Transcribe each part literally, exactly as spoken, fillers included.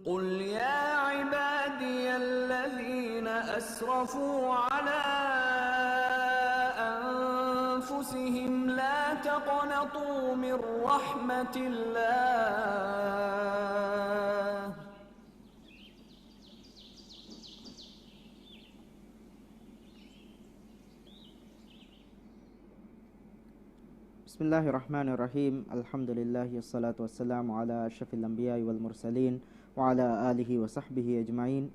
قل يا عبادي الذين أسرفوا على أنفسهم لا تقنطوا من رحمة الله بسم الله الرحمن الرحيم. الحمد لله والصلاة والسلام على أشرف الأنبياء والمرسلين وعلى آله وصحبه أجمعين.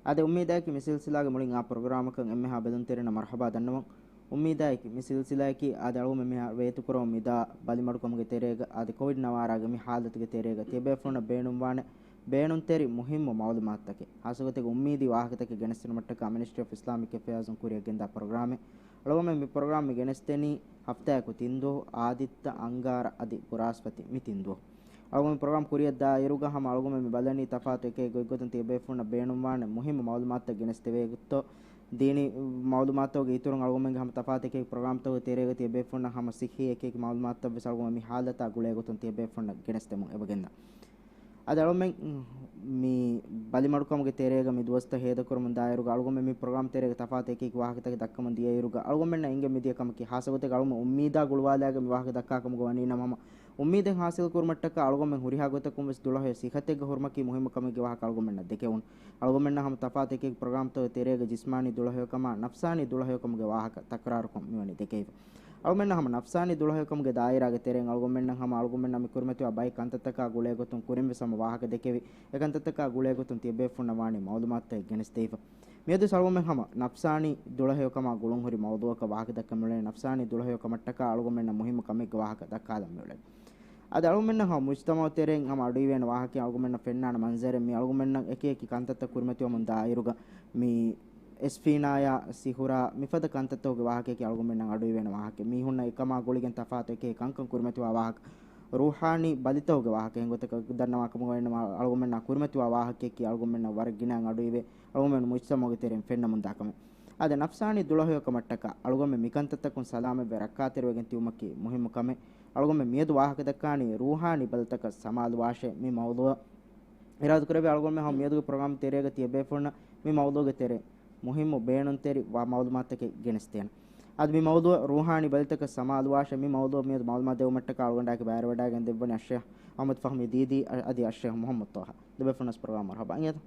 އާދެ، އުއްމީދާއެކީ މި ސިލްސިލާގެ މުޅިން އާ ޕްރޮގްރާމަކަށް އެންމެހާ ބެލުންތެރިންނަށް މަރުޙަބާ ދަންނަވަން. އުއްމީދާއެކީ މި ސިލްސިލާއަކީ އާދެ، އަޅުގަނޑުމެން މިހާރު ވޭތުކުރަމުން މިދާ ބަލިމަޑުކަމުގެ ތެރޭގަ އާދެ، ކޮވިޑް ނަވާރާގެ މި ޙާލަތުގެ ތެރޭގަ ތިޔަބޭފުޅުންނަށް ބޭނުންވާނެ ބޭނުންތެރި މުހިއްމު މަޢުލޫމާތުތަކެއް، ޚާއްޞަގޮތެއްގެ އުއްމީދީ ވާހަކަތަކެއް ގެނެސްދިނުމަށްޓަކާ މިނިސްޓްރީ އޮފް އިސްލާމިކް އެފެއާޒުން ކުރިއަށް ގެންދާ ޕްރޮގްރާމެއް. އަޅުގަނޑުމެން މި ޕްރޮގްރާމް ގެނެސްދެނީ ހަފްތާއަކު ތިން ދުވަހު، އާދިއްތަ، އަންގާރަ އަދި ބުރާސްފަތި މި ތިން ދުވަހު. އަޅުގަނޑު މި ޕްރޮގްރާމް ކުރިއަށް ދާއިރުގަ ހަމަ އަޅުގަނޑުމެން މި ބަލަނީ ތަފާތު އެކެއް ގޮތްގޮތުން ތިޔަބޭފުޅުންނަށް ބޭނުންވާނެ މުހިއްމު މަޢުލޫމާތުތައް ގެނެސްދެވޭ ގޮތްތޯ. ދީނީ މަޢުލޫމާތުގެ އިތުރުން އަޅުގަނޑުމެންގެ ހަމަ ތަފާތު އެކި ޕްރޮގްރާމްތަކުގެ ތެރޭގަ ތިޔަބޭފުޅުންނަށް ހަމަ ޞިއްޙީ އެކި އެކި މަޢުލޫމާތުތައް ވެސް އަޅުގަނޑު މި ޙާލަތާ ގުޅޭ ގޮތުން ތިޔަބޭފުޅުންނަށް ގެނެސްދެމުން އެބަގެންދާ. އަދި އަޅުގަނޑުމެން މި ބަލިމަޑުކަމުގެ ތެރޭގަ މި ދުވަސްތައް ހޭދަކުރަމުން ދާއިރުގަ އަޅުގަނޑުމެން މި ޕްރޮގްރާމް ތެރޭގަ ތަފާތު އެކި އެކި ވާހަކަތަކެއް ދައްކަމުން ދިޔައިރުގަ އަޅުގަނޑުމެންނަށް އެނގެން މިދިޔަ ކަމަކީ، ޚާއްޞަގޮތެއްގަ އަޅުގަނޑު އުއްމީދާ ގުޅުވާލާގެން މި ވާހަކަ ދައްކާ ކަމުގަ ވަނީ ނަމަ، ހަމަ އުއްމީދެއް ޙާޞިލް ކުރުމަށްޓަކާ އަޅުގަނޑުމެން ހުރިހާ ގޮތަކުން ވެސް ދުޅަހެޔޮ ސިހަތެއްގަ ހުރުމަކީ މުހިއްމު ކަމެއްގެ ވާހަކަ އަޅުގަނޑުމެންނަށް ދެކެވުނު. އަޅުގަނޑުމެންނަށް ހަމަ ތަފާތު އެކި އެކި ޕްރޮގްރާމްތަކުގެ ތެރޭގަ ޖިސްމާނީ ދުޅަހެޔޮކަމާ، ނަފްސާނީ ދުޅަހެޔޮކަމުގެ ވާހަކަ ތަކްރާރުކޮށް މިވަނީ ދެކެވިފަ. އަޅުގަނޑުމެންނަށް ހަމަ ނަފްސާނީ ދުޅަހެޔޮކަމުގެ ދާއިރާގެ ތެރެއިން އަޅުގަނޑުމެންނަށް ހަމަ އަޅުގަނޑުމެންނަށް މި ކުރިމަތިވާ ބައެއް ކަންތައްތަކާ ގުޅޭ ގޮތުން ކުރިން ވެސް ހަމަ ވާހަކަ ދެކެވި، އެ ކަންތައްތަކާ ގުޅޭ ގޮތުން ތިޔަބޭފުޅުންނަށް ވާނީ މަޢުލޫމާތުތައް ގެނެސްދެވިފަ. މިއަދުވެސް އަޅުގަނޑުމެން ހަމަ ނަފްސާނީ ދުޅަހެޔޮކަމާ ގުޅުންހުރި މައުޟޫޢަކަށް ވާހަކަ ދައްކަން މިއުޅެނީ، ނަފްސާނީ ދުޅަހެޔޮކަމަށްޓަކާ އަޅުގަނޑުމެންނަށް މުހިއްމު ކަމެއްގެ ވާހަކަ ދައްކާލަން މިއުޅެނީ. އަދި އަޅުގަނޑުމެންނަށް ހަމަ މުޖްތަމަޢު ތެރެއިން ހަމަ އަޑުއިވޭނެ ވާހަކައެއް އަޅުގަނޑުމެންނަށް ފެންނާނެ މަންޒަރެއް މި އަޅުގަނޑުމެންނަށް އެކި އެކި ކަންތައްތައް ކުރިމަތިވަމުން ދާއިރުގަ މި އެސްފީނާޔާ ސިހުރާ މިފަދަ ކަންތައްތަކުގެ ވާހަކައަކީ އަޅުގަނޑުމެންނަށް އަޑުއިވޭނެ ވާހަކައެއް. މީހުންނަށް އެކަމާ ގުޅިގެން ތަފާތު އެކި އެކި ކަންކަން ކުރިމަތިވާ ވާހަކަ. ރޫޙާނީ ބަލިތަކުގެ ވާހަކަ ހެން ގޮތަކަށް ދަންނަވާ ކަމުގަ ވަނީ ނަމަ އަޅުގަނޑުމެންނާ ކުރިމަތިވާ ވާހަކައަކީ އަޅުގަނޑުމެންނަށް ވަރަށް ގިނައިން އަޑުއިވޭ. އަޅުގަނޑުމެން މުޖްތަމަޢުގެ ތެރެއިން ފެންނަމުންދާ ކަމެއް. އާދެ، ނަފްސާނީ ދުޅަހެޔޮކަމަށްޓަކާ އަޅުގަނޑުމެން މިކަންތައްތަކުން ސަލާމަތްވެ ރައްކާތެރިވެގެން ތިބުމަކީ މުހިއްމު ކަމެއް. އަޅުގަނޑުމެން މިއަދު ވާހަކަ ދައްކާނީ ރޫޙާނީ ބަލިތަކަށް ސަމާލުވާށޭ މި މައުޟޫޢަށް. އިރާދަކުރެއްވި އަޅުގަނޑުމެން ހަމަ މިއަދުގެ ޕްރޮގްރާމް ތެރޭގަ ތިޔަބޭފުޅުންނަށް މި މައުޟޫޢުގެ ތެރެއިން މުހިއްމު ބޭނުންތެރި ވާ މައުލޫމާތުތަކެއް ގެނެސްދޭނެ. އަދި މި މައުޟޫޢު ރޫޙާނީ ބަލިތަކަށް ސަމާލުވާށޭ މި މައުޟޫޢަށް މިއަދު މައުލޫމާތު ދެވުމަށްޓަކާ އަޅުގަނޑާއެކީ ބައިވެރިވެވަޑައިގެން ދެއްވަނީ އައްޝައިޚް އަޙްމަދު ފަހްމީ ދީދީ އަ-، އަދި އައްޝައިޚް މުޙައްމަދު ޠާހާ. ދެބޭފުޅުންނަށް ޕްރޮގްރާމް މަރުޙަބާ. އިނގޭތަ؟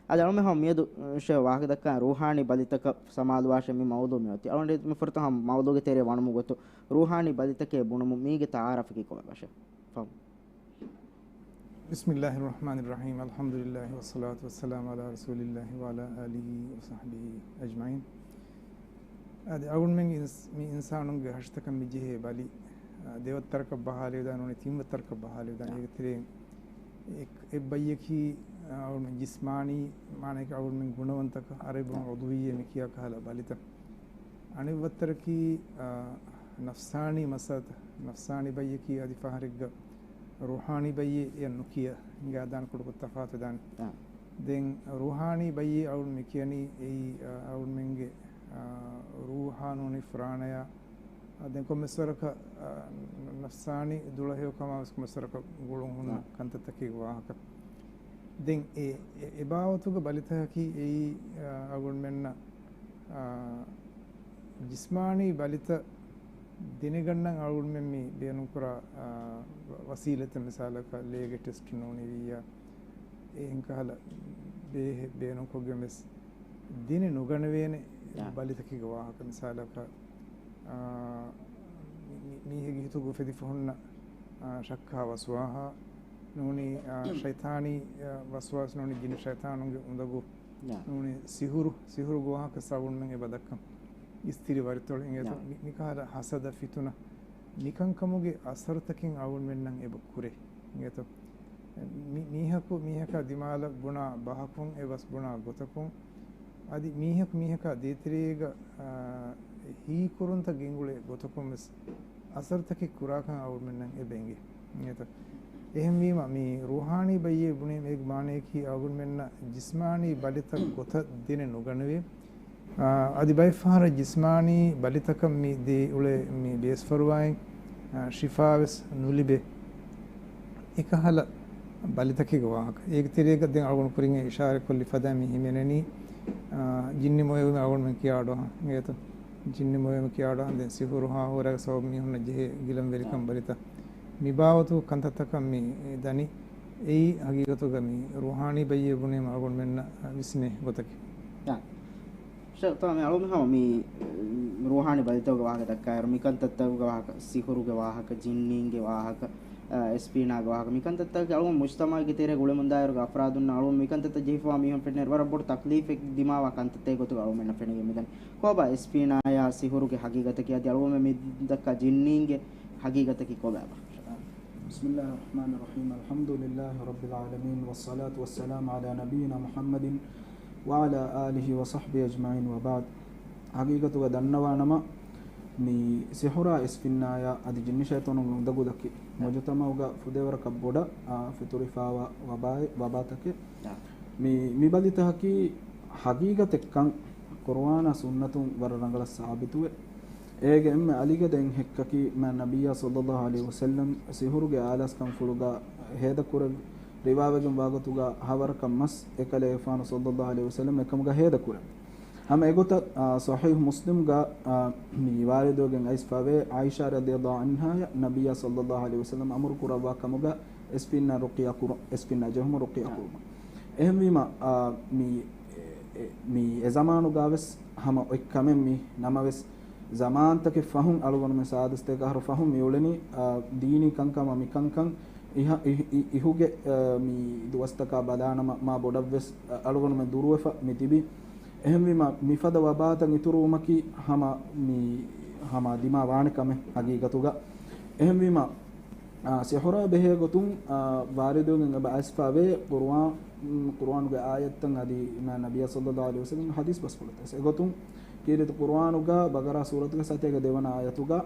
އަދި އަޅުމެން ހަމަ މިއަދު އައްޝައިޚް ވާހަކަ ދައްކާ ރޫޙާނީ ބަލިތަކަށް ސަމާލުވާށޭ މި މައުޟޫޢު މިއޮތީ. އަޅުގަނޑު މި ފުރަތަމަ މައުޟޫޢުގެ ތެރެއަށް ވަނުމުގެ ގޮތުން ރޫޙާނީ ބަލިތަކޭ ބުނުމުން މީގެ ތަޢާރަފަކީ ކޮބާ އައްޝައިޚް؟ ފަހު. بسم الله الرحمن الرحيم. الحمد لله والصلاة والسلام على رسول الله وعلى آله وصحبه أجمعين. އަދި އަޅުގަނޑުމެންގެ އިންސް-، މި އިންސާނުންގެ ހަށިތަކަށް މި ޖެހޭ ބަލި، އާ، ދެވައްތަރަކަށް ބަހާލެވިދާނެ، ނޫނީ ތިން ވައްތަރަކަށް ބަހާލެވިދާނެ. އާ. އޭގެ ތެރެއިން އެއް-، އެއް ބައްޔަކީ، އާ، އަޅުގަނޑުމެން ޖިސްމާނީ، މާނައަކީ އަޅުގަނޑުމެން ގުނަވަންތަކަށް، އަރަބިން އާ. ޢުޟުވިއްޔަ މި ކިޔާ ކަހަލަ ބަލިތައް. އަނެއް ވައްތަރަކީ، އާ، ނަފްސާނީ މައްސަލަތައް. ނަފްސާނީ ބައްޔަކީ އަދި ފަހަރެއްގަ ރޫޙާނީ ބައްޔޭ އެއަށް ނުކިޔާ ހިނގާދާނެ ކުޑަކޮށް ތަފާތުވެދާނެ. އާ. ދެން ރޫޙާނީ ބައްޔޭ އަޅުން މި ކިޔަނީ އެއީ، އާ، އަޅުންމެންގެ، އާ، ރޫޙާ ނޫނީ ފުރާނަޔާ، އާ، ދެން ކޮންމެސް ވަރަކަށް، އާ، ނަފްސާނީ ދުޅަހެޔޮކަމާ ވެސް ކޮންމެސް ވަރަކަށް ގުޅުން ހުންނަ އާ. ކަންތައްތަކީ ވާހަކަ. ދެން އެ، އެ، އެ ބާވަތުގެ ބަލިތަކަކީ އެއީ، އާ، އަޅުގަނޑުމެންނަށް، އާ، ޖިސްމާނީ ބަލިތައް ދެނެގަންނަން އަޅުގަނޑުމެން މި ބޭނުންކުރާ، އާ، ވަ-، ވަސީލަތެއް މިސާލަކަށް ލޭގެ ޓެސްޓް ނޫނީވިއްޔާ، އެހެން ކަހަލަ ބޭހެއް ބޭނުންކޮށްގެން ވެސް ދެނެ ނުގަނެވޭނެ އާ. ބަލިތަކެއްގެ ވާހަކަ. މިސާލަކަށް، އާ، މި-، މީހެއްގެ ހިތުގަ އުފެދިފަ ހުންނަ އާ، ޝައްކާ ވަސްވާހާ ނޫނީ، އާ، ޝައިޠާނީ، އާ، ވަސްވާސް ނޫނީ ޖިން ޝައިޠާނުންގެ އުނދަގޫ ނޫނީ ސިހުރު، ސިހުރު ގޮވާހަކަ ސަބަބުން އެބަ ދައްކަން އިސްތިރި ވަރިތޮޅު އިނގޭތޯ؟ މި-، މިކަހަލަ ހަސަދަ ފިތުނަ މިކަންކަމުގެ އަސަރުތަކިން އަޅުގަނޑުމެންނަށް އެބަ ކުރޭ އިނގޭތޯ؟ މި-، މީހަކު މީހަކާ ދިމާލަށް ބުނާ ބަހަކުން އެ ވަސް ބުނާ ގޮތަކުން އަދި މީހަކު މީހަކާ ދޭތެރޭގަ، އާ، ހީކުރުންތައް ގެންގުޅޭ ގޮތަކުން ވެސް އަސަރުތަކެއް ކުރާކަން އަޅުގަނޑުމެންނަށް އެބަ އެނގޭ. އެހެންވީމަ، މި ރޫޙާނީ ބައްޔޭ ބުނީމަ އޭގެ މާނަޔަކީ އަޅުގަނޑުމެންނަށް ޖިސްމާނީ ބަލިތައް ގޮތަށް ދެނެއް ނުގަނެވޭ. އާ، އަދި ބައެއްފަހަރަށް ޖިސްމާނީ ބަލިތަކަށް މި ދޭ އުޅޭ މި ބޭސްފަރުވާއިން، އާ، ޝިފާވެސް ނުލިބޭ. އެކަހަލަ ބަލިތަކެއްގެ ވާހަކަ. އޭގެ ތެރޭގަ ދެން އަޅުގަނޑު ކުރިން އެ އިޝާރަތްކޮށްލި ފަދަ މި ހިމެނެނީ، އާ، ޖިންނި މޮޔަވުމެއް އަޅުގަނޑުމެން ކިޔާ އަޑުއަހަން އިނގޭތޯ؟ ޖިންނި މޮޔަވުމެއް ކިޔާ އަޑުއަހަން ދެން ސިހުރު ހާހުރާގެ ސަބަބު މީހުންނަށް ޖެހޭ ގިލަންވެރިކަން ބަލިތައް. މި ބާވަތު ކަންތައްތަކަށް މި ދަނީ. އެއީ ހަގީގަތުގަ މި ރޫޙާނީ ބައްޔޭ ބުނީމަ އަޅުގަނޑުމެންނަށް ވިސްނޭ ގޮތަކީ. ޝައި-، ތާ މި އަޅުމެ ހަމަ މި، އެ، ރޫޙާނީ ބަލިތަކުގެ ވާހަކަ ދައްކާއިރު، މިކަންތައްތަކުގެ ވާހަކަ، ސިހުރުގެ ވާހަކަ، ޖިންނީންގެ ވާހަކަ، އަ، އެސްޕީނާގެ ވާހަކަ، މިކަންތައްތަކަކީ އަޅުގަނޑު މުޖްތަމަޢުގެ ތެރޭގަ އުޅެމުންދާއިރުގަ އަފްރާދުންނަށް އަޅުގަނޑު މިކަންތައްތައް ޖެހިފަވާ މީހުން ފެންނައިރު ވަރަށް ބޮޑު ތަކްލީފެއް ދިމާވާ ކަންތައްތަކެއް ގޮތުގަ އަޅުގަނޑުމެންނަށް ފެނިގެން މިދަނީ. ކޮބާ އެސްޕީނާޔާ ސިހުރުގެ ހަގީގަތަކީ އަދި އަޅުގަނޑުމެން މި ދައްކާ ޖިންނީންގެ ހަގީގަތަކީ ކޮބާބާ؟ بسم الله الرحمن الرحيم. الحمد لله رب العالمين، والصلاة والسلام على نبينا محمد وعلى آله وصحبه أجمعين، وبعد. ހަގީގަތުގަ ދަންނަވާނަމަ، މި ސިހުރާ އެސްފިންނާޔާ އަދި ޖިންނި ޝައިޠާނުންގެ އުނދަގުލަކީ ނަ. މުޖުތަމަޢުގަ ފުދޭވަރަކަށް ބޮޑަށް، އާ، ފެތުރިފާވާ ވަބާ-، ވަބާތަކެއް. ނަ. މި، މި ބަލިތަކަކީ ހަގީގަތެއްކަން ޤުރުއާނާ ސުންނަތުން ވަރަށް ރަނގަޅަށް ސާބިތުވޭ. އޭގެ އެންމެ އަލިގަދައިން ހެއްކަކީ، މާތް ނަބިއްޔާ ޞައްލައްލާހު ޢަލައިހި ވަސައްލަމް ސިހުރުގެ އާލާސްކަންފުޅުގަ ހޭދަކުރެއްވި. ރިވާވެގެން ވާގޮތުގަ ހަވަރަކަށް މަސް އެކަލޭގެފާނު ޞައްލައްލާހު ޢަލައިހި ވަސައްލަމް އެކަމުގަ ހޭދަކުރެއްވި. ހަމަ އެގޮތަށް، އާ، ޞަޙީޙު މުސްލިމްގަ، އާ، މި ވާރިދުވެގެން އައިސްފަވޭ، ޢާއިޝާ ރަޟިޔައްލާހު ޢަންހާޔަށް ނަބިއްޔާ ޞައްލައްލާހު ޢަލައިހި ވަސައްލަމް އަމުރު ކުރައްވާ ކަމުގަ އެސްފިންނާ ރުޤިޔާ ކުރު-، އެސްފިންނާ ޖެހުމަށް ރުޤިޔާ ކުރުމަށް. އެހެންވީމަ، އާ، މި، އެ، އެ، މި އެ ޒަމާނުގަވެސް ހަމަ އޮތް ކަމެއް މި ނަމަވެސް، ޒަމާންތަކެއް ފަހުން އަޅުގަނޑުމެން ސާދަސްތޭކަ އަހަރު ފަހުން މިއުޅެނީ، އާ، ދީނީ ކަންކަމާ މިކަންކަން އިހަ-، އި-، އި-، އިހުގެ، އާ، މި ދުވަސްތަކާ ބަލާނަމަ މާ ބޮޑަށްވެސް، އަ-، އަޅުގަނޑުމެން ދުރުވެފަ މި ތިބި. އެހެންވީމަ، މިފަދަ ވަބާތައް އިތުރުވުމަކީ ހަމަ މި، ހަމަ ދިމާވާނެ ކަމެއް ހަގީގަތުގަ. އެހެންވީމަ، އާ، ސިހުރާ ބެހޭ ގޮތުން، އާ، ވާރިދުވެގެން އެބަ އައިސްފަވޭ ޤުރުއާން، ޤުރުއާނުގެ އާޔަތްތައް އަދި މާތް ނަބިއްޔާ ޞައްލައްލާހު ޢަލައިހި ވަސައްލަމްގެ ޙަދީޘް ބަސްފުޅުތައް. އެގޮތުން ކީރިތި ޤުރުއާނުގަ ބަޤަރާ ސޫރަތުގެ ސަތޭކަ ދެވަނަ އާޔަތުގަ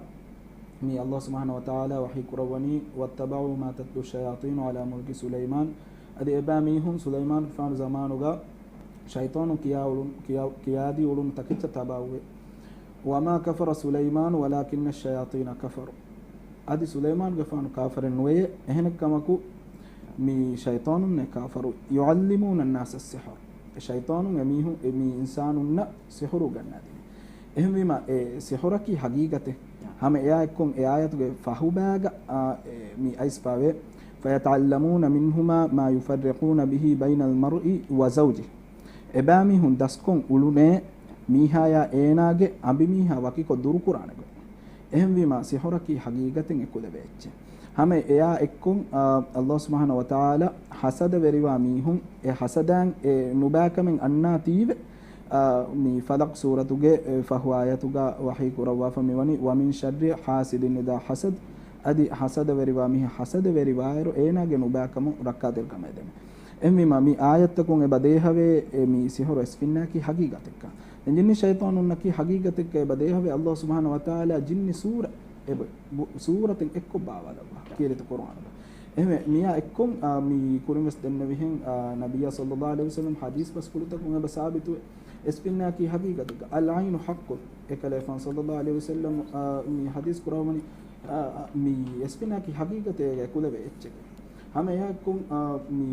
މި ﷲ ސުބްޙާނަހޫ ވަތަޢާލާ ވަޙީ ކުރައްވަނީ، "وَاتَّبَعُوا مَا تَتْلُو الشَّيَاطِينُ عَلَىٰ مُلْكِ سُلَيْمَانَ." އަދި އެބައިމީހުން ސުލައިމާނުގެފާނު ޒަމާނުގަ ޝައިޠާނުން ކިޔާ އުޅުން، ކިޔާ، ކިޔާދީ އުޅުނު ތަކެއްޗަށް ތަބާވެ. "وَمَا كَفَرَ سُلَيْمَانُ وَلَٰكِنَّ الشَّيَاطِينَ كَفَرُوا." އަދި ސުލައިމާނުގެފާނު ކާފަރެއް ނުވެޔޭ، އެހެނެއްކަމަކު، މި ޝައިޠާނުންނޭ ކާފަރު. "يُعَلِّمُونَ النَّاسَ السِّحْرَ." އެ ޝައިޠާނުން އެމީހު-، އެ މި އިންސާނުންނަށް ސިޙުރު އުގަންނާދިނީ. އެހެންވީމަ، އެ ސިޙުރަކީ ހަގީގަތެއް. ހަމަ އެއާ އެއްކޮށް އެ އާޔަތުގެ ފަހުބައިގަ، އާ، އެ، މި އައިސްފަވޭ، "فَيَتَعَلَّمُونَ مِنْهُمَا مَا يُفَرِّقُونَ بِهِ بَيْنَ الْمَرْءِ وَزَوْجِهِ." އެބައިމީހުން ދަސްކޮށް އުޅުނޭ މީހާޔާ އޭނާގެ އަނބިމީހާ ވަކިކޮށް ދުރުކުރާނެ ގޮތް. އެހެންވީމަ، ސިޙުރަކީ ހަގީގަތެއް އެކުލެވޭ އެއްޗެއް. ހަމަ އެއާ އެއްކޮށް، އާ، ﷲ ސުބްޙާނަހޫ ވަތަޢާލާ ހަސަދަވެރިވާ މީހުން އެ ހަސަދައިން އެ ނުބައިކަމެއް އަންނާތީވެ، އާ، މި ފަލަޤް ސޫރަތުގެ އެ ފަހު އާޔަތުގަ ވަޙީ ކުރައްވާފަ މިވަނީ، "وَمِنْ شَرِّ حَاسِدٍ إِذَا حَسَدَ." އަދި ހަސަދަވެރިވާ މީހާ ހަސަދަވެރިވާއިރު އޭނާގެ ނުބައިކަމުން ރައްކާތެރިކަމަށް އެދެނެ. އެހެންވީމަ، މި އާޔަތްތަކުން އެބަ ދޭހަވޭ، އެ މި ސިޙުރު އެސްފިންނާއަކީ ހަގީގަތެއްކަން. ދެން ޖިންނި ޝައިޠާނުންނަކީ ހަގީގަތެއްގަ އެބަ ދޭހަވޭ، ﷲ ސުބްޙާނަހޫ ވަތަޢާލާ ޖިންނި ސޫރަ އެބަ ބު-، ސޫރަތެއް އެއްކޮށް ބާވާލައްވާ ކީރިތި ޤުރުއާނުގަ. އެހެންވެ، މިއާ އެއްކޮށް، އާ، މި ކުރިން ވެސް ދެންނެވިހެން، އާ، ނަބިއްޔާ ޞައްލައްލާހު ޢަލައިހި ވަސައްލަމް ޙަދީޘް ބަސްފުޅުތަކުން އެބަ ސާބިތުވޭ، އެސްފިންނާއަކީ ހަގީގަތެއް. "العين حق." އެކަލޭގެފާނު ޞައްލައްލާހު ޢަލައިހި ވަސައްލަމް، އާ، މި ޙަދީޘް ކުރައްވަނީ، އާ، އާ، މި އެސްފިންނާއަކީ ހަގީގަތެއް އެކުލެވޭ އެއްޗެކޭ. ހަމަ އެއާއެއްކޮށް، އާ، މި،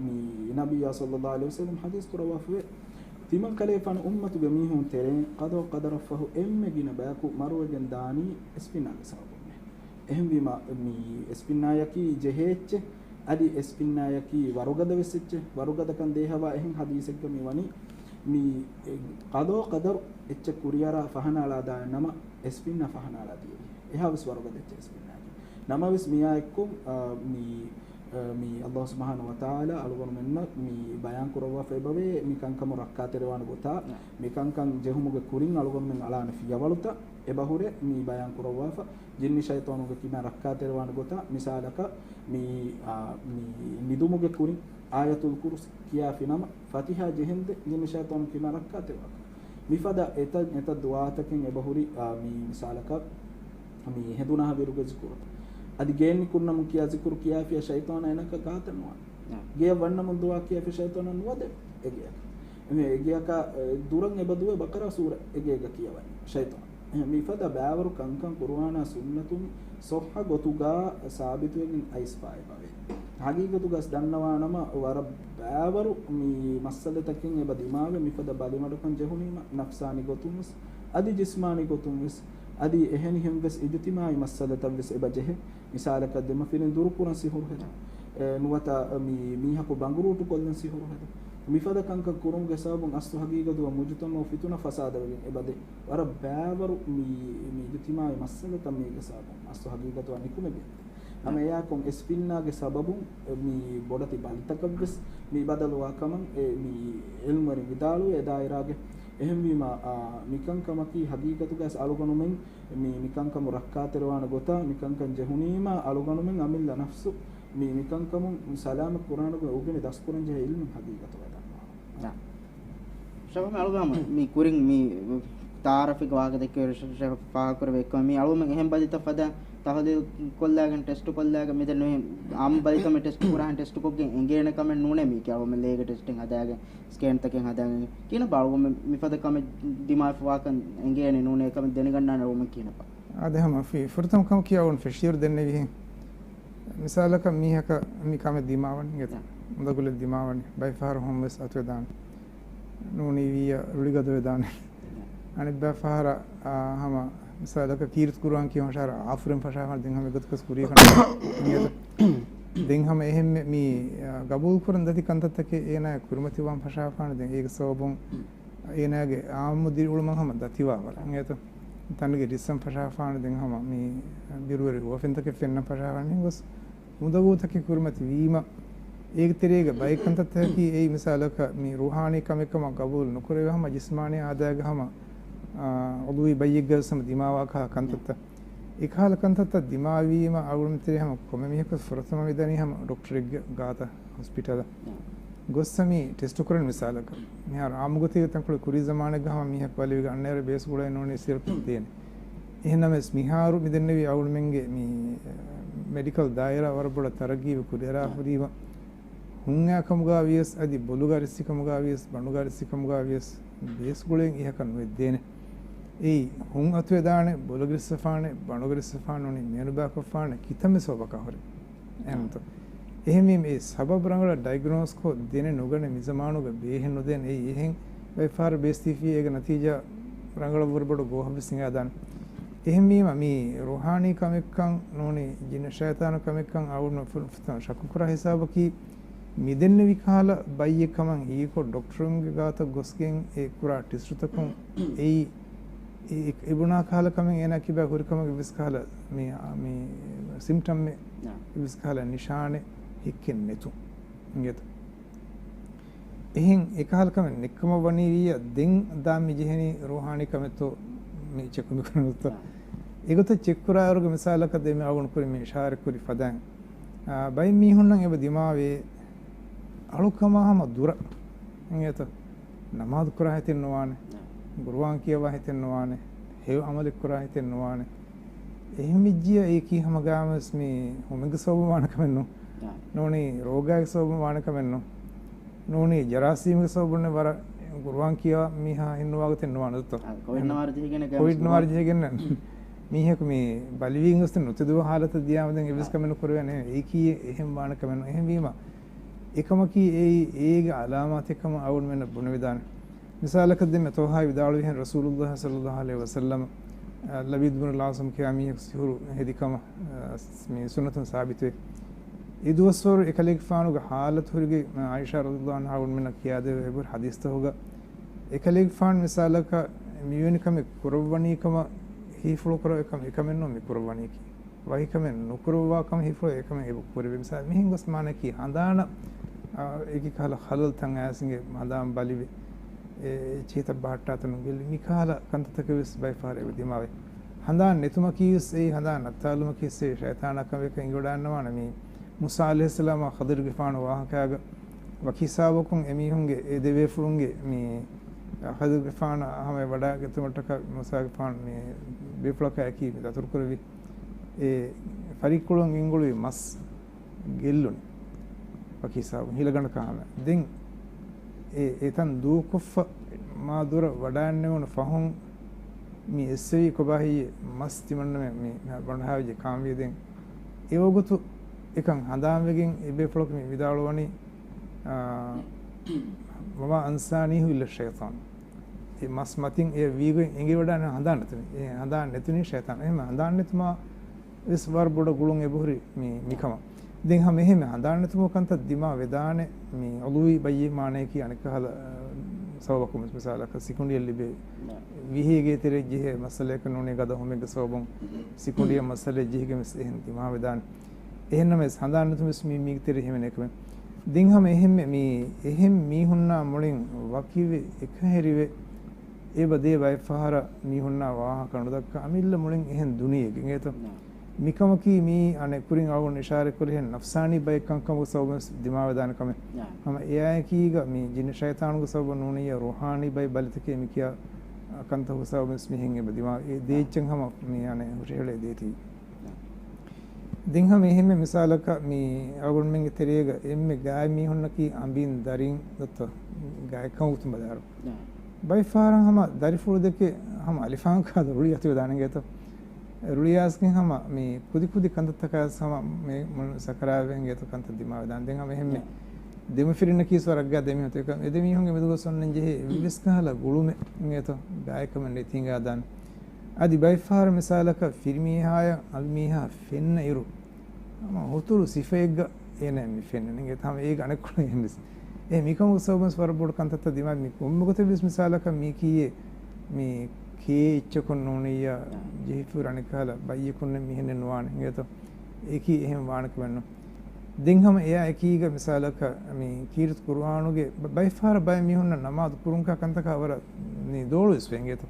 މި ނަބިއްޔާ ޞައްލައްލާހު ޢަލައިހި ވަސައްލަމް ޙަދީޘް ކުރައްވާފަވޭ، ތިމަން ކަލޭގެފާނު އުއްމަތުގެ މީހުން ތެރެއިން ޤަޟާ ޤަދަރަށްފަހު އެންމެ ގިނަ ބަޔަކު މަރުވެގެން ދާނީ އެސްފިންނާގެ ސަބަބުން. އެހެންވީމަ، މި އެސްފިންނާއަކީ ޖެހޭ އެއްޗެއް، އަދި އެސްފިންނާއަކީ ވަރުގަދަ ވެސް އެއްޗެއް. ވަރުގަދަކަން ދޭހަވާ އެހެން ޙަދީޘެއްގަ މި ވަނީ، މި ޤަޟާ ޤަދަރު އެއްޗެއް ކުރިއަރާ ފަހަނައަޅާ ދާނެ ނަމަ، އެސްފިންނާ ފަހަނައަޅާ ދިޔައީ. އެހާވެސް ވަރުގަދަ އެއްޗެއް އެސްފިންނާއަކީ. ނަމަވެސް މިއާއެއްކޮށް، އާ، މި، އާ، މި ﷲ ސުބްޙާނަހޫ ވަތަޢާލާ އަޅުގަނޑުމެންނަށް މި ބަޔާން ކުރައްވާފަ އެބަވޭ، މި ކަންކަމުން ރައްކާތެރިވާނެ ގޮތާ، ނަ. މި ކަންކަން ޖެހުމުގެ ކުރިން އަޅުގަނޑުމެން އަޅާނެ ފިޔަވަޅުތައް އެބަހުރޭ، މި ބަޔާން ކުރައްވާފަ، ޖިންނި ޝައިޠާނުގެ ކިބައިން ރައްކާތެރިވާނެ ގޮތާ، މިސާލަކަށް މި، އާ، މި ނިދުމުގެ ކުރިން އާޔަތުލް ކުރުސި ކިޔާފި ނަމަ، ފަތިޙާ ޖެހެންދެން ޖިންނި ޝައިޠާނު ކިބައިން ރައްކާތެރިވާކަށް. މިފަދަ އެތައް، އެތައް ދުޢާތަކެއް އެބަހުރި، އާ، މި މިސާލަކަށް، މި ހެނދުނަހަ ވިރުގެ ޒިކުރުތައް. އަދި ގޭން ނިކުންނަމުން ކިޔާ ޒިކުރު ކިޔާފިޔާ ޝައިޠާނާ އޭނައަކަށް ގާތަށް ނުވާނެ. ނަ. ގެޔަށް ވަންނަމުން ދުޢާ ކިޔާފިޔާ ޝައިޠާނާ ނުވަދެވޭ އެގެއަކަށް. އެމެ އެގެއަކަށް، އެ، ދުރަށް އެބަ ދުވޭ ބަޤަރާ ސޫރަ އެގޭގަ ކިޔަވަނީ ޝައިޠާނާ. މިފަދަ ބައިވަރު ކަންކަން ޤުރުއާނާ ސުންނަތުން ޞައްޙަ ގޮތުގަ ސާބިތުވެގެން އައިސްފަ އެބަވޭ. ޙަޤީޤަތުގަސް ދަންނަވާނަމަ، ވަރަށް ބައިވަރު މި މައްސަލަތަކެއް އެބަ ދިމާވެ، މިފަދަ ބަލިމަޑުކަން ޖެހުނީމަ، ނަފްސާނީ ގޮތުންވެސް، އަދި ޖިސްމާނީ ގޮތުންވެސް، އަދި އެހެނިހެންވެސް އިޖުތިމާޢީ މައްސަލަތައްވެސް އެބަ ޖެހޭ. މިސާލަކަށް ދެމަފިރިން ދުރުކުރަން ސިހުރު ހެދުން. އެ، ނުވަތަ މި މީހަކު ބަނގުރޫޓުކޮށްލަން ސިހުރު ހެދުން. މިފަދަ ކަންކަން ކުރުމުގެ ސަބަބުން އަސްލު ޙަޤީޤަތުގަ މުޖުތަމަޢު ފިތުނަ ފަސާދަވެގެން އެބަދޭ. ވަރަށް ބައިވަރު މި، މި އިޖުތިމާޢީ މައްސަލަތައް މީގެ ސަބަބުން އަސްލު ޙަޤީޤަތުގަ ނިކުމެ ބެހޭ. ހަމަ އެއާއެކު އެ ފިތްނާގެ ސަބަބުން މި ބޮޑެތި ބަލިތަކަށްވެސް މި ބަދަލުވާ ކަމަށް އެ މި ޢިލްމުވެރިން ވިދާޅުވޭ އެ ދާއިރާގެ. އެހެންވީމަ، އާ، މިކަންކަމަކީ ޙަޤީޤަތުގަސް އަޅުގަނޑުމެން މި، މިކަންކަމުން ރައްކާތެރިވާނެ ގޮތާ، މިކަންކަން ޖެހުނީމާ އަޅުގަނޑުމެން އަމިއްލަ ނަފްސު މި، މިކަންކަމުން ސަލާމަތް ކުރާނެ ގޮތް އުގެނި ދަސްކުރަންޖެހޭ ޢިލްމު ޙަޤީޤަތުގަ ދަންނަވާ. ނާ. ޝަބާބް އަޅުގަނޑު މި ކުރިން މި ތަޢާރަފީގެ ވާހަކަ ދެއްކެވި ޝަ-، ޝަ-، ފާހަގަކުރެވޭ އެއްކަމެއް މި އަޅުގަނޑުމެން އެހެން ބަލިތައް ފަދަ ތަޙްލީލް ކޮށްލާގެން ޓެސްޓު ކޮށްލާގެން މިދެންނެވި އާއްމު ބަލިތައް މި ޓެސްޓު ކުރާހެން ޓެސްޓު ކޮށްގެން އެނގޭނެ ކަމެއް ނޫނޭ މީކީ އަޅުގަނޑުމެން ލޭގެ ޓެސްޓިން ހަދާގެން ސްކޭންތަކެއް ހަދާގެން ކިހިނެއްބާ އަޅުގަނޑުމެން މިފަދަ ކަމެއް ދިމާވެފަވާކަން އެނގޭނެ ނޫނޭ ކަމެއް ދެނެގަންނާނެ އަޅުގަނޑުމެން ކިހިނެއްބާ؟ އާދެ، ހަމަ ފި-، ފުރަތަމަ ކަމަކީ އަޅުގަނޑު ފެށިއިރު ދެންނެވިހެން. މިސާލަކަށް މީހަކަށް މި ކަމެއް ދިމާވަނީ އިނގޭތަ؟ އުނދަގުލެއް ދިމާވަނީ. ބައެއް ފަހަރު ހޮންވެސް އަތުވެދާނެ. ނޫނީ ވިއްޔަ ރުޅިގަދަވެދާނެ. އަނެއް ބައެއް ފަހަރަށް، އާ، ހަމަ މިސާލަކަށް ކީރިތި ކުރުއާން ކިޔަން ހުށަހަރަ އާފުރިން ފަށާފާނެ ދެން ހަމަ އެގޮތަކަސް ކުރީ ކަން. ދެން ހަމަ އެހެންމެ މި، އާ، ގަބޫލު ކުރަން ދަތި ކަންތައްތަކެއް އޭނާ ކުރިމަތިވާން ފަށާފާނެ ދެން އޭގެ ސަބަބުން އޭނާގެ އާއްމު ދިރިއުޅުމަށް ހަމަ ދަތިވާ ވަރަށް އިނގޭތަ؟ ތަނުގެ ރިއްސަން ފަށާފާނެ ދެން ހަމަ މި ބިރުވެރި ރުއަފިންތަކެއް ފެންނަން ފަށާފާނެ ގޮސް އުނދަގޫތަކެއް ކުރިމަތި ވީމަ، އޭގެ ތެރޭގަ ބައެއް ކަންތައްތަކަކީ އެއީ މިސާލަކަށް މި ރޫޙާނީ ކަމެއް ކަމަށް ގަބޫލު ނުކުރެވޭ ހަމަ ޖިސްމާނީ އާދައިގެ ހަމަ، އާ، ޢުޟުވީ ބައްޔެއްގަ ވެސް ހަމަ ދިމާވާ ކަހަލަ ކަންތައްތައް. އެކަހަލަ ކަންތައްތައް ދިމާވީމަ އަޅުގަނޑުމެން ތެރޭ ހަމަ ކޮންމެ މީހަކު ފުރަތަމަ މިދަނީ ހަމަ ޑޮކްޓަރެއްގެ ގާތަށް ހޮސްޕިޓަލަށް. ގޮއްސަ މި ޓެސްޓު ކުރަން މިސާލަކަށް. މިހާރު އާއްމު ގޮތީގެ ތަންކޮޅެއް ކުރީ ޒަމާނެއްގަ ހަމަ މީހަކު ބަލިވެގެން އަންނައިރު ބޭސް ގުޅައެއް ނޫނީ ސިރަޕެއް ދޭނެ. އެހެންނަމަވެސް މިހާރު މިދެންނެވި އަޅުގަނޑުމެންގެ މި މެޑިކަލް ދާއިރާ ވަރަށް ބޮޑަށް ތަރައްގީވެ ކުރިއަރާ ހުރީމަ، ހުންއައި ކަމުގަ ވިޔަސް އަދި ބޮލުގަ އިރުއްސި ކަމުގަ ވިޔަސް ބަނޑުގަ އިރުއްސި ކަމުގަ ވިޔަސް ބޭސް ގުޅައެއް އެހަކަށް ނުވެއްދޭނެ. އެއީ ހުން އަތުވެދާނެ، ބޮލުގަ އިރުއްސަފާނެ، ބަނޑުގަ އިރުއްސަފާނެ ނޫނީ މޭނުބާކޮށްފާނެ ކިތަންމެ ސަބަބަކާ ހުރެ. އެހެންތޯ؟ އެހެންވީމަ އެ ސަބަބު ރަނގަޅަށް ޑައިގްނޯސްކޮށް ދެނެއް ނުގަނެ މިޒަމާނުގަ ބޭހެއް ނުދޭނެ. އެއީ އެހެން ބައެއް ފަހަރަށް ބޭސް ދީފިއްޔާ އޭގެ ނަތީޖާ ރަނގަޅަށްވުރެ ބޮޑު ގޯހަށްވެސް ހިނގާދާނެ. އެހެންވީމަ މީ ރޫޙާނީ ކަމެއްކަން ނޫނީ ޖިންނި ޝައިޠާނު ކަމެއްކަން އަޅުގަނޑު ފު-، ފު-، ޝައްކުކުރާ ހިސާބަކީ މިދެންނެވި ކަހަލަ ބައްޔެއް ކަމަށް ހީކޮށް ޑޮކްޓަރުންގެ ގާތަށް ގޮސްގެން އެ ކުރާ ޓެސްޓުތަކުން އެއީ އެ، އެ، އެ ބުނާ ކަހަލަ ކަމެއް އޭނާ ކިބާ ހުރި ކަމެއް އެއްވެސް ކަހަލަ މި، މި ސިމްޓަމެއް، އާ. އެއްވެސް ކަހަލަ ނިޝާނެއް ހިއްކެއް ނެތު. އިނގޭތަ؟ އެހެން އެކަހަލަ ކަމެއް ނެތްކަމަށް ވަނީ ވިއްޔާ ދެން ދާން މި ޖެހެނީ ރޫޙާނީ ކަމެއްތޯ މި ޗެކު މި ކުރަން އޮތްތޯ؟ އާ. އެގޮތަށް ޗެކް ކުރާއިރުގެ މިސާލަކަށް ދެން މި އަޅުގަނޑު ކުރިން މި އިޝާރަތް ކުރި ފަދައިން، އާ، ބައެއް މީހުންނަށް އެބަ ދިމާވޭ އަޅުކަމާ ހަމަ ދުރަށް. އިނގޭތަ؟ ނަމާދު ކުރާ ހިތެއް ނުވާނެ. ޤުރުއާން ކިޔަވާ ހިތެއް ނުވާނެ. ހެޔޮ އަމަލެއް ކުރާ ހިތެއް ނުވާނެ. އެހެން ވެއްޖިއްޔާ އެއީކީ ހަމަ ގާމަސް މި ހުމެއްގެ ސަބަބުން ވާނެ ކަމެއް ނޫން. ނޫނީ ރޯގާގެ ސަބަބުން ވާނެ ކަމެއް ނޫން. ނޫނީ ޖަރާސީމުގެ ސަބަބުން ވަރަށް ޤުރުއާން ކިޔާ މީހާ ހިންނުވާ ގޮތެއް ނުވާނެ ދޯ. އާ، ކޮވިޑް ނަވާރަ ޖެހިގެން ގާމަސް ކޮވިޑް ނަވާރަ ޖެހިގެން މީހަކު މި ބަލިވީ ގޮސް ނުތެދުވާ ހާލަތަށް ދިޔާމަ ދެން އެއްވެސް ކަމެއް ނުކުރެވޭނެ. އެއީކީ އެހެން ވާނެ ކަމެއް ނޫން. އެހެންވީމަ އެކަމަކީ އެއީ އޭގެ އަލާމާތެއް ކަމަށް އަޅުގަނޑުމެންނަށް ބުނެވިދާނެ. މިސާލަކަށް ދެންމެ ޠަލްޙާ ވިދާޅުވިހެން ރަސޫލުﷲ ޞައްލަﷲ ޢަލައިހި ވަސައްލަމަ، އަ، ލަބީދު ބުނު ލައުސަމް ކިޔާ މީހަކު ސިހުރު ހެދި ކަމަށް، އަ، މި ސުންނަތުން ސާބިތުވޭ. އެ ދުވަސްވަރު އެކަލޭގެފާނުގެ ޙާލަތު ހުރިގެން ޢާއިޝާ ރަޟިޔަﷲ ޢަންހާ އަޅުގަނޑުމެންނަށް ކިޔާދެއްވި އެބަހުރި ޙަދީޘްތަކުގަ އެކަލޭގެފާނު މިސާލަކަށް މިވެނި ކަމެއް ކުރައްވަނީ ކަމަށް ހީފުޅު ކުރާ އެކަމެއް ނޫން މި ކުރައްވަނީކީ. ވަކިކަމެއް ނުކުރައްވާ ކަމަށް ހިފުރެ އެކަމެއް އެބަ ކުރެވޭ. މިސާލަށް މިހެން ގޮސް މާނައަކީ ހަނދާނަށް، އާ، އެކި ކަހަލަ ޚަލަލްތައް އައިސް އިނގޭ ހަނދާން ބަލިވެ، އެ، އެ އެއްޗިހިތައް ބަހައްޓާތަން ގެއްލި މި ކަހަލަ ކަންތައްތަކެއް ވެސް ބައެއް ފަހަރަށް އެބަ ދިމާވޭ. ހަނދާން ނެތުމަކީ ވެސް އެއީ ހަނދާން ނައްތާލުމަކީ ވެސް އެއީ ޝައިޠާނާ ކަމެއް ކަން އެނގިވަޑައިގަންނަވާނެ. މި މޫސާ ޢަލައިހިއްސަލާމާ ޚަޟިރުގެފާނު ވާހަކައިގަ ވަކި ހިސާބަކުން އެމީހުންގެ އެ ދެބޭފުޅުންގެ މި ޚަޟިރުގެފާނު ހަމަ ވަޑައިގަތުމަށްޓަކާ މޫސާގެފާނު މި ބޭފުޅަކާ އެކީ މި ދަތުރުކުރެއްވި އެ ފަރިއްކޮޅުން ގެންގުޅުވި މަސް ގެއްލުނީ. ވަކި ހިސާބުން ހިލަގަނޑަކާ ހަމަ. ދެން އެ، އެތަން ދޫކޮށްފަ މާ ދުރަށް ވަޑައިންނެވުނު ފަހުން މި އެއްސެވީ ކޮބާހެއްޔޭ މަސް ތިމަންނަމެން މި ބަނޑުހާވެއްޖެ ކާންވީ. ދެން އެވަގުތު އެކަން ހަނދާންވެގެން އެ ބޭފުޅަކު މި ވިދާޅުވަނީ، އާ، "وما أنسانيه إلا الشيطان." އެ މަސް މަތިން އެ ވީގޮތް އެނގިވަޑައިގަންނަވާ ހަނދާން ނެތުނީ. އެ ހަނދާން ނެތުނީ ޝައިޠާން. އެހެން ހަނދާން ނެތުމާ ވެސް ވަރަށް ބޮޑަށް ގުޅުން އެބަހުރި މި، މިކަމަށް. ދެން ހަމަ އެހެން ހަނދާން ނެތުމުގެ ކަންތައް ދިމާ ވެދާނެ މި ޢުޟުވީ ބައްޔެއް މާނަޔަކީ އަނެއްކަހަލަ، އަ، ސަބަބަކުން ވެސް. މިސާލަކަށް ސިކުނޑިއެއް ލިބޭ ވިހޭގޭ ތެރެއަށް ޖެހޭ މައްސަލައަކަށް ނޫނީ ގަދަ ހޮމެއްގެ ސަބަބުން ސިކުނޑިއަށް މައްސަލައެއް ޖެހިގެން ވެސް އެހެން ދިމާ ވެދާނެ. އެހެންނަމަވެސް ހަނދާން ނެތުން ވެސް މީ މީގެ ތެރޭ ހިމެނޭ ކަމެއް. ދެން ހަމަ އެހެންމެ މީ، އެހެން މީހުންނާ މުޅިން ވަކިވެ އެކަހެރިވެ އެބަ ދޭ ބައެއް ފަހަރަށް މީހުންނާ ވާހަކަ ނުދައްކާ އަމިއްލަ މުޅިން އެހެން ދުނިޔެއެއްގަ އިނގޭތޯ. މިކަމަކީ މީ އަނެއް ކުރިން އަޅުގަނޑު އިޝާރަތްކުރިހެން ނަފްސާނީ ބައެއް ކަންކަމުގެ ސަބަބުން ވެސް ދިމާވެދާނެ ކަމެއް. ހަމަ އެއާއެކީގަ މި ޖިންނި ޝައިޠާނުގެ ސަބަބުން ނޫނިއްޔާ ރޫޙާނީ ބައެއް ބަލިތަކެއް މިކިޔާ ކަންތަކުގެ ސަބަބުން ވެސް މިހެން އެބަ ދިމާވޭ. އެ ދޭއްޗެއް ހަމަ މި އަނެއް ހުށަހެޅޭ ދޭތީ. ދެން ހަމަ އެހެންމެ މިސާލަކަށް މި އަޅުގަނޑުމެންގެ ތެރޭގަ އެންމެ ގާތް މީހުންނަކީ އަނބިން ދަރިން ދޮއްތޯ ގާތްކަމަށް ގޮތުން ބަލާއިރު. ބައެއް ފަހަރަށް ހަމަ ދަރިފުޅު ދެކެ ހަމަ އަލިފާން ކާދަ ރުޅި އަތުވެދާނެ އިނގޭތޯ. ރުޅި އައިސްގެން ހަމަ މި ކުދި ކުދި ކަންތައްތަކާ ވެސް ހަމަ މި މުޅި ސަކަރާތްވެ އިނގޭތޯ ކަންތައް ދިމާވެދާނެ. ދެން ހަމަ އެހެންމެ ދެމަފިރިންނަކީ ވަރަށް ގާތް ދެމީހުންތޯ. އެކަމަކު އެ ދެމީހުންގެ މެދުގަ އޮންނަން ޖެހޭ އެއްވެސް ކަހަލަ ގުޅުމެއް އިނގޭތޯ ގާތްކަމެއް ނެތި ހިނގާދާނެ. އަދި ބައެއް ފަހަރަށް މިސާލަކަށް ފިރިމީހާޔަށް އަނބިމީހާ ފެންނަ އިރު، ހަމަ ހުތުރު ސިފައެއްގަ އޭނަ މި ފެންނަނީ އިނގޭތޯ. ހަމަ އޭގެ އަނެއްކޮޅު އެހެން ވެސް. އެ މިކަމުގެ ސަބަބުން ވެސް ވަރަށް ބޮޑު ކަންތައްތައް ދިމާ މި ކޮންމެ ގޮތެއް ވެސް މިސާލަކަށް މީކީއެއް މި ކޭ އެއްޗަކުން ނޫނިއްޔާ ޖެހިފަ ހުރި އަނެއްކަހަލަ ބައްޔަކުންނެއް މިހެންނެއް ނުވާނެ އިނގޭތޯ. އެކީ އެހެން ވާނެ ކަމެއް ނޫން. ދެން ހަމަ އެއާ އެކީގަ މިސާލަކަށް މި ކީރިތި ޤުރުއާނުގެ ބަ-، ބައެއް ފަހަރަށް ބައެއް މީހުންނަށް ނަމާދު ކުރުންކާ ކަންތަކާ ވަރަށް މި ދޯޅުވެސް ވޭ އިނގޭތޯ.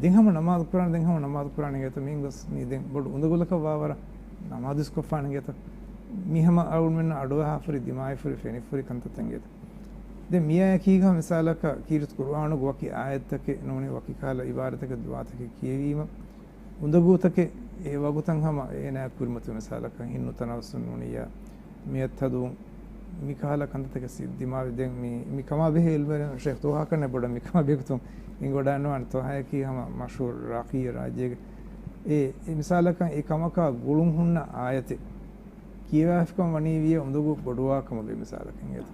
ދެން ހަމަ ނަމާދު ކުރާނެ، ދެން ހަމަ ނަމާދު ކުރާނެ އިނގޭތޯ. މި ގޮސް މި ދެން ބޮޑު އުނދަގުލަކަށް ވާވަރަށް ނަމާދު ވެސް ކޮށްފާނެ އިނގޭތޯ. މި ހަމަ އަޅުގަނޑުމެންނަށް އަޑުއަހާފަ ހުރި، ދިމާވެފަ ހުރި، ފެނިފަ ހުރި ކަންތައްތައް އިނގޭތޯ. ދެން މިއާއެކީގަ މިސާލަކަށް ކީރިތި ޤުރުއާނުގެ ވަކި އާޔަތްތަކެއް ނޫނީ ވަކި ކަހަލަ އިބާރަތަކެއް ދުޢާތަކެއް ކިޔެވީމަ، އުނދަގޫތަކެއް އެ ވަގުތަށް ހަމަ އޭނާ ކުރިމަތި މިސާލަކަށް ހިންނު ތަނައްވަސް ނޫނިއްޔާ މިއަތް ހަދުން މިކަހަލަ ކަންތައްތަކެއް ސި-، ދިމާވި. ދެން މި، މިކަމާ ބެހޭ އިލްމުވެރިން ޝޭޚް ޠަހާ ކަންނޭ ބޮޑަށް މިކަމާ ބެހޭ ގޮތުން އެނގިވަޑައިގަންނަވާނެ. ޠަހާއަކީ ހަމަ މަޝްހޫރު ރާޤީ ރާއްޖޭގެ އެ، އެ މިސާލަކަށް އެ ކަމަކާ ގުޅުން ހުންނަ އާޔަތެއް ކިޔަވާފިކަން ވަނީ ވިއްޔަ އުނދަގޫ ބޮޑުވާ ކަމަށް ވޭ މިސާލަކަށް އިނގޭތޯ.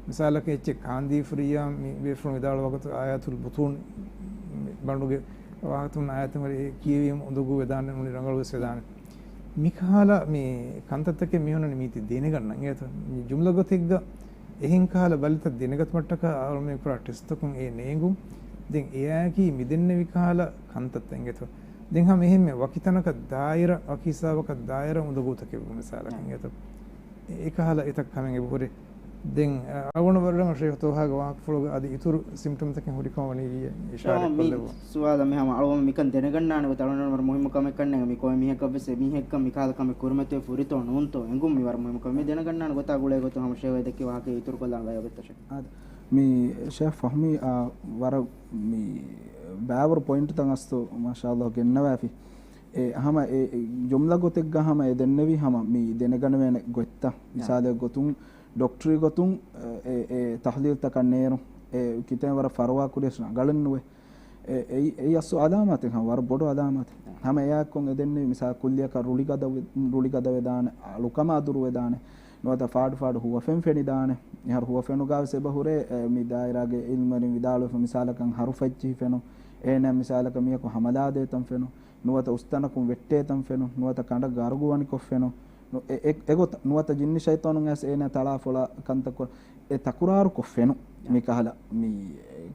މިސާލަކަށް އެއްޗެއް ކާންދީފަ ހުރިއްޔާ މި ބޭފުޅުން ވިދާޅުވާ ގޮތަށް އާޔާތުލް ބުތޫން ބަނޑުގެ ވާހަކަތައް އާޔަތުން ވަރަށް އެ ކިޔެވީމަ އުނދަގޫ ވެދާނެ ނޫނީ ރަނގަޅު ވެސް ވެދާނެ. މިކަހަލަ މި ކަންތައްތަކެއް މި ހުންނަނީ މީތި ދެނެގަންނަން އިނގޭތޯ. މި ޖުމްލަ ގޮތެއްގަ އެހެން ކަހަލަ ބަލިތައް ދެނެގަތުމަށްޓަކާ އަޅުމެން ކުރާ ޓެސްޓްތަކުން އެ ނޭނގުން. ދެން އެއާއެކީ މި ދެންނެވި ކަހަލަ ކަންތައްތައް އިނގޭތޯ. ދެން ހަމަ އެހެންމެ ވަކި ތަނަކަށް ދާއިރަށް، ވަކި ހިސާބަކަށް ދާއިރަށް އުނދަގޫތަކެއް މިސާލަކަށް އިނގޭތޯ. އެ، އެކަހަލަ އެތައް ކަމެއް އެބަހުރި. ދެން، އަ، އަޅުގަނޑު ވަރަށް ޝޭޚް ޠަހާގެ ވާހަކަފުޅުގަ އަދި އިތުރު ސިމްޕްޓަމްތަކެއް ހުރިކަމަށް ވަނީ ވިއްޔަ އިޝާރަތް ކޮށްލެއްވާ. ސުވާލަށް މި ހަމަ އަޅުގަނޑު މިކަން ދެނެގަންނާނެ ގޮތަށް އަޅުގަނޑު ވަރަށް މުހިއްމު ކަމެއް ކަންނޭނގެ. މި ކޮންމެ މީހަކަށްވެސް އެމީހެއްކަން މިކަހަލަ ކަމެއް ކުރިމަތިވެ ފުރިތޯ ނޫންތޯ އެނގުން މި ވަރަށް މުހިއްމު ކަމެއް. މި ދެނެގަންނާނެ ގޮތާ ގުޅޭ ގޮތުން ހަމަ ޝޭޚް އެ ދެއްކި ވާހަކަ އިތުރުކޮށްލާން ބަޔަށް އޮތްތަށެއް. އާދެ. މި ޝޭޚް ފަހުމީ، އާ، ވަރަށް މި ބައިވަރު ޕޮއިންޓްތައް އަސްލު މާޝާﷲ ގެންނަވާފި. އެ ހަމަ އެ، އެ ޖުމްލަ ގޮތެއްގަ ހަމަ އެ ދެންނެވި ހަމަ މި ދެނެގަނެވޭނެ ގޮތްތައް. މިސާލެއް ގޮތުން، ޑޮކްޓަރީ ގޮތުން، އެ، އެ، އެ ތަޙްލީލްތަކަށް ނޭރު، އެ ކިތައް ވަރަށް ފަރުވާ ކުރިޔަސް ރަނގަޅެއް ނުވޭ. އެ، އެއީ، އެއީ އަސްލު އަލާމާތެއް ހަމަ، ވަރަށް ބޮޑު އަލާމާތެއް. ހަމަ އެއާއެއްކޮށް އެ ދެންނެވި މިސާލަކަށް ކުއްލިއަކަށް ރުޅި ގަދަ ވެ-، ރުޅި ގަދަ ވެދާނެ، އަޅުކަމާ ދުރު ވެދާނެ، ނުވަތަ ފާޑު ފާޑު ހުވަފެން ފެނިދާނެ. އެހާރު ހުވަފެނުގަ ވެސް އެބަ ހުރޭ، އެ، މި ދާއިރާގެ އިލްމުވެރިން ވިދާޅުވެފަ މިސާލަކަށް ހަރުފަ އެއްޗިހި ފެނު، އޭނަ މިސާލަކަށް މީހަކު ހަމަލާދޭތަން ފެނު، ނުވަތަ އުސްތަނަކުން ވެއްޓޭތަން ފެނު، ނުވަތަ ކަނޑަށް ގަރުގުވަނިކޮށް ފެނު، ނު-، އެ-، އެ-، އެގޮތަށް ނުވަތަ ޖިންނި ޝައިޠާނުން އައިސް އޭނަ ތަޅާފޮޅާ ކަންތައް ކުރ-، އެ ތަކުރާރުކޮށް ފެނު. މި ކަހަލަ މި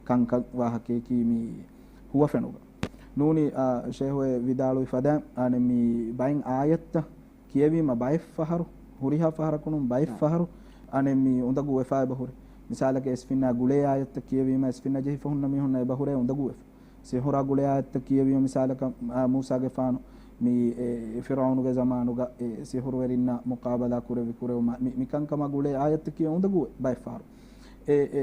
ކަންކަން ވާހަކަޔަކީ މި ހުވަފެނުގަ. ނޫނީ، އާ، ޝޭހު އެ ވިދާޅުވި ފަދައިން، އާނެ، މި ބައެއް އާޔަތްތައް ކިޔެވީމަ ބައެއް ފަހަރު، ހުރިހާ ފަހަރަކު ނޫން، ބައެއް ފަހަރު، އާނެ، މި އުނދަގޫ ވެފާ އެބަ ހުރި. މިސާލަކަށް، އިސްފިންނާ ގުޅޭ އާޔަތްތައް ކިޔެވީމަ، އިސްފިންނާ ޖެހިފަ ހުންނަ މީހުންނަށް އެބަ ހުރޭ އުނދަގޫ ވެފަ. ސިހުރާ ގުޅޭ އާޔަތްތައް ކިޔެވީމަ، މިސާލަކަށް، އާ، މޫސާގެފާނު މި، އެ، ފިރުޢައުނުގެ ޒަމާނުގަ، އެ، ސިހުރުވެރިންނާ މުޤާބަލާ ކުރެއްވި ކުރެވުމާ، މި، މި ކަންކަމާ ގުޅޭ އާޔަތްތައް ކިޔެވޭ އުނދަގޫ ބައެއް ފަހަރު. އެ، އެ، އެ،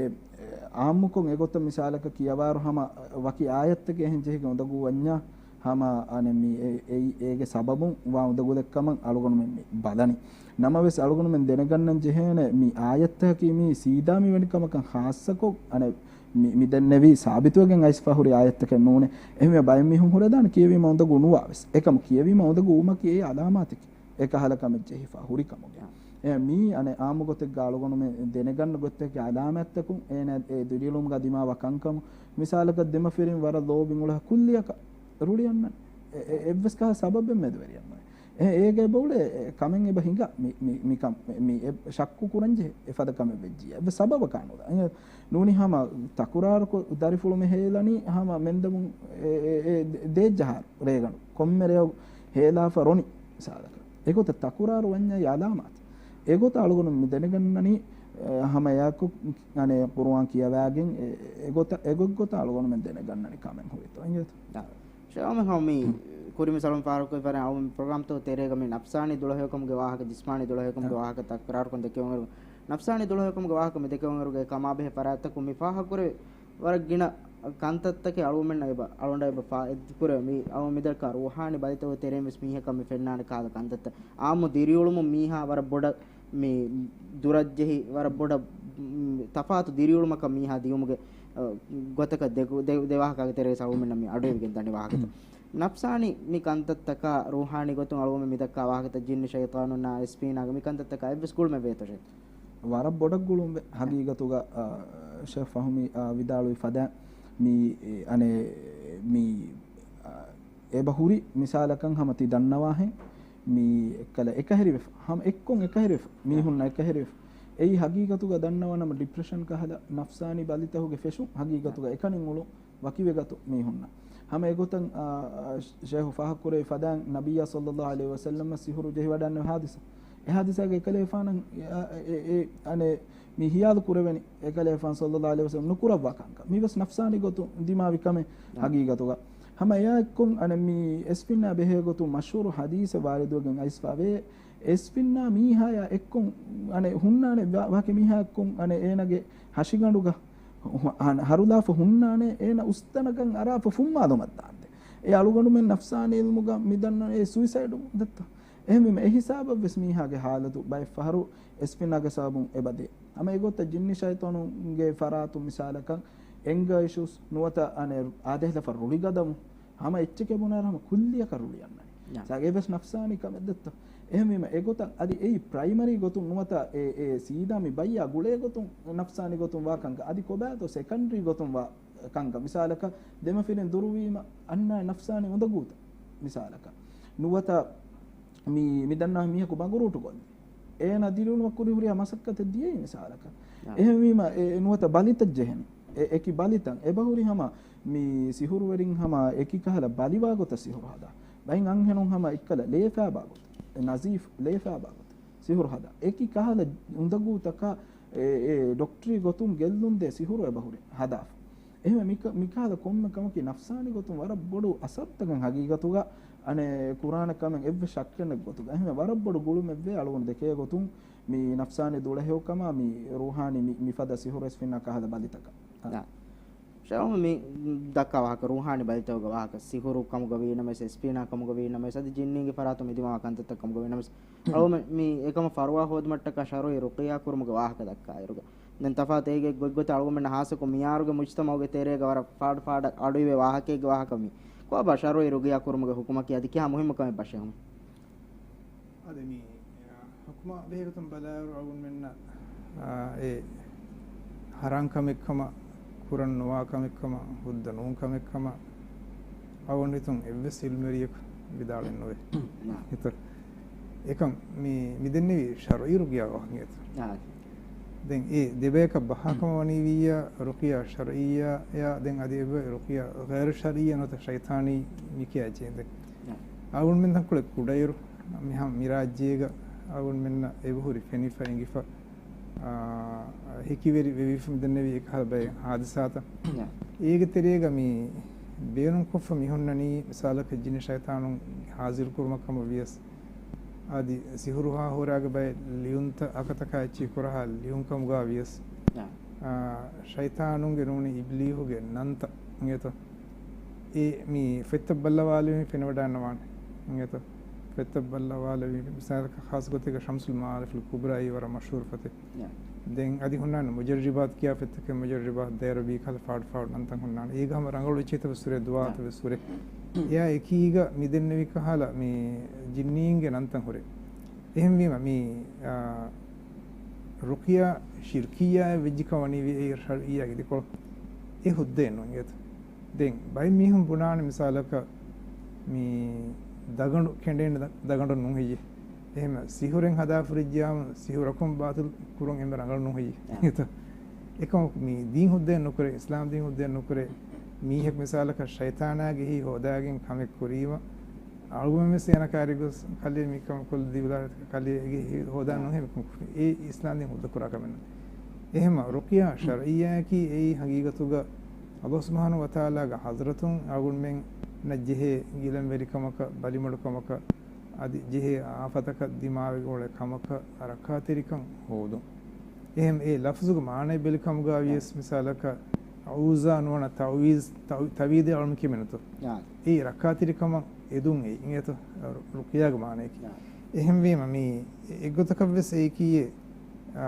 އާއްމުކޮށް އެގޮތަށް މިސާލަކަށް ކިޔަވާއިރު ހަމަ ވަކި އާޔަތްތަކެއް އެހެން ޖެހިގެން އުނދަގޫ ވަންޏާ، ހަމަ އަނެއް މި އެ، އެއީ އޭގެ ސަބަބުން ވާ އުނދަގުލެއްކަމަށް އަޅުގަނޑުމެން މި ބަލަނީ. ނަމަވެސް އަޅުގަނޑުމެން ދެނެގަންނަން ޖެހޭނެ މި އާޔަތްތަކަކީ މީ ސީދާ މިވެނިކަމަކަށް ޚާއްޞަކޮށް، އަނެއް މި، މި ދެންނެވީ ސާބިތުވެގެން އައިސްފަ ހުރި އާޔަތްތަކެއް ނޫނޭ. އެހެންވެ ބައެއް މީހުން ހުރެދާނެ ކިޔެވީމަ އުނދަގޫ ނުވާވެސް. އެކަމު ކިޔެވީމަ އުނދަގޫ ވުމަކީ އެ އަލާމާތެކޭ. އެކަހަލަ ކަމެއް ޖެހިފަ ހުރިކަމުގެ. އެ މީ އަނެއް އާއްމު ގޮތެއްގަ އަޅުގަނޑުމެން ދެނެގަންނަ ގޮތެއްގެ އަލާމާތްތަކުން އޭނަ އެ ދިރިއުޅުމުގަ ދިމާވާ ކަންކަމު. މިސާލަކަށް ދެމަފިރިން ވަރަށް ލޯބިން އުޅޭ ކުއްލިއަކަށް ރުޅި އަންނަން. އެ، އެ، އެއްވެސް ކަހަލަ ސަބަބެއް މެދުވެރިއަށް ނުވޭ. އެ، އޭގެ އެބައުޅޭ ކަމެއް އެބަ ހިނގާ މި، މި، މިކަން، މި، މި އެ ޝައްކު ކުރަން ޖެހޭ އެފަދަ ކަމެއް ވެއްޖިއްޔާ. އެއްވެސް ސަބަބަކާ ނުލާ. އެ، ނޫނީ ހަމަ ތަކުރާރުކޮށް ދަރިފުޅު މި ހޭލަނީ ހަމަ މެންދަމުން އެ، އެ، އެ، ދޭއްޖަހާރު ރޭގަނޑު. ކޮންމެ ރެޔަކު ހޭލާފަ ރޮނި މިސާލަކަށް. އެގޮތަށް ތަކުރާރު ވަންޏާ އަލާމާތެއް. އެގޮތަށް އަޅުގަނޑު މި ދެނެގަންނަނީ، އެ، ހަމަ އެއާއެކު، އަނެއް ޤުރުއާން ކިޔަވާގެން، އެ، އެގޮތަށް، އެގޮތްގޮތަށް އަޅުގަނޑުމެން ދެނެގަންނަނީ ކަމެއް ހުރިތޯ. އިނގޭތޯ؟ ޝޭހު އަހްމަދު ހަމީ ކުރިން މިސާލުން ފާހަގަކޮށްފައި އަޅުގަނޑު މި ޕްރޮގްރާމްތަކުގެ ތެރޭގަ މި ނަފްސާނީ ދުޅަހެޔޮކަމުގެ ވާހަކަ، ޖިސްމާނީ ދުޅަހެޔޮކަމުގެ ވާހަކަ ތަކުރާރުކޮށް ދެކެވުނުއިރު، ނަފްސާނީ ދުޅަހެޔޮކަމުގެ ވާހަކަ މި ދެކެވުނުއިރުގެ ކަމާބެހޭ ފަރާތްތަކުން މި ފާހަގަކުރެވި ވަރަށް ގިނަ ކަންތައްތަކެއް އަޅުގަނޑުމެންނަށް އެބަ، އަޅުގަނޑަށް އެބަ ފާ، އެ ކުރެވޭ. މި އަޅުގަނޑު މިދައްކާ ރޫޙާނީ ބަލިތަކުގެ ތެރެއިން ވެސް މީހަކަށް މި ފެންނާނެ ކަހަލަ ކަންތައްތައް. އާއްމު ދިރިއުޅުމުން މީހާ ވަރަށް ބޮޑަށް މި ދުރަށްޖެހި، ވަރަށް ބޮޑަށް، މް، ތަފާތު ދިރިއުޅުމަކަށް މީހާ ދިޔުމުގެ، އަ، ގޮތަކަށް ދެ، ދެ، ދެ ވާހަކައިގެ ތެރޭގަ އަޅުގަނޑުމެންނަށް މި އަޑުއިވިގެން ދަނީ ވާހަކަތައް. ނަފްސާނީ މި ކަންތައްތަކާ ރޫޙާނީ ގޮތުން އަޅުގަނޑުމެން މި ދައްކާ ވާހަކަތައް ޖިންނި ޝައިޠާނުންނާ އިސްޕީނާގެ މި ކަންތައްތަކާ އެއްވެސް ގުޅުމެއް ވޭތޯ ޝޭޚް؟ ވަރަށް ބޮޑަށް ގުޅުންވޭ. ހަގީގަތުގަ، އާ، ޝޭޚް ފަހުމީ، އާ، ވިދާޅުވި ފަދަ މި، އެ، އަނެއް މި، އާ، އެބަ ހުރި މިސާލަކަށް ހަމަ ތި ދަންނަވާހެން މި އެއްކަލަ އެކަހެރިވެފަ، ހަމަ އެއްކޮށް އެކަހެރިވެފަ، މީހުންނަށް އެކަހެރިވެފަ. އެއީ ހަގީގަތުގަ ދަންނަވާ ނަމަ ޑިޕްރެޝަން ކަހަލަ ނަފްސާނީ ބަލިތަކުގެ ފެށުން ހަގީގަތުގަ އެކަނި އުޅުން ވަކިވެގަތު މީހުންނަށް. ހަމަ އެގޮތަށް، އާ، ޝޭޚު ފާހަގަކުރެއްވި ފަދައިން ނަބިއްޔާ ޞައްލައްލާހު ޢަލައިހި ވަސައްލަމަށް ސިހުރު ޖެހިވަޑައިގެންނެވި ހާދިސާ. އެ ހާދިސާގައި އެކަލޭފާނަށް އެ، އެ، އެ، އަނެއް މި ހިޔާލު ކުރެވެނީ، އެކަލޭފާނު ޞައްލައްލާހު ޢަލައިހި ވަސައްލަމަ ނުކުރައްވާ ކަންކަން. މީވެސް ނަފްސާނީ ގޮތުން ދިމާވި ކަމެއް ހަގީގަތުގަ. ހަމަ އެއާއެއްކޮށް އަނެއް މި އެސްފިންނާ ބެހޭ ގޮތުން މަޝްހޫރު ހަދީސެއް ވާރިދުވެގެން އައިސްފަވޭ. އެސްފިންނާ މީހާޔާ އެއްކޮށް އަނެއް ހުންނާނެ ވާ، ވާކި މީހާ އެއްކޮށް އަނެއް އޭނަގެ ހަށިގަނޑުގަ ހަ، ހަރުލާފަ ހުންނާނެ އޭނަ އުސްތަނަކަށް އަރާފަ ފުއްމާލުމަށް ދާންދެން. އެ އަޅުގަނޑުމެން ނަފްސާނީ އިލްމުގަ މި ދަންނަވަނީ އެ ސުއިސައިޑު ދައްތަ. އެހެންވީމަ އެ ހިސާބަށް ވެސް މީހާގެ ހާލަތު ބައެއް ފަހަރު އެސްފިންނާގެ ސަބަބުން އެބަދޭ. ހަމަ އެގޮތަށް ޖިންނި ޝައިޠާނުންގެ ފަރާތުން މިސާލަކަށް އެންގާ އިޝޫސް ނުވަތަ އަނެއް އާދޭހިލަފަ ރުޅިގަދަމު ހަމަ އެއްޗެކޭ ބުނާއިރު ހަމަ ކުއްލިއަކަށް ރުޅިއަންނަނީ. ސާ، އެވެސް ނަފްސާނީ ކަމެއް ދައްތަ. އެހެންވީމަ އެގޮތަށް އަދި އެއީ ޕްރައިމަރީ ގޮތުން ނުވަތަ އެ، އެ ސީދާ މި ބައްޔާ ގުޅޭ ގޮތުން ނަފްސާނީ ގޮތުން ވާ ކަންކަން. އަދި ކޮބާތޯ ސެކަންޑްރީ ގޮތުން ވާ ކަންކަން. މިސާލަކަށް ދެމަފިރިން ދުރުވީމަ އަންނާ ނަފްސާނީ އުނދަގޫތައް. މިސާލަކަށް ނުވަތަ މި، މި ދަންނާ މީހަކު ބަނގުރޫޓު ކޮށްލި. އޭނަ ދިރިއުޅުމަށް ކުރި ހުރިހާ މަސައްކަތެއް ދިޔައީ މިސާލަކަށް. އެހެންވީމަ އެ ނުވަތަ ބަލިތައް ޖެހެނީ. އެ އެކި ބަލިތައް އެބަހުރި ހަމަ މި ސިހުރުވެރިން ހަމަ އެކި ކަހަލަ ބަލިވާ ގޮތަށް ސިހުރު ހަދާ. ބައެއް އަންހެނުން ހަމަ އެއްކަލަ ލޭފާބާ ގޮތަށް، ނަޒީފް ލޭފާބާ ގޮތަށް ސިހުރު ހަދާ. އެކި ކަހަލަ އުނދަގޫތަކާ އެ، އެ ޑޮކްޓަރީ ގޮތުން ގެއްލުންދޭ ސިހުރު އެބަހުރި ހަދާފަ. އެހެންވެ މިކަ، މިކަހަލަ ކޮންމެ ކަމަކީ ނަފްސާނީ ގޮތުން ވަރަށް ބޮޑު އަސަރުތަކެއް ހަގީގަތުގަ އަނެއް ކުރާނެ ކަމެއް އެއްވެސް ޝައްކެއް ނެތް ގޮތުގަ. އެހެންވެ ވަރަށް ބޮޑު ގުޅުމެއްވޭ އަޅުގަނޑު ދެކޭ ގޮތުން މި ނަފްސާނީ ދުޅަހެޔޮކަމާ މި ރޫޙާނީ މި، މިފަދަ ސިހުރު އެސްފިންނާ ކަހަލަ ބަލިތަކަށް. ޝައިޚު މި ދައްކާ ވާހަކަ ރޫޙާނީ ބަލިތަކުގެ ވާހަކަ ސިހުރު ކަމުގަ ވީ ނަމަވެސް، އެސްފިންނާ ކަމުގަ ވީ ނަމަވެސް، އަދި ޖިންނީންގެ ފަރާތުން މިދިމާވާ ކަންތައްތައް ކަމުގަ ވީ ނަމަވެސް، އަޅުގަނޑު މި އެކަމަށް ފަރުވާ ހޯދުމަށްޓަކާ ޝަރުޢީ ރުޤިޔާ ކުރުމުގެ ވާހަކަ ދައްކާއިރުގަ. ދެން ތަފާތު އޭގެ ގޮތްގޮތަށް އަޅުގަނޑުމެންނަށް ހާއްސަކޮށް މިޔާރުގެ މުޖްތަމަޢުގެ ތެރޭގަ ވަރަށް ފާޑު ފާޑަށް އަޑުއިވޭ ވާހަކައެއްގެ ވާހަކަ މި. ކޮބާ ޝަރުޢީ ރުޤިޔާ ކުރުމުގެ ޙުކުމަކީ އަދި ކިހާ މުހިއްމު ކަމެއް ބަށޭ؟ އަދި މި ޙުކުމާ ބެހޭގޮތުން ބަލާއިރު އަޅުގަނޑުމެންނަށް، އާ، އެ ޙަރާން ކަމެއްކަމަށް، ކުރަން ނުވާ ކަމެއްކަމަށް، ހުއްދަ ނޫން ކަމެއްކަމަށް އަޅުގަނޑު ހިތުން އެއްވެސް ޢިލްމުވެރިޔަކު ވިދާޅެއް ނުވޭ. އިތުރު އެކަން މި، މި ދެންނެވީ ޝަރުޢީ ރުޤިޔާ ވާހަކަ އިތުރު. ދެން އެ ދެބަޔަކަށް ބަހާކަމަށް ވަނީ ވިއްޔާ، ރުޤިޔާ ޝަރްޢިއްޔާ އެއާ ދެން އަދި އެބަ ރުޤިޔާ ޣައިރު ޝަރްޢިއްޔާ ނުވަތަ ޝައިޠާނީ މި ކިޔާ އެއްޗެހިން. ދެން އަޅުގަނޑުމެން ތަންކޮޅެއް ކުޑައިރު މި ހަމަ މި ރާއްޖޭގަ އަޅުގަނޑުމެންނަށް އެބަހުރި ފެނިފަ އެނގިފަ، އާ، ހެކިވެރި ވެވިފަ މިދެންނެވި އެކަހަލަ ބައެއް ހާދިސާތައް. އޭގެ ތެރޭގަ މި ބޭނުންކޮށްފަ މި ހުންނަނީ މިސާލަކަށް ޖިން ޝައިޠާނުން ހާޒިރު ކުރުމަށް ކަމަށް ވިޔަސް، އަދި ސިހުރު ހާހުރާގެ ބައެއް ލިޔުންތައް އަކަތަކާ އެއްޗެހި ކުރަހާ ލިޔުން ކަމުގަ ވިޔަސް، އާ، ޝައިޠާނުންގެ ނޫނީ އިބްލީހުގެ ނަންތައް އިނގޭތޯ. އެ މި ފޮތްތައް ބައްލަވާލެވިން ފެނިވަޑައިންނަވާނެ އިނގޭތޯ. ފޮތްތައް ބައްލަވާލެވިން މިސާލަކަށް ޚާއްޞަ ގޮތެއްގަ ޝަމްސުލް މަޢާރިފުލް ކުބްރާއީ ވަރަށް މަޝްހޫރު ފޮތެއް. ދެން އަދި ހުންނާނެ މުޖައްރިބާތު ކިޔާ ފޮތްތަކެއް، މުޖައްރިބާތު ދައިރަ ބީ ކަހަލަ ފާޑު ފާޑު ނަންތައް ހުންނާނެ. އޭގަ ހަމަ ރަނގަޅު އެއްޗެހިތައް ވެސް ހުރޭ، ދުޢާތައް ވެސް ހުރޭ. އެއާ އެކީގަ މި ދެންނެވި ކަހަލަ މި ޖިންނީންގެ ނަންތައް ހުރޭ. އެހެންވީމަ މި، އާ، ރުޤިޔާ ޝިރްކިއްޔާއެއް ވެއްޖިކަން ވަނީ ވި އެ ޝަރްޢިއްޔާގެ ދެކޮޅު އެ ހުއްދައެއް ނޫން އިނގޭތަ؟ ދެން ބައެއް މީހުން ބުނާނެ މިސާލަކަށް މި ދަގަނޑު ކެނޑޭނެ ދަ-، ދަގަނޑު ނޫން ހެއްޔޭ؟ އެހެން ސިހުރެއް ހަދާފަ ހުރެއްޖިޔާމު ސިހުރަކުން ބާތިލް ކުރުން އެންމެ ރަނގަޅު ނޫން ހެއްޔޭ؟ އެކަމަކު މި ދީން ހުއްދައެއް ނުކުރޭ، އިސްލާމް ދީން ހުއްދައެއް ނުކުރޭ، މީހެއް މިސާލަކަށް ޝައިޠާނާގެ ހިތް ހޯދާގެން ކަމެއް ކުރީމަ، އަޅުގަނޑުމެން ވެސް އޭނަ ކާރިގޮސް ކަލޭ މިކަމަށް ކޮށްލި ދީބަލާ ކަލޭ އޭގެ ހިތް ހޯދާ ނޫން ހެމިކުން ކުރި. އެ އިސްލާމް ދީން ހުއްދަ ކުރާ ކަމެއް ނޫން. އެހެމަ ރުޤިޔާ ޝަރްޢިއްޔާއަކީ އެއީ ހަގީގަތުގަ ﷲ ސުބްޙާނަހޫ ވަތަޢާލާގެ ޙަޟްރަތުން އަޅުގަނޑުމެންނަށް ޖެހޭ ގިލަންވެރިކަމަކަށް، ބަލިމަޑުކަމަކަށް، އަދި ޖެހޭ އާފަތަކަށް ދިމާވެގެން އުޅޭ ކަމަކަށް ރައްކާތެރިކަން ހޯދުން. އެހެން އެ ލަފްޒުގެ މާނައެއް ބެލި ކަމުގަ ވިޔަސް މިސާލަކަށް އައުޒާ ނުވަނަ ތައުވީޒް، ތައު-، ތަވީދޭ އަޅުން ކިމެނުތޯ؟ އާ. އެ ރައްކާތެރިކަމަށް އެދުން އެއީ އިނގޭތޯ ރު-، ރުޤިޔާގެ މާނައަކީ. އާ. އެހެންވީމަ މި އެއްގޮތަކަށް ވެސް އެއީކީއެއް، އާ،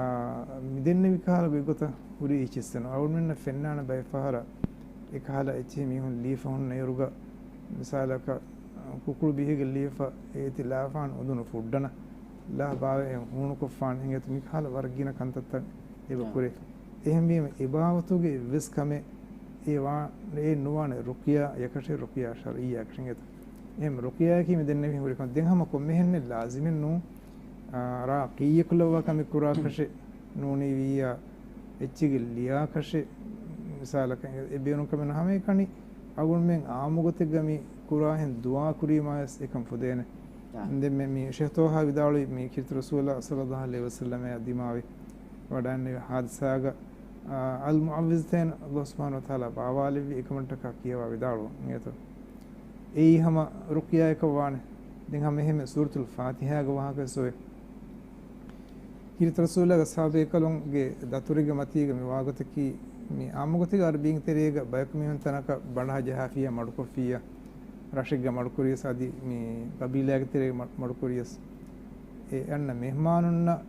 މިދެންނެވި ކަހަލަ ގޮތްގޮތަށް ހުރި އެއްޗެއްސެއް ނޫން. އަޅުގަނޑުމެންނަށް ފެންނާނެ ބައެއް ފަހަރަށް އެކަހަލަ އެއްޗެހި މީހުން ލީފަ ހުންނަ އިރުގަ މިސާލަކަށް ކުކުޅު ބިހިގެން ލީފަ އޭތި ލާފާން އުދުނު ފުއްޑަނަ ލާ ބާވެ އެ ހޫނުކޮށްފާން އިނގޭތޯ މިކަހަލަ ވަރަށް ގިނަ ކަންތައްތައް އެބަ ކުރޭ. އެހެންވީމަ އެ ބާވަތުގެ އެއްވެސް ކަމެއް އެ ވާ-، އެ ނުވާނެ ރުޤިޔާ އެކަށެއް ރުޤިޔާ ޝަރްޢިއްޔާ އެކަށެއް އިނގޭތޯ. އެހެން ރުޤިޔާއަކީ މި ދެންނެވި ހުރި ކަން. ދެން ހަމަ ކޮންމެހެންނެއް ލާޒިމެއް ނޫން، އާ، ރާ ކީއްޔަކު ލައްވާ ކަމެއް ކުރާކަށެއް ނޫނީ ވިއްޔާ އެއްޗެއްގެ ލިޔާކަށެއް މިސާލަކަށް އެ ބޭނުންކަމެއް ނޫން. ހަމައެކަނި އަޅުގަނޑުމެން އާއްމުގޮތެއްގަ މި ކުރާހެން ދުޢާ ކުރީމާވެސް އެކަން ފުދޭނެ. އާ. ދެން މި، މި ޝޭޚް ޠާހާ ވިދާޅުވި މި ކީރިތި ރަސޫލާ ޞައްލައްލާހު ޢަލައިހި ވަސައްލަމަށް ދިމާވި ވަޑައިންނެވި ހާދިސާގަ، އާ، އަލްމުޢައްވިޒްތައިން ﷲ ސުބްޙާނަހޫ ވަތަޢާލާ ބާވާލެއްވި އެކަމަށްޓަކާ ކިޔަވާ ވިދާޅުވަން އިނގޭތޯ. އެއީ ހަމަ ރުޤިޔާއަކަށް ވާނެ. ދެން ހަމަ އެހެންމެ ސޫރަތުލް ފާތިޙާގަ ވާހަކަ ވެސް އޮވޭ. ކީރިތި ރަސޫލާގެ އަޞްޙާބޭކަލުންގެ ދަތުރެއްގެ މަތީގަ މި ވާގޮތަކީ، މި އާއްމުގޮތެއްގަ އަރަބީންގެ ތެރޭގަ ބަޔަކު މީހުން ތަނަކަށް ބަނޑާ ޖަހާފިއްޔާ މަޑުކޮށްފިއްޔާ، ރަށެއްގަ މަޑުކުރިޔަސް އަދި މި ޤަބީލާގެ ތެރޭގަ މަ-، މަޑުކުރިޔަސް، އެ އަންނަ މެހްމާނުންނަށް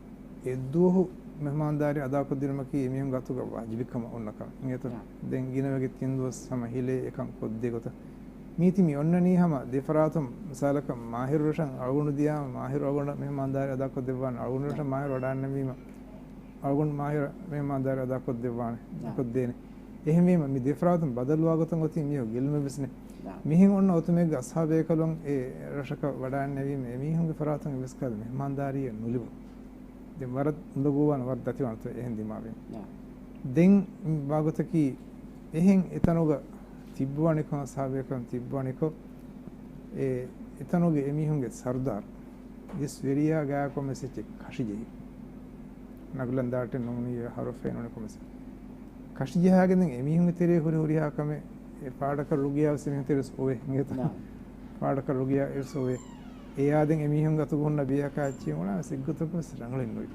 އެއްދުވަހު މެހްމާންދާރީ އަދާކޮށްދިނުމަކީ އެމީހުންގެ އަތުގަ ވާޖިބެއް ކަމަށް އޮންނަ ކަމެއް އިނގޭތޯ. ދެން ގިނަވެގެން ތިން ދުވަސް ހަމަ ހިލޭ އެކަން ކޮށްދޭ ގޮތަށް. މީތި މި އޮންނަނީ ހަމަ ދެފަރާތުން މިސާލަކަށް މާހިރު ރަށަށް އަޅުގަނޑު ދިޔާ މާހިރު އަޅުގަނޑަށް މެހްމާންދާރީ އަދާކޮށްދެއްވާނެ، އަޅުގަނޑު ރަށަށް މާހިރު ވަޑައިންނެވީމަ އަޅުގަނޑު މާހިރު މެހްމާންދާރީ އަދާކޮށްދެއްވާނެ، ކޮށްދޭނެ. އެހެންވީމަ މި ދެފަރާތުން ބަދަލުވާ ގޮތަށް އޮތީ މީހުން ގެއްލުމެއް ވެސް ނެތް. މިހެން އޮންނަ އޮތުމެއްގަ އަޞްޙާބޭކަލުން އެ ރަށަކަށް ވަޑައިންނެވީމަ އެމީހުންގެ ފަރާތުން އެއްވެސް ކަހަލަ މެހްމާންދާރީއެއް ނުލިބުނު. ދެން ވަރަށް އުނދަގޫވާނެ، ވަރަށް ދަތިވާނެތޯ އެހެން ދިމާވެން. ދެން ވާގޮތަކީ އެހެން އެތަނުގަ ތިއްބަވަނިކޮށް، އަޞްޙާބޭކަލުން ތިއްބަވަނިކޮށް، އެ އެތަނުގެ އެމީހުންގެ ސަރުދާރު އިސް ވެރިޔާ ގާ ކޮންމެސް އެއްޗެއް ކަށިޖެހި. ނަގުލަން ދާޓެއް ނޫނީ، ހަރުފެއް ނޫނީ ކޮންމެސް. ކަށިޖަހާގެން ދެން އެމީހުންގެ ތެރޭ ހުރި ހުރިހާ ކަމެއް، އެ ފާޑަކަށް ރުގިޔާ ވެސް އެމީހުން ތެރޭ ވެސް އޮވޭ އިނގޭތަ؟ ފާޑަކަށް ރުގިޔާ ވެސް އޮވޭ. އެޔާ ދެން އެމީހުންގެ އަތުގަ ހުންނަ ބިޔަކާ އެއްޗެއް އޮނާ ވެސް އެއްގޮތަކަށް ވެސް ރަނގަޅެއް ނުވި.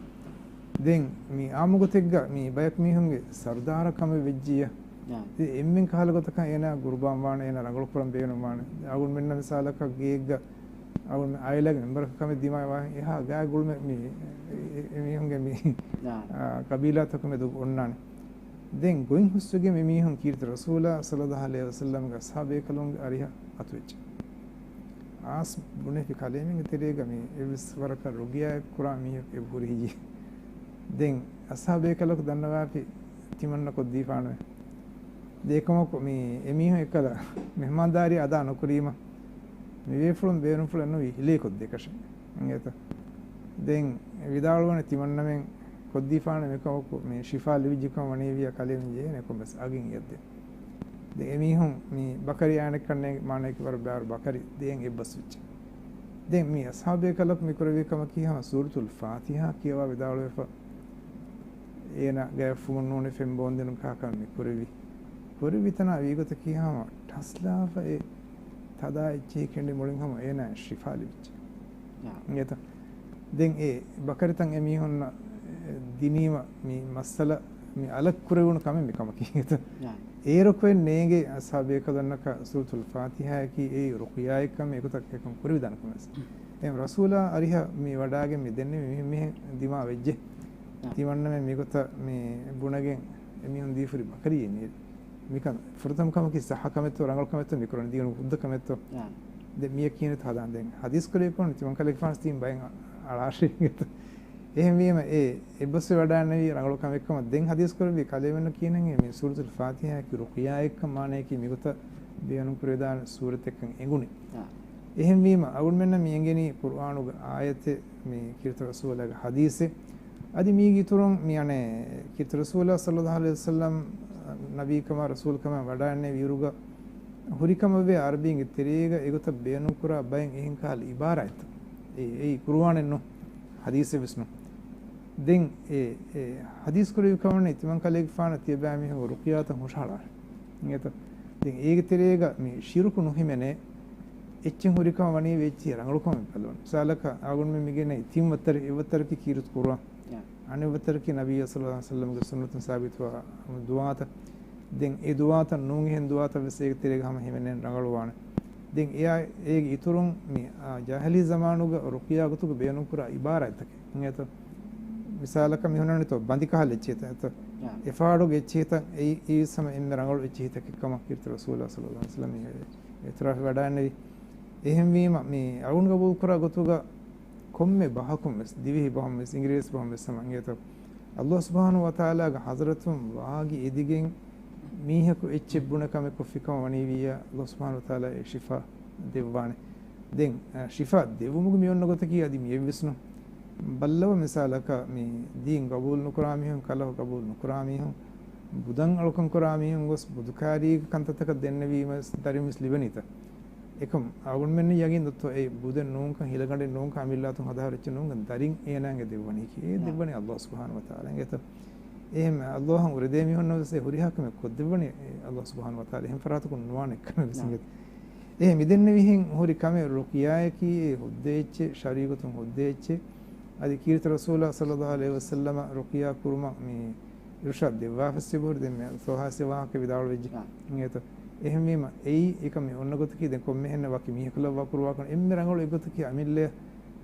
ދެން މި އާއްމު ގޮތެއްގަ މި ބަޔަކު މީހުންގެ ސަރުދާރަށް ކަމެއް ވެއްޖިއްޔާ، އެ އެންމެން ކަހަލަ ގޮތަކަށް އޭނާ ގުރުބާން ވާނެ، އޭނާ ރަނގަޅު ކުރަން ބޭނުން ވާނެ. އަޅުގަނޑުމެންނަށް މިސާލަކަށް ގެއެއްގަ އަޅުގަނޑު އާއިލާގެ މެމްބަރަކަށް ކަމެއް ދިމާވާ އެހާ ގާތް ގުޅުމެއް މި އެ، އެ، އެމީހުންގެ މި، އާ، ޤަބީލާތަކު މެދު އޮންނާނެ. ދެން ގޮތް ހުސްވެގެން މި މީހުން ކީރިތި ރަސޫލާ ޞައްލައްލާހު ޢަލައިހި ވަސައްލަމްގެ އަޞްޙާބޭކަލުންގެ އަރިހަށް އަތުވެއްޖެ. އާސް ބުނެފި ކަލޭމެންގެ ތެރޭގަ މި އެއްވެސް ވަރަކަށް ރުގިޔާއެއް ކުރާ މީހަކު އެބަ ހުރި ހިޖި. ދެން އަޞްޙާބޭކަލަކު ދަންނަވާފި ތިމަންނަ ކޮށްދީފާނެ. ދެ އެކަމަކު މި އެމީހުން އެއްކަލަ މެހްމާންދާރީ އަދާ ނުކުރީމަ، މި ބޭފުޅުން ބޭނުންފުޅެއް ނުވި ހިލޭ ކޮށްދޭކަށެއް އިނގޭތަ؟ ދެން ވިދާޅުވަނީ ތިމަންނަމެން ކޮށްދީފާނެ މިކަމަކު މި ޝިފާ ލިބިއްޖެ ކަމަށް ވަނީވިޔާ ކަލޭމެން ޖެހޭނެ ކޮންމެސް އަގެއް އެއްދެން. ދެން އެމީހުން މި ބަކަރި އާނެ ކަންނޭނގެ މާނަޔަކީ ވަރަށް ބާރު ބަކަރި ދޭން އެއްބަސްވެއްޖެ. ދެން މި އަޞްޙާބޭކަލަކު މި ކުރެއްވި ކަމަކީ ހަމަ ސޫރަތުލް ފާތިޙާ ކިޔަވާ ވިދާޅުވެފަ އޭނާ ގަޔަށްފުމުން ނޫނީ ފެން ބޯންދިނުން ކާކަށް މި ކުރެއްވި. ކުރެއްވި ތަނާ ވީގޮތަކީ ހަމަ ޓަސްލާފަ އެ ތަދާ އެއްޗެހި ކެނޑި މުޅިން ހަމަ އޭނާ ޝިފާ ލިބިއްޖެ. އާ. އިނގޭތަ؟ ދެން އެ ބަކަރިތައް އެމީހުންނަށް ދިނީމަ މި މައްސަލަ މި އަލަށް ކުރެވުނު ކަމެއް މި ކަމަކީ. އާ. އޭރު ކޮއެއް ނޭނގޭ އަޞްޙާބޭކަލަންނަކަށް ސޫރަތުލް ފާތިޙާއަކީ އެއީ ރުޤްޔާއެއްކަން އެގޮތަށް އެކަން ކުރެވިދާނެ ކަމެއް. އެހެން ރަސޫލާ އަރިހަށް މި ވަޑާގެން މި ދެންނެވި މި މިހެން ދިމާވެއްޖެ. ތިމަންނަމެން މިގޮތަށް މި ބުނެގެން އެމީހުން ދީފުރި ބަކަރީ އެނީ. މިކަން ފުރަތަމަ ކަމަކީ ޞައްޙަ ކަމެއްތޯ، ރަނގަޅު ކަމެއްތޯ، މިކުރަނީ ދީނު ހުއްދަ ކަމެއްތޯ؟ ދެން މިޔަ ކިހިނެއްތޯ ހަދާން ދެން ޙަދީސް ކުރެއްވިކޮށް ތިމަން ކަލޭގެފާނު ތީން ބައެއް އަޅާށޭ. އެހެންވީމަ އެ އެއްބަސްވެ ވަޑާންނެވީ ރަނގަޅު ކަމެއްކަމަށް. ދެން ޙަދީސް ކުރެއްވި ކަލޭމެންނަށް ކިޔަނީ މި ސޫރަތުލް ފާތިޙާއަކީ ރުޤްޔާއެއްކަން މާނަޔަކީ މިގޮތަށް ބޭނުން ކުރެވިދާނެ ސޫރަތެއްކަން އެނގުނީ. އެހެންވީމަ، އަޅުގަނޑުމެންނަށް މި އެނގެނީ ޤުރުއާނުގެ އާޔަތެއް، މި ކީރިތި ރަސޫލާގެ ޙަދީޘެއް. އަދި މީގެ އިތުރުން މި އަނެއް ކީރިތި ރަސޫލާ ޞައްލައްލާހު ޢަލައިހި ވަސައްލަމް ނަބީކަމާ ރަސޫލުކަމާ ވަޑާންނެވި އިރުގަ ހުރިކަމަށްވޭ ޢަރަބީންގެ ތެރޭގަ އެގޮތަށް ބޭނުންކުރާ ބައެއް އެހެން ކަހަލަ ޢިބާރާތްތައް. އެ، އެއީ ޤުރުއާނެއް ނޫން، ޙަދީޘެއް ވެސް ނޫން. ދެން އެ، އެ ޙަދީޘް ކުރެއްވި ކަމަށް ތިމަން ކަލޭގެފާނަށް ތިޔަބައިމީހުން ރުޤްޔާތައް ހުށަހަޅާ. އިނގޭތޯ؟ ދެން އޭގެ ތެރޭގަ މި ޝިރުކު ނުހިމެނޭ، އެއްޗެއް ހުރިކަމަށް ވަނީ އެއްޗެހި ރަނގަޅުކަމެއް ބަލަން. މިސާލަކަށް އަޅުގަނޑުމެން މި ގެނައި ތިން ވައްތަރެއް، އެއް ވައްތަރަކީ ކީރިތި ޤުރުއާން. އަނެއް ވައްތަރަކީ ނަބިއްޔާ ޞައްލައްލާހު ޢަލައިހި ވަސައްލަމްގެ ސުންނަތުން ސާބިތުވާ ދުޢާތައް. ދެން އެ ދުޢާތައް ނޫން އެހެން ދުޢާތައް ވެސް އޭގެ ތެރޭގަ ހަމަ ހިމެނެން ރަނގަޅުވާނެ. ދެން އެއާ، އޭގެ އިތުރުން މި، އާ، ޖާހިލީ ޒަމާނުގަ ރުޤްޔާ ގޮތުގަ ބޭނުންކުރާ ޢިބާރާތްތަކެއް. އިނގޭތޯ؟ މިސާލަކަށް މި ހުންނަނީތޯ ބަނދިކަހަލަ އެއްޗެހިތައް އެތޯ؟ އެފާޑުގެ އެއްޗެހިތައް އެއީ، އެއީ ވެސް ހަމަ އެންމެ ރަނގަޅު އެއްޗެހިތަކެއް ކަމަށް ކީރިތި ރަސޫލާ ޞައްލައްލާހު ޢަލައިހި ވަސައްލަމް އިޢުތިރާފް ވެވަޑައިގެންނެވި. އެހެންވީމަ، މި އަޅުން ގަބޫލުކުރާ ގޮތުގަ ކޮންމެ ބަހަކުން ވެސް، ދިވެހި ބަހުން ވެސް، އިނގިރޭސި ބަހުން ވެސް ހަމަ އިނގޭތޯ، ﷲ ސުބްޙާނަހޫ ވަތަޢާލާގެ ޙަޟްރަތުން ވާގި އެދިގެން މީހަކު އެއްޗެއް ބުނެ ކަމެއް ކޮށްފި ކަމަށް ވަނީވިއްޔާ، ﷲ ސުބްޙާނަހޫ ވަތަޢާލާ އެ ޝިފާ ދެއްވާނެ. ދެން، އަ، ޝިފާ ދެއްވުމުގެ މި އޮންނަ ގޮތަކީ އަދި މި އެއްވެސް ނޫން. ބައްލަވަ މިސާލަކަށް މި ދީން ގަބޫލު ނުކުރާ މީހުން، ކަލަހު ގަބޫލު ނުކުރާ މީހުން، ބުދަށް އަޅުކަން ކުރާ މީހުން ގޮސް ބުދުކާރީގެ ކަންތައްތަކަށް ދެންނެވީމަ ވެސް ދަރިން ވެސް ލިބެނީތަ؟ އެކަމް އަޅުގަނޑުމެންނަށް ޔަގީން ދޮއްތޯ އެ ބުދެއް ނޫންކަން، ހިލަގަނޑެއް ނޫންކަން، އަމިއްލައަތުން ހަދާ ހުރި އެއްޗެއް ނޫންކަން ދަރިން އޭނާގެ ދެއްވަނީކީ؟ އެ ދެއްވަނީ ﷲ ސުބްޙާނަހޫ ވަތަޢާލާ. އިނގޭތޯ؟ އެހެން ﷲ އަށް އުރެދޭ މީހުންނަށް ވެސް އެ ހުރިހާ ކަމެއް ކޮށްދެއްވަނީ އެ ﷲ ސުބްޙާނަހޫ ވަތަޢާލާ. އެހެން ފަރާތަކުން ނުވާނެ ކަމެއް ވެސް އިނގޭތޯ؟ އެހެން މިދެންނެވިހެން ހުރި ކަމެއް ރުޤްޔާއަކީ އެ ހުއްދަ އެއްޗެއް، ޝަރުޢީ ގޮތުން ހުއްދަ އެއްޗެއް. އަދި ކީރިތި ރަސޫލާ ޞައްލައްލާހު ޢަލައިހި ވަސައްލަމަ ރުޤްޔާ ކުރުމަށް މި އިރުޝާދު ދެއްވާފައްސެ ބުރި ދެން މި ސޯހާސެ ވާހަކަ ވިދާޅުވެއްޖެ. އާ. އިނގޭތޯ؟ އެހެންވީމަ، އެއީ އެކަމެއް އޮންނަ ގޮތަކީ ދެން ކޮންމެހެންނަށް ވަކި މީހަކު ލައްވާ ކުރުވާކަން އެންމެ ރަނގަޅު އެއްގޮތަކީ އަމިއްލަ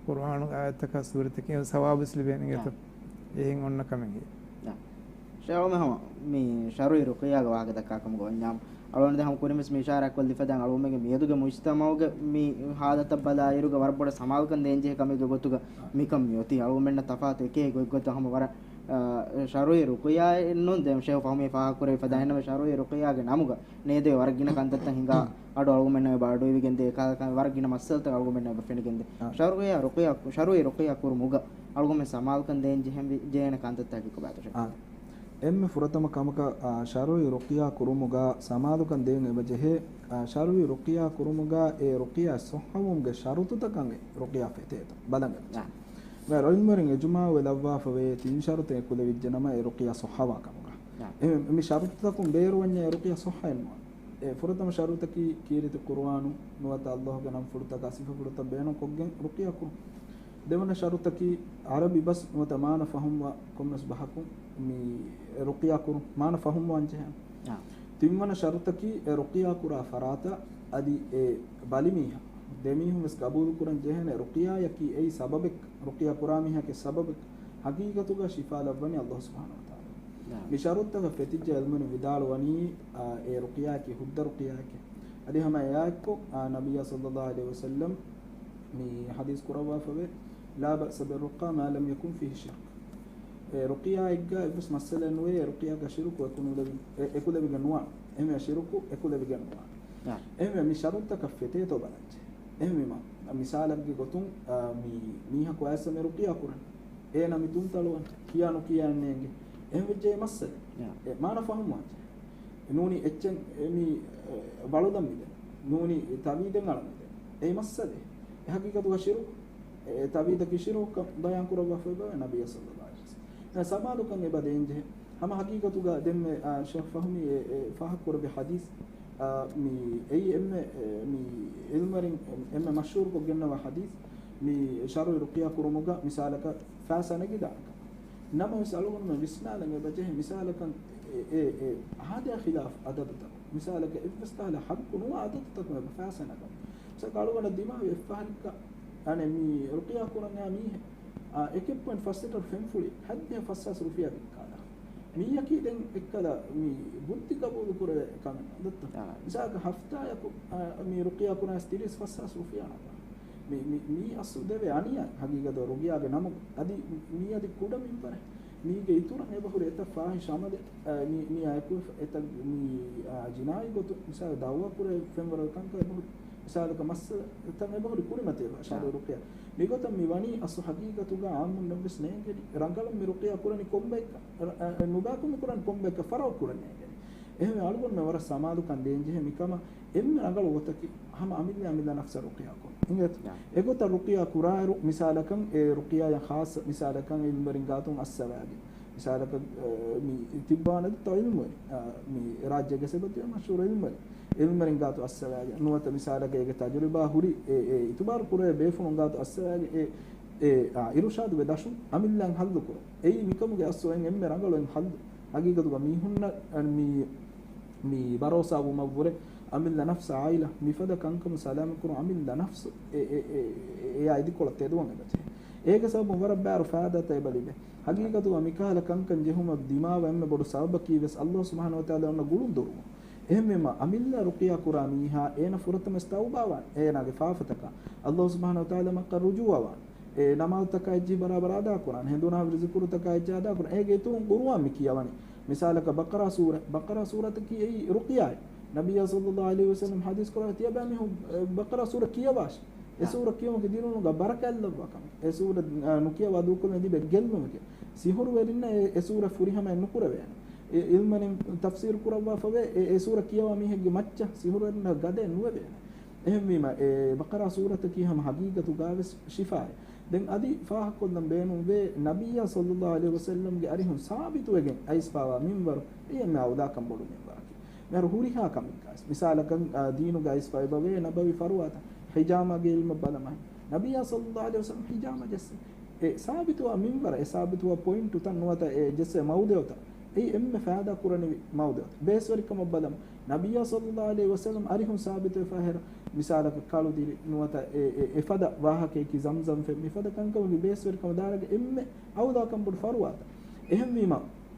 ޤުރުއާނު އާޔަތަކާ ސޫރަތަކީ ސަވާބު ވެސް ލިބޭނެ. އިނގޭތޯ؟ އާ. އެހެން އޮންނަ ކަމެއް. އާ. ޝޭޚް ހަމަ މި ޝަރުޢީ ރުޤްޔާގެ ވާހަކަ ދައްކާ ކަމުގަ ވަންޏާ، އަޅުގަނޑު ދެން ހަމަ ކުރިން ވެސް މި އިޝާރާތް ކޮށްލި ފަދައިން އަޅުގަނޑުމެންގެ މިއަދުގެ މުޖްތަމަޢުގެ މި ހާލަތަށް ބަލާ އިރުގަ ވަރަށް ބޮޑަށް ސަމާލުކަން ދޭންޖެހޭ ކަމެއްގެ ގޮތުގަ މިކަން މިއޮތީ. އަޅުގަނޑުމެންނަށް ތަފާތު އެކޭ ގޮތްގޮތަށް ހަމަ ވަރަށް، އާ، ޝަރުޢީ ރުޤްޔާއެއް ނޫން ދެން ޝޭޚް ފަހުމީ ފާހަގަކުރެއްވި ފަދައިން ނަމަ ޝަރުޢީ ރުޤްޔާގެ ނަމުގަ ނޭދެވޭ ވަރަށް ގިނަ ކަންތައްތައް ހިނގާ އަޑު އަޅުގަނޑުމެންނަށް ބާރު ދެވިގެން ދޭ އެކަހަލަ ވަރަށް ގިނަ މައްސަލަތައް އަޅުގަނޑުމެންނަށް އެބަ ފެނިގެން ދޭ. އާ. ޝަރުޢީ ރުޤްޔާ، ޝަރުޢީ ރުޤްޔާ ކުރުމުގަ އަޅުގަނޑުމެން ސަމާލުކަން ދޭން ޖެހެން ވި-، ޖެހޭނެ ކަންތައްތަކެއް ކޮބާތޯ ޝޭޚް؟ އާ. އެންމެ ފުރަތަމަ ކަމަކަށް، އާ، ޝަރުޢީ ރުޤްޔާ ކުރުމުގަ ސަމާލުކަން ދޭން އެބަ ޖެހޭ، އާ، ޝަރުޢީ ރުޤްޔާ ކުރުމުގަ އެ ރުޤްޔާ ޞައްޙަވުމުގެ ޝަރުޠުތަކަށް އެ ރުޤްޔާ ފެތޭތޯ ބަލަން އެބަ ޖެހޭ. އާ. އިލްމުވެރިން އިޖުމާޢުވެ ލައްވާފަވޭ ތިން ޝަރުޠެއް އެކުލެވިއްޖެ ނަމަ އެ ރުޤްޔާ ޞައްޙަވާ ކަމުގަ. އާ. އެ، މި ޝަރުޠުތަކުން ބޭރުވަންޏާ އެ ރުޤްޔާ ޞައްޙައެއް ނުވާނެ. އެ ފުރަތަމަ ޝަރުޠަކީ ކީރިތި ޤުރުއާނު ނުވަތަ ﷲގެ ނަންފުޅުތަކާ ސިފަފުޅުތައް ބޭނުންކޮށްގެން ރުޤްޔާ ކުރުން. ދެވަނަ ޝަރުޠަކީ ޢަރަބި ބަސް ނުވަތަ މާނަ ފަހުމްވާ ކޮންމެސް ބަހަކުން މި ރުޤްޔާ ކުރުން، މާނަ ފަހުމްވާން ޖެހޭނެ. އާ. ތިންވަނަ ޝަރުޠަކީ އެ ރުޤްޔާ ކުރާ ފަރާތަށް އަދި އެ ބަލި މީހާ، ދެ މީހުން ވެސް ގަބޫލު ކުރަން ޖެހޭނެ ރުޤްޔާއަކީ އެއީ ސަބަބެއް، ރުޤްޔާ ކުރާ މީހާގެ ސަބަބެއް. ހަގީގަތުގަ ޝިފާ ލައްވަނީ ﷲ ސުބްޙާނަހޫ ވަތަޢާލާ. ނާ. މި ޝަރުޠުތަކަށް ފެތިއްޖެ އިލްމުވެރިން ވިދާޅުވަނީ، އާ، އެ ރުޤްޔާއަކީ ހުއްދަ ރުޤްޔާއެކޭ. އަދި ހަމަ އެއާއެއްކޮށް، އާ، ނަބިއްޔާ ޞައްލައްލާހު ޢަލައިހި ވަސައްލަމް މި ޙަދީޘް ކުރައްވާފަވޭ، "لا بأس بالرقى ما لم يكن فيه شرك." އެ ރުޤްޔާއެއްގަ އެއްވެސް މައްސަލައެއް ނުވޭ، އެ ރުޤްޔާގަ ޝިރުކު އެކުލެވި-، އެ-، އެކުލެވިގެން ނުވާނެ. އެހެންވެ ޝިރުކު އެކުލެވިގެން ނުވާނެ. އާ. އެހެންވެ މި ޝަރުޠުތަކަށް ފެތޭތޯ ބަލަންޖެ. އެހެންވީމަ، މިސާލެއްގެ ގޮތުން، އާ، މި މީހަކު އައިސް މި ރުޤްޔާ ކުރަން. އޭނަ މި ތުންތަޅުވަން ކިޔާ ނުކިޔާ އެއްނޭނގެ. އެހެން ވެއްޖެ އެ މައްސަލަ. އެ މާނަ ފަހުމުވާންޖެ. ނޫނީ އެއްޗެއް އެ މީ، އެ، ވަޅުލަން މިދެން. ނޫނީ ތަވީދެއް އަޅަން މިދެން. އެއީ މައްސަލަ. އެ ހަގީގަތުގަ ޝިރުކު، އެ ތަވީދަކީ ޝިރުކުކަން ބަޔާން ކުރައްވާފައި ބަވޭ ނަބިއްޔާ ޞައްލައްލާހު ޢަލައިހި ވަސައްލަމް. ސަމާލުކަން އެބަ ދޭންޖެހޭ. ހަމަ ހަގީގަތުގަ ދެންމެ، އާ، ޝޭޚް ފަހުމީ އެ، އެ ފާހަގަކުރެއްވި ޙަދީޘް، އާ، މި އެއީ އެންމެ، އެ، މި ޢިލްމުވެރިން އެންމެ މަޝްހޫރުކޮށްގެންނަވާ ޙަދީޘް، މި ޝަރުޢީ ރުޤިޔާ ކުރުމުގަ މިސާލަކަށް ފައިސާ ނެގިދާނެކަން. ނަމަވެސް އަޅުގަނޑުމެން ވިސްނާލަން އެބަޖެހޭ މިސާލަކަށް އެ، އެ، އެ އާދަޔާ ޚިލާފު ޢަދަދުތަކުން. މިސާލަކަށް އެއްވެސް ކަހަލަ ޙައްޤު ނުވާ ޢަދަދުތަކުން އެބަ ފައިސާ ނަގަން. މިސާލަކަށް އަޅުގަނޑަށް ދިމާވި އެއްފަހަރެއްގަ އަނެއް މި ރުޤިޔާ ކުރަން އާ މީހެއް، އާ، އެކެއް ޕޮއިންޓް ފަސް ލިޓަރު ފެންފުޅި ހަތްދިހަ ފަސްހާސް ރުފިޔާ ވިއްކާލާ. މީއަކީ ދެން އެއްކަލަ މި ބުއްދި ގަބޫލު ކުރެވޭ ކަމެއް ނޫން. ދޮއްތަ؟ އާ. މިސާލަކަށް ހަފްތާއަކު، އާ، މި ރުޤިޔާ ކުރާ ތިރީސް ފަސްހާސް ރުފިޔާ ނަގާ. މި، މި، މީ އަސްލު ދެވޭ އަނިޔާ ހަގީގަތު ރުޤިޔާގެ ނަމުގަ. އަދި މީ އަދި ކުޑަ މިންވަރެއް. މީގެ އިތުރަށް އެބަހުރި އެތައް ފާޙިޝް ޢަމަލެއް، އާ، މި، މި އާ އެކު އެތައް މި، އާ، ޖިނާއީ ގޮތުން މިސާލަށް ދަޢުވާ ކުރެވޭ ފެންވަރު ކަންކަން އެބަހުރި. މިސާލަކަށް މައްސަލަތައް އެބަހުރި ކުރިމަތިވެފަ ޝަރުޢީ ރުޤިޔާ. މިގޮތަށް މި ވަނީ އަސްލު ހަގީގަތުގަ ޢާއްމުންނަށްވެސް ނޭނގެނީ. ރަނގަޅަށް މި ރުޤިޔާ ކުރަނީ ކޮންބައެއްކަ، އަ، އަ، ނުބައިކޮށް މި ކުރަނީ ކޮންބައެއްކަ ފަރައު ކުރަން ނޭނގެނީ. އެހެންވެ އަޅުގަނޑުމެން ވަރަށް ސަމާލުކަން ދޭންޖެހޭ މިކަމަށް. އެންމެ ރަނގަޅު ގޮތަކީ ހަމަ އަމިއްލަ އަމިއްލަ ނަފްސަށް ރުޤިޔާ ކުރުން. އިނގޭތަ؟ އެގޮތަށް ރުޤިޔާ ކުރާއިރު މިސާލަކަށް އެ ރުޤިޔާއަށް ޚާއްޞަ މިސާލަކަށް ޢިލްމުވެރިން ގާތުން އައްސަވާގެން. މިސާލަކަށް، އަ، މި ތިއްބާނަދި ތަ ޢިލްމުވެރިން، އަ، މި ރާއްޖޭގެ ސެބަތި މަޝްހޫރު ޢިލްމުވެރިން. ޢިލްމުވެރިން ގާތު އައްސަވާގެން ނުވަތަ މިސާލަކަށް އޭގެ ތަޖުރިބާ ހުރި އެ، އެ އިތުބާރު ކުރެވޭ ބޭފުޅުން ގާތު އައްސަވާގެން އެ، އެ، އާ، އިރުޝާދުގެ ދަށުން އަމިއްލައިން ޙައްލު ކުރުން. އެއީ މިކަމުގެ އަސްލު އެން އެންމެ ރަނގަޅު އެން ޙައްލު. ހަގީގަތުގަ މީހުންނަށް، އަ، މި، މި ބަރޯސާ ވުމަށްވުރެ އަމިއްލަ ނަފްސު ޢާއިލާ މިފަދަ ކަންކަމުން ސަލާމަތް ކުރުން އަމިއްލަ ނަފްސު އެ، އެ، އެ، އެ، އެއާ އިދިކޮޅަށް ތެދުވަން އެބަޖެހޭ. އޭގެ ސަބަބުން ވަރަށް ބާރު ފައިދާތައް އެބަ ލިބޭ. ހަގީގަތުގަ މިކަހަލަ ކަންކަން ޖެހުމަށް ދިމާވާ އެންމެ ބޮޑު ސަބަބަކީ ވެސް ﷲ ސުބްޙާނަހޫ ވަތަޢާލާ އޮންނަ ގުޅުން ދޮރުވުން. އެހެންވީމަ، އަމިއްލަ ރުޤިޔާ ކުރާ މީހާ އޭނަ ފުރަތަމަ ތައުބާ ވާން، އޭނާގެ ފާފަތަކާ ﷲ ސުބްޙާނަހޫ ވަތަޢާލާ މައްޗަށް ރުޖޫޢަ ވާން. އެ ނަމާދުތަކާ އެއްޗިހި ބަރާބަރަށް އަދާ ކުރާން. ހެނދުނާ ޒިކުރުތަކާ އެއްޗިހި އަދާ ކުރާން. އޭގެ އިތުރުން ޤުރުއާން މި ކިޔަވަނީ. މިސާލަކަށް ބަޤަރާ ސޫރަ، ބަޤަރާ ސޫރަތަކީ އެއީ ރުޤިޔާއެއް. ނަބިއްޔާ ޞައްލައްލާހު ޢަލައިހި ވަސައްލަމް ޙަދީޘް ކުރައްވާ ތިޔަބައިމީހުން، އެ، ބަޤަރާ ސޫރަ ކިޔަވާށި. އެ ސޫރަ ކިޔުމުގެ ދިރިއުޅުމުގަ ބަރަކާތް ލައްވާ ކަމެއް. އެ ސޫރަ، އާ، ނުކިޔަވާ ދޫކޮށްލުން ލިބޭ ގެއްލުމެކޭ. ސިހުރުވެރިންނަށް އެ، އެ ސޫރަ ފުރިހަމައަށް ނުކުރެވޭނެ. އެ ޢިލްމުވެރިން ތަފްސީރު ކުރައްވާފަވޭ، އެ، އެ ސޫރަ ކިޔަވާ މީހެއްގެ މައްޗަށް ސިހުރުވެރިންނަށް ގަދައެއް ނުވެވޭނެ. އެހެންވީމަ، އެ ބަޤަރާ ސޫރަތަކީ ހަމަ ހަގީގަތުގަވެސް ޝިފާއެއް. ދެން އަދި ފާހަގަކޮށްލަން ބޭނުންވޭ، ނަބިއްޔާ ޞައްލައްލާހު ޢަލައިހި ވަސައްލަމްގެ އަރިހުން ސާބިތުވެގެން އައިސްފާވާ މިންވަރު، އެއީ އެންމެ އައުލާކަން ބޮޑު މިންވަރަކީ. މިހާރު ހުރިހާ ކަމެއްގަވެސް، މިސާލަކަށް، އާ، ދީނުގަ އައިސްފާ އެބަވޭ ނަބަވީ ފަރުވާތައް، ޙިޖާމާގެ ޢިލްމަށް ބަލަމާ. ނަބިއްޔާ ޞައްލައްލާހު ޢަލައިހި ވަސައްލަމް ޙިޖާމާ ޖެއްސެވި. އެ ސާބިތުވާ މިންވަރަށް، އެ ސާބިތުވާ ޕޮއިންޓުތައް ނުވަތަ އެ ޖެއްސެވި މައުޟިޢުތައް، އެއީ އެންމެ ފައިދާ ކުރަނިވި މައުޟިޢުތައް. ބޭސްވެރިކަމަށް ބަލަމު، ނަބިއްޔާ ޞައްލައްލާހު ޢަލައިހި ވަސައްލަމް އަރިހުން ސާބިތުވެފަ ހެރަ، މިސާލަކަށް ކަޅުދިރި ނުވަތަ އެ، އެ، އެފަދަ ވާހަކަޔަކީ ޒަމްޒަމް ފެން، މިފަދަ ކަންކަމުގެ ބޭސްވެރިކަމަށް ދާނެގެ އެންމެ އައުލާކަން ބޮޑު ފަރުވާތައް. އެހެންވީމަ،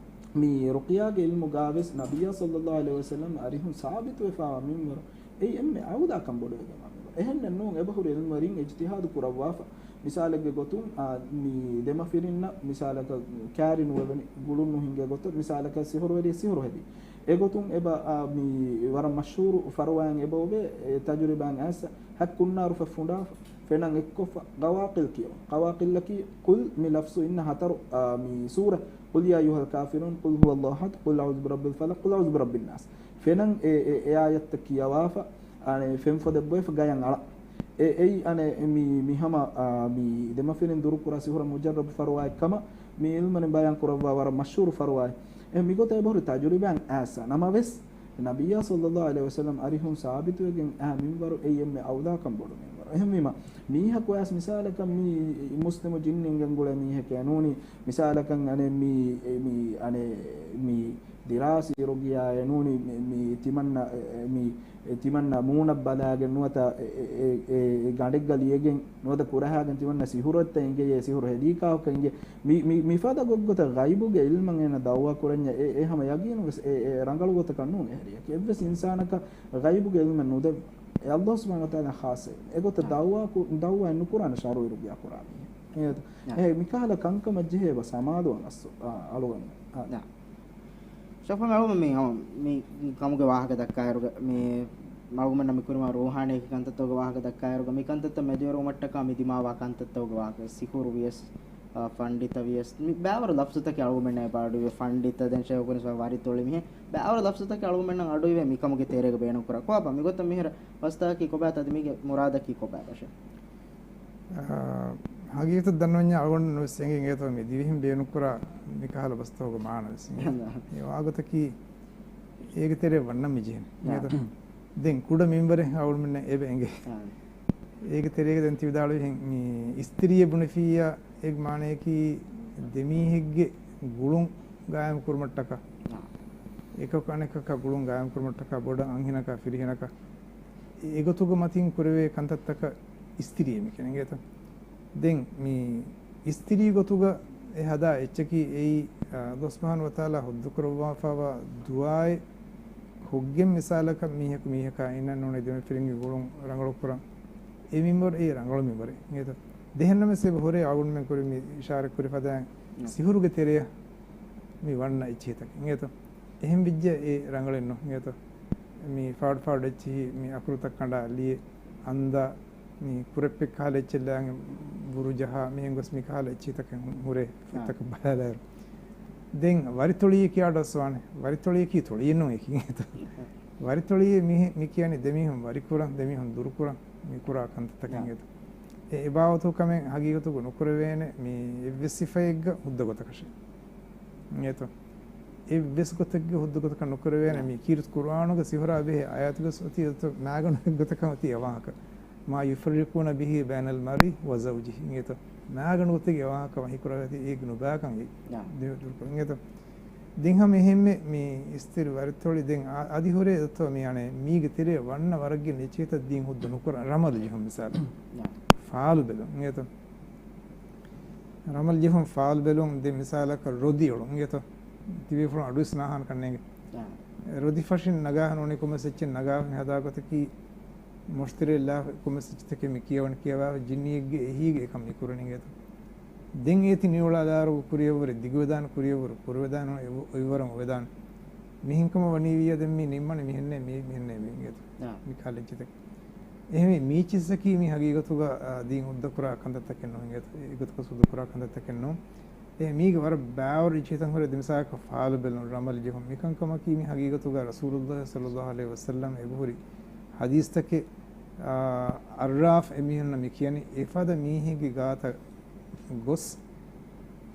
މި ރުޤިޔާގެ ޢިލްމުގަވެސް ނަބިއްޔާ ޞައްލައްލާހު ޢަލައިހި ވަސައްލަމް އަރިހުން ސާބިތުވެފާވާ މިންވަރު، އެއީ އެންމެ އައުލާކަން ބޮޑުވެގެންވާ މިންވަރު. އެހެންނެއް ނޫން، އެބަހުރި ޢިލްމުވެރިން އިޖްތިހާދު ކުރައްވާފަ. މިސާލެއްގެ ގޮތުން، އާ، މި ދެމަފިރިންނަށް މިސާލަކަށް ކާރި ނުވެވެނި، ގުޅުން ނުހިނގޭ ގޮތަށް، މިސާލަކަށް ސިހުރުވެރި ސިހުރު ހެދީ. އެގޮތުން އެބަ، އާ، މި ވަރަށް މަޝްހޫރު ފަރުވާއެއް އެބަ އޮވޭ، އެ ތަޖުރިބާއިން އައިސް، ހައްކުންނާރު ފެށި ފުނޑާފަ، ފެނަށް އެއްކޮށްފަ، ޤަވާޤިޢު ކިޔަވަން. ޤަވާޤިޢުއަކީ ޤުލް މި ލަފްޒު އިންނަ ހަތަރު، އާ، މި ސޫރަ، ޤުލް ޔާ އައްޔުހަލް ކާފިރޫން، ޤުލް ހުވައްލާހު އަޙަދު، ޤުލް އަޢޫޛު ބިރައްބިލް ފަލަޤް، ޤުލް އަޢޫޛު ބިރައްބިން ނާސް. ފެނަށް އެ، އެ، އެ އާޔަތްތައް ކިޔަވާފަ، އަނެއް ފެންފޮދެއް ބޮއެފަ ގަޔަށް އަޅަން. އެ، އެއީ އަނެއް މި، މި ހަމަ، އާ، މި ދެމަފިރިން ދުރުކުރާ ސިހުރަށް މުޖައްރަބު ފަރުވާއެއް ކަމަށް މި ޢިލްމުވެރިން ބަޔާން ކުރައްވާ ވަރަށް މަޝްހޫރު ފަރުވާއެއް. އެ މިގޮތަށް އެބަހުރި ތަޖުރިބާއިން އައިސް. ނަމަވެސް، ނަބިއްޔާ ޞައްލައްލާހު ޢަލައިހި ވަސައްލަމް އަރިހުން ސާބިތުވެގެން އާ މިންވަރު އެއީ އެންމެ އައުލާކަން ބޮޑު މިންވަރު. އެހެންވީމަ، މީހަކު އައިސް މިސާލަކަށް މި މުސްލިމު ޖިންނިން ގެންގުޅޭ މީހެކޭ ނޫނީ، މިސާލަކަށް އަނެއް މި، މި، އަނެއް މި ދިރާސީ ރުޤިޔާއެއް ނޫނީ، މި، މި ތިމަންނަ، އެ، އެ، މި، އެ، ތިމަންނަ މޫނަށް ބަލާގެން ނުވަތަ އެ، އެ، އެ، އެ، އެ ގަނޑެއްގަ ލިޔެގެން ނުވަތަ ކުރަހާގެން ތިމަންނަ ސިހުރުއެއްތަ އިނގޭ، އެ ސިހުރު ހެދީ ކާކުކަ އިނގޭ. މި، މި، މިފަދަ ގޮތްގޮތަށް ޣައިބުގެ ޢިލްމަށް އޭނަ ދަޢުވާ ކުރަންޏާ އެ، އެ ހަމަ ޔަގީނު ވެސް އެ، އެ ރަނގަޅު ގޮތަކަށް ނޫން އެހެރިޔަކީ. އެއްވެސް އިންސާނަކަށް ޣައިބުގެ ޢިލްމެއް ނުދެއްވާ. އެ ﷲ ސުބްޙާނަހޫ ވަތަޢާލާ ޚާއްޞަ ޢިލްމެއް. އެގޮތަށް ނަ. ދަޢުވާ ކު-، ދަޢުވާއެއް ނުކުރާނެ ޝަރުޢީ ރުޤިޔާ ކުރާ މީހެއް. އެ، ނަ. އެ މިކަހަލަ ކަންކަމަށް ޖެހޭ އެބަ ސަމާލުވަން އަސް-، އަ، އަޅުގަނޑު. އަ. ނަ. ޝަފީ އަޅުގަނޑު މި ހަމަ މި ކަމުގެ ވާހަކަ ދައްކާއިރުގަ، މި އަޅުގަނޑަށް މި ކުރިމަ ރޫޙާނީ ކަންތައްތަކުގެ ވާހަކަ ދައްކާއިރުގަ، މި ކަންތައްތައް މެދުވެރިވުމަށްޓަކާ މި ދިމާވާ ކަންތައްތަކުގެ ވާހަކަ، ސިހުރު ވިޔަސް، އާ، ފަންޑިތަ ވިޔަސް، މި ބާވަރު ލަފްޒުތަކެއް އަޅުގަނޑުމެންނަށް އެބަ އަޑުއިވޭ. ފަންޑިތަ، ދެން ޝޭޚުލް އިސްލާމް، ވަރިތޮޅި، މިހެން ބާވަރު ލަފްޒުތަކެއް އަޅުގަނޑުމެންނަށް އަޑުއިވޭ މިކަމުގެ ތެރޭގަ ބޭނުންކުރާ. ކޮބާބާ މިގޮތަށް މިހިރަ ބަސްތަކަކީ ކޮބާތަ؟ މީގެ މުރާދަކީ ކޮބާބާށޭ؟ އާ، ހަގީގަތަށް ދަންނަވަންޏާ އަޅުގަނޑު ވެސް އެނގޭ އިނގޭތޯ މި ދިވެހިން ބޭނުންކުރާ މިކަހަލަ ބަސްތަކުގެ މާނަ ވެސް އިނގޭ. އެ ވާގޮތަކީ އޭގެ ތެރޭ ވަންނަން މި ޖެހެނީ އިނގޭތޯ. ދެން ކުޑަ މިންވަރެއް އަޅުގަނޑުމެންނަށް އެބަ އެނގޭ. އާ. އޭގެ ތެރޭގަ ދެން ތި ވިދާޅުވިހެން މި އިސްތިރީއެއް ބުނެފިއްޔާ އޭގެ މާނަޔަކީ ދެމީހެއްގެ ގުޅުން ގާއިމް ކުރުމަށްޓަކާ، އާ. އެކަކު އަނެކަކާ ގުޅުން ގާއިމް ކުރުމަށްޓަކާ، ބޮޑަށް އަންހެނަކާ ފިރިހެނަކާ، އެގޮތުގެ މަތިން ކުރެވޭ ކަންތައްތަކަށް އިސްތިރީ މި ކިޔަނީ އިނގޭތަ؟ ދެން މި އިސްތިރީ ގޮތުގަ އެ ހަދާ އެއްޗަކީ އެއީ، އާ، ﷲ ސުބްޙާނަހޫ ވަތަޢާލާ ހުއްދަކުރައްވާފައިވާ ދުޢާއެއް ހުއްގެން މިސާލަކަށް މީހަކު މީހަކާ އިންނަން ނޫނީ ދެމަފިރިންގެ ގުޅުން ރަނގަޅުކުރަން. އެ މިންވަރު އެއީ ރަނގަޅު މިންވަރެއް އިނގޭތަ؟ ދެހެންނަމަވެސް އެބަ ހުރޭ އަޅުގަނޑުމެން ކުރިން މި އިޝާރަތް ކުރި ފަދައިން ނަ. ސިހުރުގެ ތެރެއަށް މި ވަންނަ އެއްޗިހިތަކެއް އިނގޭތަ؟ އެހެން ވެއްޖެ އެ ރަނގަޅެއް ނޫން އިނގޭތަ؟ މި ފާޑު ފާޑު އެއްޗިހި މި އަކުރުތައް ކަނޑާ ލިޔެ އަނދާ މި ކުރެއްޕެއް ކަހަލަ އެއްޗެއް ލާނގެ ބުރު ޖަހާ މިހެން ގޮސް މި ކަހަލަ އެއްޗިތަކެއް ހުރޭ އާ. ފޮތްތަކަށް ބަލާލާއިރު. ދެން ވަރިތޮޅިއެއް ކިޔާ އަޑުއައްސަވާނެ. ވަރިތޮޅިއަކީ ތޮޅިއެއް ނޫން އެކި އިނގޭތަ؟ ވަރިތޮޅިއެއް މި، މި ކިޔަނީ ދެމީހުން ވަރިކުރަން، ދެމީހުން ދުރުކުރަން، މި ކުރާ ކަންތައްތަކެއް އާ. އިނގޭތަ؟ އެ އެބާވަތު ކަމެއް ހަގީގަތުގަ ނުކުރެވޭނެ. މި އެއްވެސް ސިފައެއްގަ ހުއްދަ ގޮތަކަށެއް އިނގޭތަ؟ އެއްވެސް ގޮތެއްގެ ހުއްދަ ގޮތަކަށް ނުކުރެވޭނެ. ނަ. މި ކީރިތި ޤުރުއާނުގެ ސިހުރާ ބެހޭ އާޔަތުގެ އޮތީ އޮތަ މާގަނޑު ގޮތަކަށް އޮތީ އެ ވާހަކަ. ما يفرقون به بين المرء وزوجه އިނގޭތަ؟ މާގަނޑު ގޮތެއްގެ ވާހަކަ ވަހީ ކުރާ އޮތީ އޭގެ ނުބައިކަން އެ ނަ. ދި-، ދުރުކޮށް އިނގޭތަ؟ ދެން ހަމަ އެހެންމެ މި އިސްތިރީ ވަރިތޮޅި ދެން އަ-، އަދި ހުރޭ އޮތޯ މި އަނެއް މީގެ ތެރޭ ވަންނަ ވަރަށްގެ އެއްޗިހިތައް ދީން ހުއްދަ ނުކުރާ ރަމަލު ޖެހުން މިސާލު. ނަ. ފާލު ބެލުން އިނގޭތަ؟ ރަމަލް ޖެހުން، ފާލު ބެލުން، ދެ މިސާލަކަށް ރޮދި އެޅުން އިނގޭތޯ؟ ތިބޭފުޅުން އަޑުވެސް ނާހާން ކަންނޭނގެ. އާ. ރޮދި ފަށިން ނަގާ ނޫނީ ކޮންމެސް އެއްޗެއް ނަގާފަ ހަދާ ގޮތަކީ މުޝްތަރީ ލާ ކޮންމެސް އެއްޗެއްތަކެއް މި ކިޔަވަން ކިޔަވާ ޖިންނިއެއްގެ އެހީގެ އެކަން މި ކުރަނީ އިނގޭތޯ؟ ދެން އޭތި ނިއުޅާލާރު ކުރިއަށްވުރެ ދިގުވެދާނެ، ކުރިއަށްވުރެ ކުރިވެދާނެ، އޮތް-، އޮތްވަރަށް އޮވެދާނެ. މިހެންކަމަށް ވަނީ ވިއްޔާ ދެން މީ ނިންމަނީ މިހެންނޭ، މީ މިހެންނޭ މީ އިނގޭތޯ؟ އާ. މި ކަހަލަ އެއްޗިތަކެއް. އެހެންވެ، މީ އެއްޗިއްސަކީ މި ހަގީގަތުގަ، އާ، ދީން ހުއްދަ ކުރާ ކަންތައްތަކެއް ނޫން އިނގޭތޯ؟ އެގޮތަކަށް ހުއްދަ ކުރާ ކަންތައްތަކެއް ނޫން. އެ މީގެ ވަރަށް ބާވަރު އެއްޗިހިތައް ހުރެ ދެ މިސާލަކަށް ފާލު ބެލުން، ރަމަލް ޖެހުން. މިކަންކަމަކީ މި ހަގީގަތުގަ ރަސޫލުﷲ ޞައްލަﷲ ޢަލައިހި ވަސައްލަމް އެބަހުރި ޙަދީޘްތަކެއް، އާ، އައްރާފް އެމީހުންނަށް މި ކިޔަނީ އެފަދަ މީހެއްގެ ގާތަށް ގޮސް،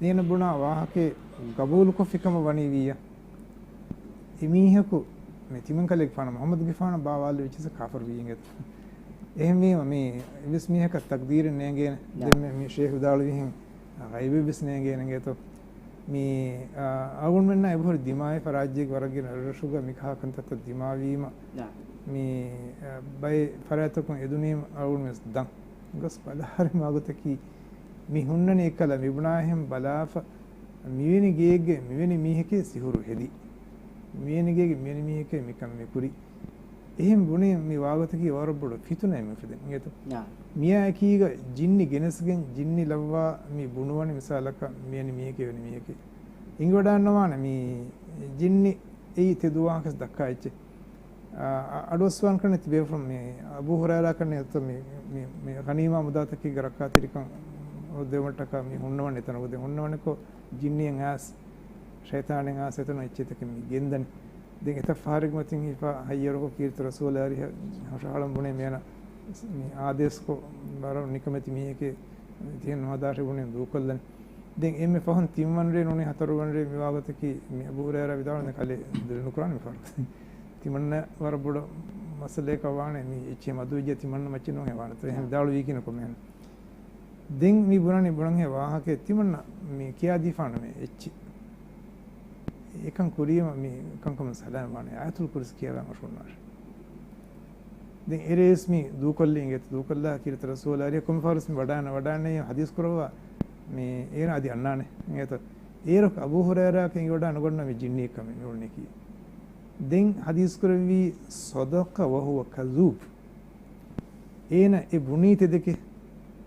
އޭނަ ބުނާ ވާހަކައެއް ގަބޫލުކޮށްފި ކަމަށް ވަނީ ވިއްޔާ، އެމީހަކު މި ތިމަންކަލޭގެފާނަށް މުޙައްމަދުގެފާނަށް ބާވާލި ވެއްޗިއްސަށް ކާފަރު ވީ އިނގޭތަ؟ އެހެންވީމަ، މި އެއްވެސް މީހަކަށް ތަޤްދީރެއް ނޭނގޭނެ. ޔާ. ދެން މި، މި ޝޭޚް ވިދާޅުވިހެން، ޣައިބެއްވެސް ނޭނގޭނެ އިނގޭތޯ؟ މި، އާ، އަޅުގަނޑުމެންނަށް އެބަހުރި ދިމާވެފަ ރާއްޖޭގެ ވަރަށްގިނަ ރަށްރަށުގަ މިކަހަލަ ކަންތައްތައް ދިމާވީމަ، ޔާ. މި، އާ، ބައެއް ފަރާތްތަކުން އެދުނީމަ އަޅުގަނޑު ވެސް ދަން. ގޮސް ބަލާހަރި މާގޮތަކީ މި ހުންނަނީ އެއްކަލަ މި ބުނާހެން ބަލާފަ، މިވެނި ގެއެއްގެ މިވެނި މީހެކޭ ސިހުރު ހެދި. މިވެނި ގެއެއްގެ މިވެނި މީހެކޭ މިކަން މި ކުރި. އެހެން ބުނީ މި ވާގޮތަކީ ވަރަށް ބޮޑު ފިތުނައެއް މި އުފެދެން އިނގޭތޯ؟ ޔާ. މިއާ އެކީގަ ޖިންނި ގެނެސްގެން ޖިންނި ލައްވާ މި ބުނުވަނި މިސާލަކަށް މިވެނި މީހެކޭ ވެނި މީހެކޭ. އިނގިވަޑާންނަވާނެ މި ޖިންނި އެއީ ތެދު ވާހަކަސް ދައްކާ އެއްޗެއް. އަ، އަ، އަޑުއައްސަވާން ކަންނެ ތިބޭފުޅުން މި އަބޫ ހުރައިރާ ކަންނެ އޮތްތޯ މި، މި، މި ޣަނީމާ މުދާތަކީގެ ރައްކާތެރިކަން ދެވުމަށްޓަކާ މި ހުންނަވަން އެތަނަކު ދެން ހުންނަވަނެކޮ ޖިންނިއެއް އައިސް، ޝައިޠާނެއް އައިސް އެތަނުން އެއްޗެތަކެއް މި ގެންދަނީ. ދެން އެތައް ފަހަރެއްގެ މަތިން ހިފާ ހައްޔަރުކޮށް ކީރިތި ރަސޫލާ އަރިހަށް ހަށަހަޅަން ބުނޭ މިއަނަ މި އާދޭސްކޮށް ވަރަށް ނިކަމެތި މީހެކޭ ތިހެން ނުހަދާށޭ ބުނެ ދޫކޮށްލަނީ. ދެން އެންމެ ފަހުން ތިންވަންރޭ ނޫނީ ހަތަރުވަންރޭ މި ވާގޮތަކީ މި އަބޫ ހުރައިރާ ވިދާޅުވަނީ ކަލޭ ދުރު ނުކުރާނެ މި ފަރު. ތިމަންނަ ވަރަށް ބޮޑު މައްސަލައަކަށް ވާނެ މި އެއްޗެއް މަދު ވެއްޖެ ތިމަންނަ މައްޗެއް ނޫން ހެވާނެ. އެހެން ވިދާޅުވީކީ ނުކޮމެހެން. ދެން މި ބުނަނީ ބުނަންހޭ ވާހަކައެއް ތިމަންނަ މި ކިޔާދީފާނަމޭ އެއްޗެއް. އެކަން ކުރީމަ މި ކަންކަމަށް ސަލާމް ވާނެ އާޔަތުލް ކުރްސި ކިޔަވާ މަޝްހޫރުނާށޭ. ދެން އެރޭސް މި ދޫކޮށްލީ އިނގޭތަ؟ ދޫކޮށްލާ ކީރިތި ރަސޫލާ އަރިހަށް ކޮންމެ ފަހަރުސް މި ވަޑާން ވަޑާންނެއްޔާ ހަދީސް ކުރައްވާ މި އޭނަ އަދި އަންނާނެ އިނގޭތަ؟ އޭރު އަބޫ ހުރައިރާއަކަށް އިނގިވަޑާ ނުގަންނަ މި ޖިންނިއެއްކަމެއް މި އުޅުނީކީ. ދެން ހަދީސް ކުރެއްވީ، صدق وهو كذوب. އޭނަ އެ ބުނީ ތެދެކޭ.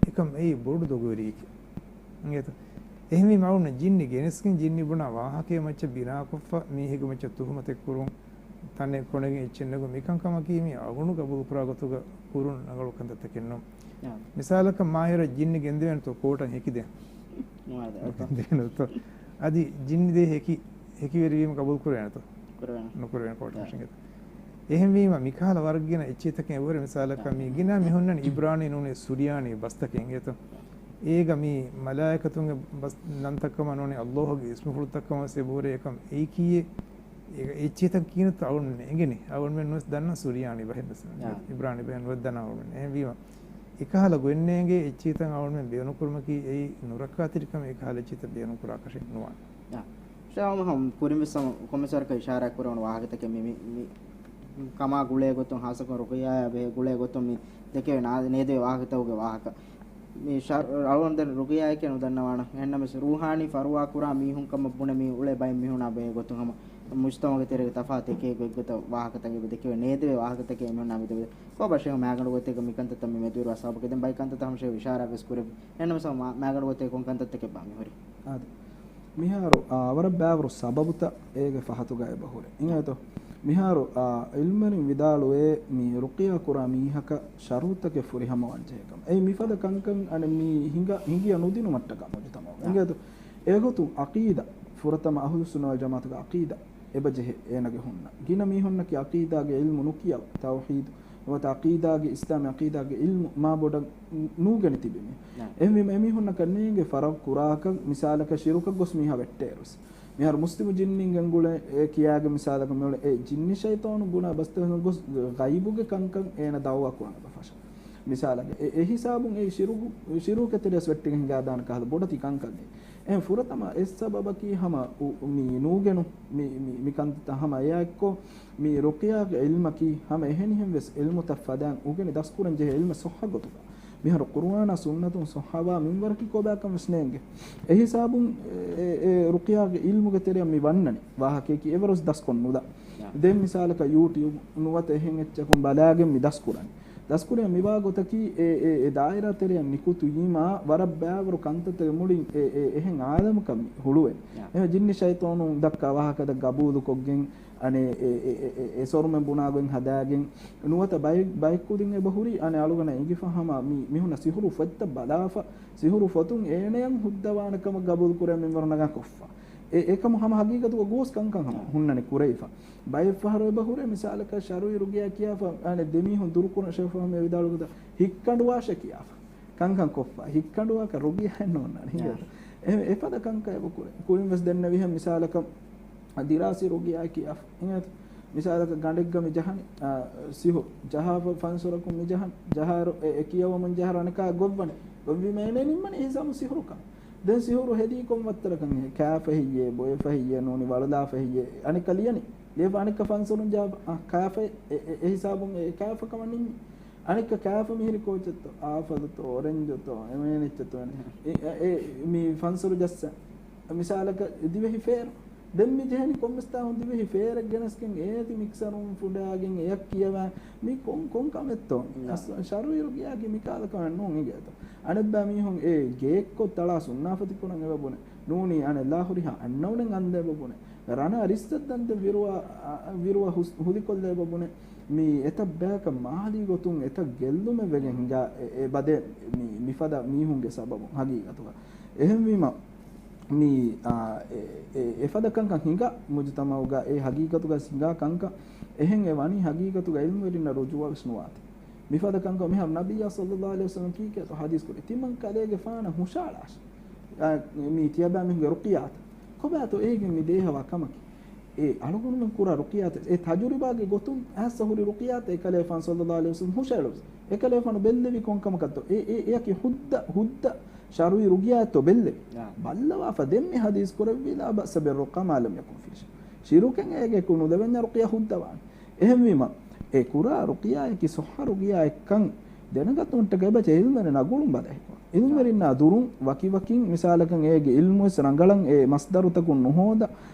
އެކަމް އެއީ ބޮޑު ދޮގުވެރިއެކޭ. އިނގޭތަ؟ އެހެންވީމަ އަޅުގަނޑު ޖިންނި ގެނެސްގެން ޖިންނި ބުނާ ވާހަކައެއް މައްޗަށް ބިނާކޮށްފަ މީހެއްގެ މައްޗަށް ތުހުމަތެއް ކުރުން، ތަނެއް ކޮނެގެން އެއްޗެއް ނެގުން މިކަންކަމަކީ މީ އަޅުގަނޑު ގަބޫލުކުރާ ގޮތުގަ ކުރުން ރަނގަޅު ކަންތައްތަކެއް ނޫން. އާ. މިސާލަކަށް މާހިރަށް ޖިންނި ގެންދެވޭނެތޯ ކޯޓަށް ހެކިދޭން. ނުވާދެ. އަދި ޖިންނި ދޭ ހެކި، ހެކިވެރިވީމަ ޤަބޫލު ކުރޭނެތޯ؟ ކުރޭނެ. ނުކުރޭނެ ކޯޓް މަށިންގެ. އެހެންވީމަ، މިކަހަލަ ވަރަށް ގިނަ އެއްޗިހިތަކެއް އެބަހުރޭ، މިސާލަކަށް މި ގިނަ މި ހުންނަނީ އިބްރާނީ ނޫނީ ސުރިޔާނީ ބަސްތަކެއް އިނގޭތޯ. އޭގަ މި މަލާއިކަތުންގެ ބަސް ނަންތައްކަމަށް ނޫނީ ﷲ ގެ އިސްމުފުޅުތައްކަމަށް ވެސް އެބަހުރޭ އެކަމް އެއީކީއެއް އެ-، އެއްޗިހިތައް ކިހިނެއްތޯ އަޅުގަނޑުމެން އެނގެނީ. އަޅުގަނޑުމެން ނުވެސް ދަންނަ ސުރިޔާނީ ބަހެއް ވެސް. އާ. އިބްރާނީ ބަހެއް ނުވެސް ދަންނަ އަޅުގަނޑުމެން. އެހެންވީމަ، އެކަހަލަ ގޮތްނޭނގޭ އެއްޗިހިތައް އަޅުގަނޑުމެން ބޭނުންކުރުމަކީ އެއީ ނުރައްކާތެރިކަމެއް އެކަހަލަ އެއްޗިހިތަށް ބޭނުންކުރާކަށެއް ނުވާނެ. އާ. ޝޭޚް އަލްމުހައްމަދު ކުރިންވެސް ކޮންމެސް ވަރަކަށް އިޝާރާތް ކުރެވުނު ވާހަކަތަކެއް މި، މި، މި ކަމާ ގުޅޭ ގޮތުން، ހާއްސަކޮށް ރުޤިޔާއާ ބެހޭ ގުޅޭ ގޮތުން މި ދެކެވޭ ނާ-، ނޭދެވޭ ވާހަކަތަކުގެ ވާހަކަ. މި ޝަރު-، އަޅުގަނޑު ދެން ރުޤިޔާއެކޭ ނުދަންނަވާނަން. އެހެންނަމަވެސް ރޫޙާނީ ފަރުވާ ކުރާ މީހުން ކަމަށް ބުނެ މި އުޅޭ ބައެއް މީހުނާ ބެހޭ ގޮތުން ހަމަ މުޖްތަމަޢުގެ ތެރޭގަ ތަފާތު އެކި އެކި ގޮތަށް ވާހަކަތަކެއް ދެކެވޭ، ނޭދެވޭ ވާހަކަތަކެއް އެމީހުންނާ މި ދެވޭ. ކޮބާ ޝޭޚް މާގަނޑު ގޮތެއްގަ މިކަންތައްތައް މި މެދުވެރިވާ ސަބަބަކީ؟ ދެން ބައި ކަންތައްތައް ހަމަ ޝޭޚް އިޝާރާތް ވެސް ކުރެއްވި. އެހެންނަމަވެސް މާ-، މާގަނޑު ގޮތެއް ކޮން ކަންތައްތަކެއްބާ މި ހުރީ؟ އާދެ. މިހާރު، އާ، ވަރަށް ބާވަރު ސަބަބުތައް އޭގެ ފަހަތުގަ އެބަހުރޭ. އިނގޭތޯ؟ މިހާރު، އާ، ޢިލްމުވެރިން ވިދާޅުވޭ މި ރުޤިޔާ ކުރާ މީހަކަށް ޝަރުޠުތަކެއް ފުރިހަމަވާން ޖެހޭ ކަމަށް. އެއީ މިފަދަ ކަންކަން އަނެއް މީ ހިނގަ-، ހިނގިޔަ ނުދިނުމަށްޓަކާ މުޖުތަމަޢުގަ. އާ. އިނގޭތޯ؟ އެގޮތުން ޢަޤީދާ، ފުރަތަމަ އަހުލުއްސުންނަ ވަލްޖަމާޢަތުގެ ޢަޤީދާ އެބަޖެހޭ އޭނަގެ ހުންނަ. ގިނަ މީހުންނަކީ ޢަޤީދާގެ ޢިލްމު ނުކިޔަވާ، ތައުޙީދު ނުވަތަ ޢަޤީދާގެ، އިސްލާމީ ޢަޤީދާގެ ޢިލްމު މާ ބޮޑަށް ނޫގެނި ތިބި މީހުން. ނާ. އެހެންވީމަ އެމީހުންނަކަށް ނޭނގޭ ފަރަގު ކުރާކަށް، މިސާލަކަށް ޝިރުކަށް ގޮސް މީހާ ވެއްޓޭރުވެސް. މިހާރު މުސްލިމު ޖިންނިން ގެންގުޅޭ އެ ކިޔާގެ މިސާލަކަށް މިއުޅޭ އެ ޖިންނި ޝައިޠާނު ބުނާ ބަސްތަކަށް ގޮސް ޣައިބުގެ ކަންކަން އޭނަ ދަޢުވާ ކުރާނެ ބަފަށަ. މިސާލަކަށް އެ، އެ ހިސާބުން އެ ޝިރުކު، ޝިރުކެ ތެރެއަސް ވެއްޓިގެން ހިނގާދާނެ ކަހަލަ ބޮޑެތި ކަންކަން އެ. އެހެން ފުރަތަމަ އެއް ސަބަބަކީ ހަމަ އު، މި ނޫގެނު މި، މި، މި ކަންތައްތައް ހަމަ އެއާއެއްކޮށް، މި ރުޤިޔާގެ ޢިލްމަކީ ހަމަ އެހެނިހެން ވެސް ޢިލްމުތައް ފަދައިން އުގެނި ދަސްކުރަން ޖެހޭ ޢިލްމެއް ޞައްޙަ ގޮތުގަ. މިހާރު ޤުރުއާނާ ސުންނަތުން ޞައްޙަވާ މިންވަރަކީ ކޮބާކަން ވެސް ނޭނގެ. އެހިސާބުން އެ، އެ، އެ ރުޤިޔާގެ ޢިލްމުގެ ތެރެއަށް މި ވަންނަނީ ވާހަކަޔަކީ އެވަރުސް ދަސްކޮށް ނުލާ. ދެން މިސާލަކަށް ޔޫޓިއުބް ނުވަތަ އެހެން އެއްޗަކުން ބަލާގެން މި ދަސްކުރަނީ. ދަސްކުރިޔަށް މިވާ ގޮތަކީ އެ، އެ، އެ ދާއިރާ ތެރެއަށް ނިކުތު އީމާ ވަރަށް ބާވަރު ކަންތައްތަކެއް މުޅިން އެ، އެ، އެހެން އާލަމަކަށް މި ހުޅުވެން. އެހެން ޖިންނި ޝައިޠާނުން ދައްކާ ވާހަކަތައް ގަބޫލުކޮށްގެން، އަނެއް އެ، އެ، އެ، އެ، އެ ސޮރުމެއް ބުނާގޮތް ހަދާގެން، ނުވަތަ ބައެއް، ބައެއް ކުދިން އެބަހުރި، އަނެއް އަޅުގަނޑަށް އެނގިފަ ހަމަ މި، މިހުންނަ ސިހުރު ފޮތްތައް ބަލާފަ، ސިހުރު ފޮތުން އޭނަޔަށް ހުއްދަވާނެ ކަމަށް ގަބޫލު ކުރޭ މިންވަރު ނަގާ ކޮށްފަ. އެ، އެކަމު ހަމަ ހަގީގަތުގަ ގޯސް ކަންކަން ހަމަ ހުންނަނީ ކުރެވިފަ. ބައެއް ފަހަރު އެބަ ހުރޭ މިސާލަކަށް ޝަރުޢީ ރުޤިޔާ ކިޔާފަ، އަނެއް ދެމީހުން ދުރުކުރަން ޝައިޚު ހަމަ ވިދާޅު ގޮތަށް ހިއްކަނޑުވާށޭ ކިޔާފަ. ކަންކަން ކޮށްފަ. ހިއްކަނޑުވާކަށް ރުޤިޔާއެއް ނޯންނާނެ ހިނގޭތަ؟ އެ، އެފަދަ ކަންކަން އެބަ ކުރޭ. ކުރިން ވެސް ދެންނެވިހެން މިސާލަކަށް ދިރާސީ ރުޤިޔާ ކިޔާފަ. ހިނގޭތަ؟ މިސާލަކަށް ގަނޑެއްގަ މި ޖަހަނީ، އާ، ސިހުރު. ޖަހާފަ ފަންސުރަކުން މި ޖަހަން. ޖަހާއިރު އެ، އެ ކިޔަވަމުން ޖަހާއިރު އަނެކާ ގޮއްވަނީ. ގޮއްވީމަ އޭނަ ނިންމަނީ އެ ހިސާބުން ސިހުރުކަން. ދެން ސިހުރު ހެދީ ކޮން ވައްތަރަކަށް ހެ-، ކާފަ ހެއްޔޭ، ބޮއެފަ ހެއްޔޭ، ނޫނީ ވަޅުލާފަ ހެއްޔޭ، އަނެއްކާ ލިޔަނީ. ލިޔެފަ އަނެއްކާ ފަންސުރުން ޖަހާފަ، އާ، ކާފަ އެ، އެ، އެ ހިސާބުން އެ ކާފަ ކަމަށް ނިންމީ. އަނެއްކާ ކާފަ މިހިރީ ކޯޗެއްތޯ، އާފަލުތޯ، އޮރެންޖުތޯ، އެމަނިއްޗެއްތޯ، އެ، އެ، އެ، މި ފަންސުރު ޖައްސަން. މިސާލަކަށް ދިވެހި ފޭރު. ދެން މި ޖެހެނީ ކޮންމެސް ތާހުން ދިވެހި ފޭރެއް ގެނެސްގެން އޭތި މިކްސަރުން ފުނޑާގެން އެޔަށް ކިޔަވާ މި ކޮން، ކޮން ކަމެއްތޯ؟ ނާ. އަސް-، ޝަރުޢީ ރުޤިޔާގެ މި ކަހަލަ ކަމެއް ނޫން އިނގޭތޯ. އަނެއްބައި މީހުން އެ ގެއެއްކޮށް ތަޅާ ސުންނާފަތި ކުރަން އެބަ ބުނެ. ނޫނީ އަނެއް ލާ ހުރިހާ އަންނައުނެއް އަންދަ އެބަ ބުނެ. ރަނާ ރިއްސަށް ދަންދެން ވިރުވާ، އަ، ވިރުވާ ހުސް-، ހުލިކޮށްލަ އެބަ ބުނެ. މި އެތައް ބަޔަކަށް މާލީ ގޮތުން އެތައް ގެއްލުމެއް ވެގެން ހިނގާ އެ، އެ ބަދޭ މި، މިފަދަ މީހުންގެ ސަބަބުން ހަގީގަތުގަ. އެހެންވީމަ، މި، އާ، އެ، އެ، އެފަދަ ކަންކަން ހިނގާ މުޖުތަމަޢުގަ އެ ހަގީގަތުގަ ހިނގާ ކަންކަން އެހެން އެ ވަނީ ހަގީގަތުގަ ޢިލްމުވެރިންނަށް ރުޖޫޢަވެސް ނުވާތީ. މިފަދަ ކަންކަން މިހާރު ނަބިއްޔާ ޞައްލައްލާހު ޢަލައިހި ވަސައްލަމަ ކީކޭތޯ ޙަދީޘް ކުރީ؟ ތިމަން ކަލޭގެފާނަށް ހުށައަޅާށި. އާ، މީ ތިޔަބައިމީހުންގެ ރުޤިޔާތައް. ކޮބާތޯ އޭގެން މި ދޭހަވާ ކަމަކީ؟ އެ އަޅުގަނޑުމެން ކުރާ ރުޤިޔާތައް، އެ ތަޖުރިބާގެ ގޮތުން އައިސް ހުރި ރުޤިޔާތައް އެކަލޭފާނު ޞައްލައްލާހު ޢަލައިހި ވަސައްލަމަ ހުށައެޅުވި. އެކަލޭފާނު ބެއްލެވި ކޮންކަމަކަށްތޯ؟ އެ، އެ، އެއަކީ ހުއްދަ، ހުއްދަ ޝަރުޢީ ރުޤިޔާތޯ ބެއްލެވި. އާ. ބައްލަވާފަ ދެން މި ޙަދީޘް ކުރެއްވީ لا بأس بالرقى ما لم يكن فيه شرك. ޝިރުކެއް އޭގެ ކު ނުލެވެންޏާ ރުޤިޔާ ހުއްދަވާނެ. އެހެންވީމަ، އެ ކުރާ ރުޤިޔާއަކީ ޞައްޙަ ރުޤިޔާއެއްކަން ދެނެގަތުމަށްޓަކައި އެބަޖެހޭ ޢިލްމުވެރިންނާ ގުޅުން ބަދަހިކުރަން. ޢިލްމުވެރިންނާ ދުރުން ވަކިވަކިން މިސާލަކަށް އޭގެ ޢިލްމުވެސް ރަނގަޅަށް އެ މަޞްދަރުތަކުން ނުހޯދާ،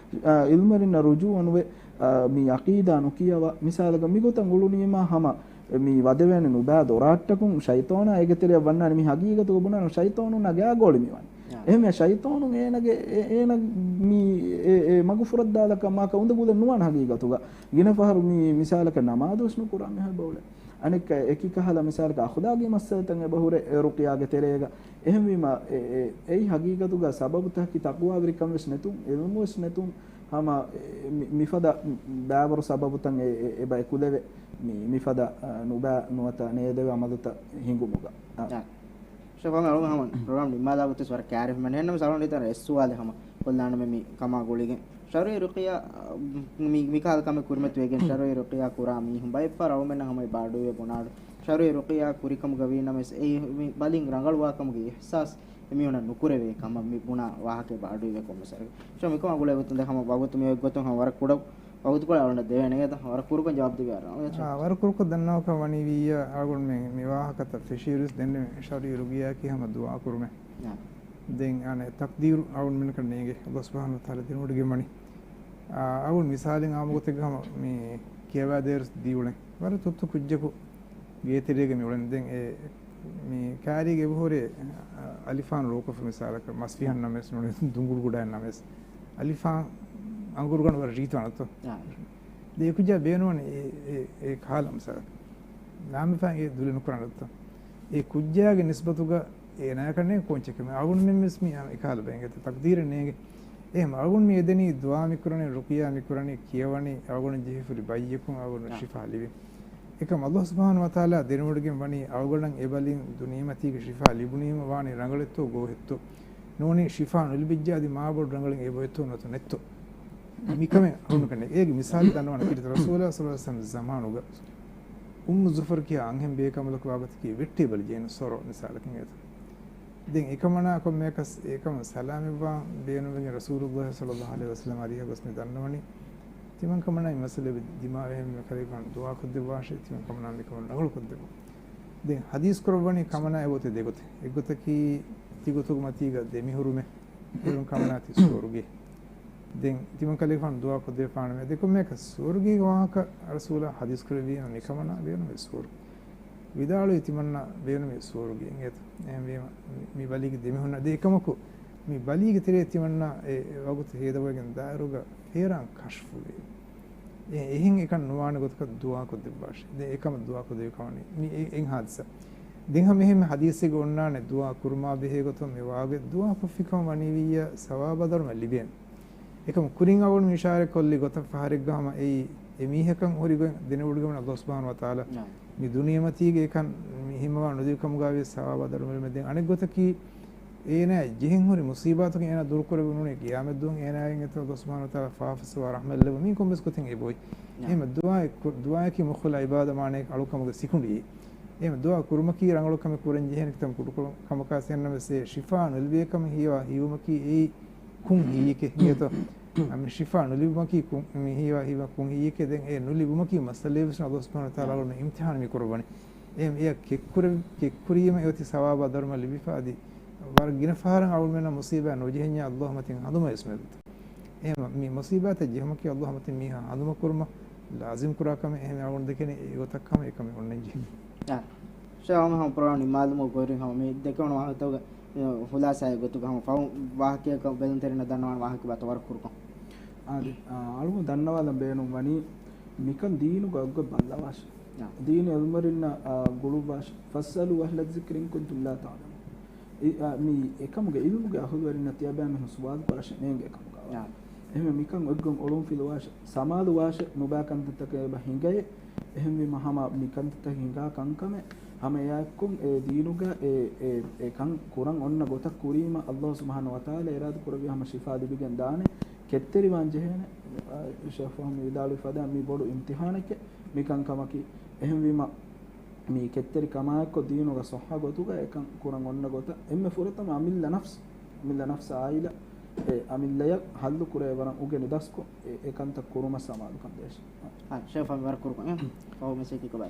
އާ، ޢިލްމުވެރިންނަށް ރުޖޫޢަ ނުވެ، އާ، މި ޢަޤީދާ ނުކިޔަވާ، މިސާލަކަށް މިގޮތަށް ގުޅުނީމާ ހަމަ މި ވަދެވޭނެ ނުބައި ދޮރާއްޓަކުން ޝައިޠާނާ އޭގެ ތެރެއަށް ވަންނާނެ މި ހަގީގަތުގަ ބުނާނެ ޝައިޠާނުންނާ ގާގޯޅި މިވަނީ. އެހެންވެ ޝައިޠާނުން އޭނަގެ، އޭ، އޭނަ މި އެ، އެ މަގު ފުރައްދާލަކަށް މާކަ އުނދަގޫލެއް ނުވާނެ ހަގީގަތުގަ. ގިނަ ފަހަރު މި މިސާލަކަށް ނަމާދުވެސް ނުކުރާ މިހާރު ބައުޅޭ. އަނެއްކާ އެކި ކަހަލަ މިސާލަކަށް އަޚުލާގީ މައްސަލަތައް އެބަހުރޭ އެ ރުޤިޔާގެ ތެރޭގަ. އެހެންވީމަ، އެ، އެ، އެއީ ހަގީގަތުގަ ސަބަބުތަކަކީ ތަޤްވާވެރިކަން ވެސް ނެތުން، ޢިލްމު ވެސް ނެތުން، ހަމަ، އެ، މި، މިފަދަ ބައިވަރު ސަބަބުތައް އެ، އެ، އެބަ އެކުލެވޭ. މި، މިފަދަ، އަ، ނުބައި ނުވަތަ ނޭދެވޭ ޢަމަލުތައް ހިނގުމުގަ. އާ. ޝަފާ އަޅުގަނޑު ހަމަ ޕްރޮގްރާމް ނިންމާލާ ގޮތަސް ވަރަށް ކައިރިފަ މެން ހެންނަމަސް އަޅުގަނޑު ހިތަށް އަރާ އެއް ސުވާލެއް ހަމަ ކޮށްލާނަމޭ މި ކަމާ ގުޅިގެން. ޝަރުޢީ ރުޤިޔާ، މި، މިކަހަލަ ކަމެއް ކުރިމަތިވެގެން ޝަރުޢީ ރުޤިޔާ ކުރާ މީހުން ބައެއްފަހަރު އަޅުމެންނަށް ހަމަ އެބަ އަޑުއިވޭ ބުނާ އަޑު. ޝަރުޢީ ރުޤިޔާ ކުރިކަމުގަ ވީނަމަވެސް އެ މި ބަލިން ރަނގަޅުވާކަމުގެ އިޙްސާސް އެމީހުނަށް ނުކުރެވޭ ކަމަށް މި ބުނާ ވާހަކަ އެބަ އަޑުއިވޭ ކޮންމެސް ވަރެއް. ޝޯ މިކަމާ ގުޅޭ ގޮތުން ދެން ހަމަ ވަގުތު މި އޮތް ގޮތުން ހަމަ ވަރަށް ކުޑަ ވަގުތުކޮޅެއް އަޅުގަނޑަށް ދެވޭނެ އިނގޭތަ؟ ވަރަށް ކުރުކޮށް ޖަވާބު ދެވި އަރާ. އާ، ވަރަށް ކުރުކޮށް ދަންނަވާކަށް ވަނީ ވިއްޔާ އަޅުގަނޑުމެން މި ވާހަކަތައް ފެށިއިރުވެސް ދެންނެވި ޝަރުޢީ ރުޤިޔާއަކީ ހަމަ ދުޢާ ކުރުމެއް. އާ. ދެން އަނެއް ތަޤްދީރު އަޅުގަނޑުމެންނަކަށް ނޭނގޭ. އަﷲ ސުބްޙާނަހޫ ވަތަޢާލާ ދެނެވޮޑިގެން ވަނީ. އާ، އަޅުގަނޑު މިސާލެއް އާއްމު ގޮތެއްގަ ހަމަ މި ކިޔަވާދޭއިރު ދީއުޅެން. ވަރަށް ތުއްތު ކުއްޖަކު ގޭތެރޭގަ މި އުޅެން. ދެން އެ މި ކާރީގެ އެބަހުރޭ އަލިފާން ރޯކޮށްފަ މިސާލަކަށް މަސްފިހަން ނަމަވެސް ނޫނީ ދުނގުޅު ގުޑައެއް ނަމަވެސް އަލިފާން އަނގުރުގަނޑު ވަރަށް ރީތިވާނެތޯ؟ އާ. ދެން އެ ކުއްޖާ ބޭނުންވަނީ އެ، އެ، އެ ކަހަލަ މިސާލަކަށް. ނާމިފާން އެ ދުލެއް ނުކުރާނެތޯ؟ އެ ކުއްޖާގެ ނިސްބަތުގަ އޭނާއަކަށް ނޭނގޭ ކޯންޗެއް ކަމެއް. އަޅުގަނޑުމެން ވެސް މި އެކަހަލަ ބައެއް ތަޤްދީރެއް ނޭނގޭ. އެހެން އަޅުގަނޑު މި އެދެނީ ދުޢާ މި ކުރަނީ، ރުޤިޔާ މި ކުރަނީ، ކިޔަވަނީ އަޅުގަނޑު ޖެހިފުރި ބައްޔަކުން އަޅުގަނޑު އާ. ޝިފާ ލިބި. އެކަމް އަﷲ ސުބްޙާނަހޫ ވަތަޢާލާ ދެނެވޮޑިގެން ވަނީ އަޅުގަނޑަށް އެ ބަލިން ދުނިޔެމަތީގެ ޝިފާ ލިބުނީމަ ވާނީ ރަނގަޅެއްތޯ ގޯހެއްތޯ؟ ނޫނީ ޝިފާ ނުލިބިއްޖެ އަދި މާބޮޑު ރަނގަޅެއް އެބައޮތްތޯ ނުވަތަ ނެތްތޯ؟ މިކަމެއް އަޅުގަނޑަކަށް ނެތް. އޭގެ މިސާލެއް ދަންނަވާނެ ކީރިތި ރަސޫލާ ޞައްލަﷲު ޢަލައިހި ވަސައްލަމް ޒަމާނުގަ އުއްމު ޒުފަރު ކިޔާ އަންހެން ބޭކަނބަލަކު ވާގޮތަކީ ވެއްޓޭބަލި ޖެހޭނެ ސޮރޯ މިސާލަކަށް އެތަ. ދެން އެކަމަނާ ކޮންމެއަކަސް އެކަމަށް ސަލާމަތްވާން ބޭނުންވެގެން ރަސޫލުﷲ ޞައްލަﷲު ޢަލައިހި ވަސައްލަމަ އަރިހަށް ގޮސް މި ދަންނަވަނީ، ތިމަން ކަމަނާ މި މައްސަލަ ދިމާވެހެން ކަލޭގެފާނު ދުޢާ ކޮށްދެއްވާށޭ، ތިމަން ކަމަނާ މިކަމަށް ރަނގަޅު ކޮށްދެއްވާ. ދެން ޙަދީޘް ކުރައްވަނީ ކަމަނާ އެބައޮތޭ ދެގޮތެއް. އެއްގޮތަކީ ތިގޮތުގެ މަތީގަ ދެމިހުރުމެއް، އޭރުން ކަމަނާ ތި ސުވަރުގެ. ދެން ތިމަން ކަލޭގެފާނު ދުޢާ ކޮށްދެއްވާނަމޭ. ދެ ކޮންމެއަކަސް ސުވަރުގޭގެ ވާހަކަ ރަސޫލާ ޙަދީޘް ކުރެއްވީމަ މިކަމަނާ ބޭނުމޭ ސުވަރު. ވިދާޅުވީ ތިމަންނަ ބޭނުމީ ސުވަރުގެ އިނގޭތަ؟ އެހެންވީމަ މި، މި ބަލީގެ ދެމިހުންނަށް ދޭ ކަމަކު، މި ބަލީގެ ތެރޭ ތިމަންނަ އެ ވަގުތު ހޭދަވެގެން ދާއިރުގަ ފޭރާން ކަޝްފުވޭ. އެ، އެހެން އެކަން ނުވާނެ ގޮތަކަށް ދުޢާ ކޮށްދެއްވާށޭ. ދެން އެކަމަށް ދުޢާ ކޮށްދެވި ކަމަނީ. މި އެ، އެއް ޙާދިސާ. ދެން ހަމަ އެހެން ޙަދީޘެއްގަ އޮންނާނެ ދުޢާ ކުރުމާ ބެހޭ ގޮތުން މި ވާގޮތް ދުޢާ ކޮށްފި ކަމަށް ވަނީ ވިއްޔާ ސަވާބާ ދަރުމަ ލިބޭނެ. އެކަމަ ކުރިން އަޅުގަނޑު މި އިޝާރަތް ކޮށްލި ގޮތަށް ފަހަރެއްގަ ހަމަ އެއީ އެ މީހަކަށް ހުރި ގޮތް ދެނެވޮޑިގެން އަﷲ ސުބްޙާނަހޫ ވަތަޢާލާ ނާ. މި ދުނިޔެމަތީގެ އެކަން މި ހިމަވާ ނުދެވި ކަމުގައި ވިޔަސް ސަވާބާ ދަރުމަ ލިބޭ. ދެން އަނެއް ގޮތަކީ އޭނާ ޖެހެން ހުރި މުޞީބާތަކުން އޭނާ ދުރުކުރެވުނު ގިޔާމަތް ދުވަހު އޭނާގެ އެތައް އަﷲ ސުބްޙާނަހޫ ވަތަޢާލާ ފާފަ ސަފުވާ ރަޙްމަތް ލެއްވުން މީ ކޮންމެސް ގޮތެއް އެބައޮތް. ނާ. އެހެން ދުޢާއެއް ކު-، ދުޢާއަކީ މުޚުލަ ޢިބާދަ މާނައެއް އަޅުކަމުގެ ސިކުނޑިއެއް. އެހެން ދުޢާ ކުރުމަކީ ރަނގަޅު ކަމެއް ކުރަން ޖެހޭނެ ކިތަން ކުޑަކޮށް ކަމަކާ ސެންނަމެސް އެ ޝިފާ ނުލިބޭ ކަމަށް ހީވާ ހީވުމަކީ އެއީ ކުން ހިއްޔެކޭ އިނގޭތޯ؟ އަ، މި ޝިފާ ނުލިބުމަކީ ކުން، މި ހީވާ ހީވާ ކުން ހިއްޔެކޭ. ދެން އެ ނުލިބުމަކީ މައްސަލައެއް ވެސް އަﷲ ސުބްޙާނަހޫ ވަތަޢާލާ އަޅުގަނޑު އިމްތިޙާނު މި ކުރައްވަނީ. އެ، އެއަށް ކެއްކުރެ-، ކެއްކުރީމަ އެއޮތީ ސަވާބާ ދަރުމަ ލިބިފަ އަދި ވަރަށް ގިނަ ފަހަރަށް އަޅުގަނޑުމެންނަށް މުޞީބާތް ނުޖެހެންޏާ އަﷲ މަތިން ހަނދުމަވެސް ނުލިބޭ. އެހެން މި މުޞީބާތެއް ޖެހުމަކީ އަﷲ މަތިން މީހާ ހަނދުމަކުރުމަށް ލާޒިމް ކުރާ ކަމެއް. އެހެން އަޅުގަނޑު ދެކެނީ އެ ގޮތަށް ކަމަށް އެ ކަމެއް އޮންނަން ޖެހެނީ. އާ. ޝޭޚް ހަމަ ޕްރޮގްރާމް ނިންމާލުމުގެ ގޮތުން ހަމަ މި ދެކެވުނު ވާހަކަތަކުގެ ޚުލާސާއެއް ގޮތުގަ ހަމަ ފަހު ވާހަކައަކަށް ބެލުންތެރިންނަށް ދަންނަވާނެ ވާހަކަ ބާތަ ވަރަށް ކުރުކޮށް. އާދެ، އާ، އަޅުގަނޑު ދަންނަވާލަން ބޭނުން ވަނީ މިކަން ދީނުގަ އަގުގަ ބައްލަވާށޭ. އާ. ދީނީ ޢިލްމުވެރިންނަށް، އާ، ގުޅުއްވާށޭ. فاسألوا أهل الذكر إن كنتم لا تعلمون. އި-، އާ، މި އެކަމުގެ ޢިލްމުގެ އަހުލުވެރިންނަށް ތިޔަބައިމީހުން ސުވާލު ކުރާށޭ ނޭނގޭ ކަމުގަ. އާ. އެހެންވެ މިކަން އޮތްގޮތް އޮޅުން ފިލުވާށޭ. ސަމާލުވާށޭ. ނުބައި ކަންތައްތަކެއް އެބަ ހިނގައޭ. އެހެންވީމަ ހަމަ މި ކަންތައްތައް ހިނގާ ކަންކަމެއް ހަމަ އެއާއެއްކޮށް އެ ދީނުގަ އެ، އެ، އެ ކަން ކުރަން އޮންނަ ގޮތަށް ކުރީމަ އަﷲ ސުބްޙާނަހޫ ވަތަޢާލާ އިރާދަ ކުރެއްވި ހަމަ ޝިފާ ލިބިގެން ދާނެ. ކެތްތެރިވާން ޖެހޭނެ. އާ، ޝޭޚް ފަހުމީ ވިދާޅުވި ފަދައިން މި ބޮޑު އިމްތިޙާނެކޭ މި ކަންކަމަކީ. އެހެންވީމަ މި ކެތްތެރި ކަމާއެއްކޮށް ދީނުގަ ޞައްޙަ ގޮތުގަ އެކަން ކުރަން އޮންނަ ގޮތަށް އެންމެ ފުރަތަމަ އަމިއްލަ ނަފްސު، އަމިއްލަ ނަފްސަށް އާއިލާ އެ އަމިއްލަޔަށް ޙައްލު ކުރެވޭ ވަރަށް އުގެނި ދަސްކޮށް، އެ، އެ ކަންތައް ކުރުމަށް ސަމާލުކަން ދޭށޭ. އާ، ޝޭޚް ފަހުމީ ވަރަށް ކުރުކޮށް. އެ، ފަހު މެސެޖް ކިކޮބާ.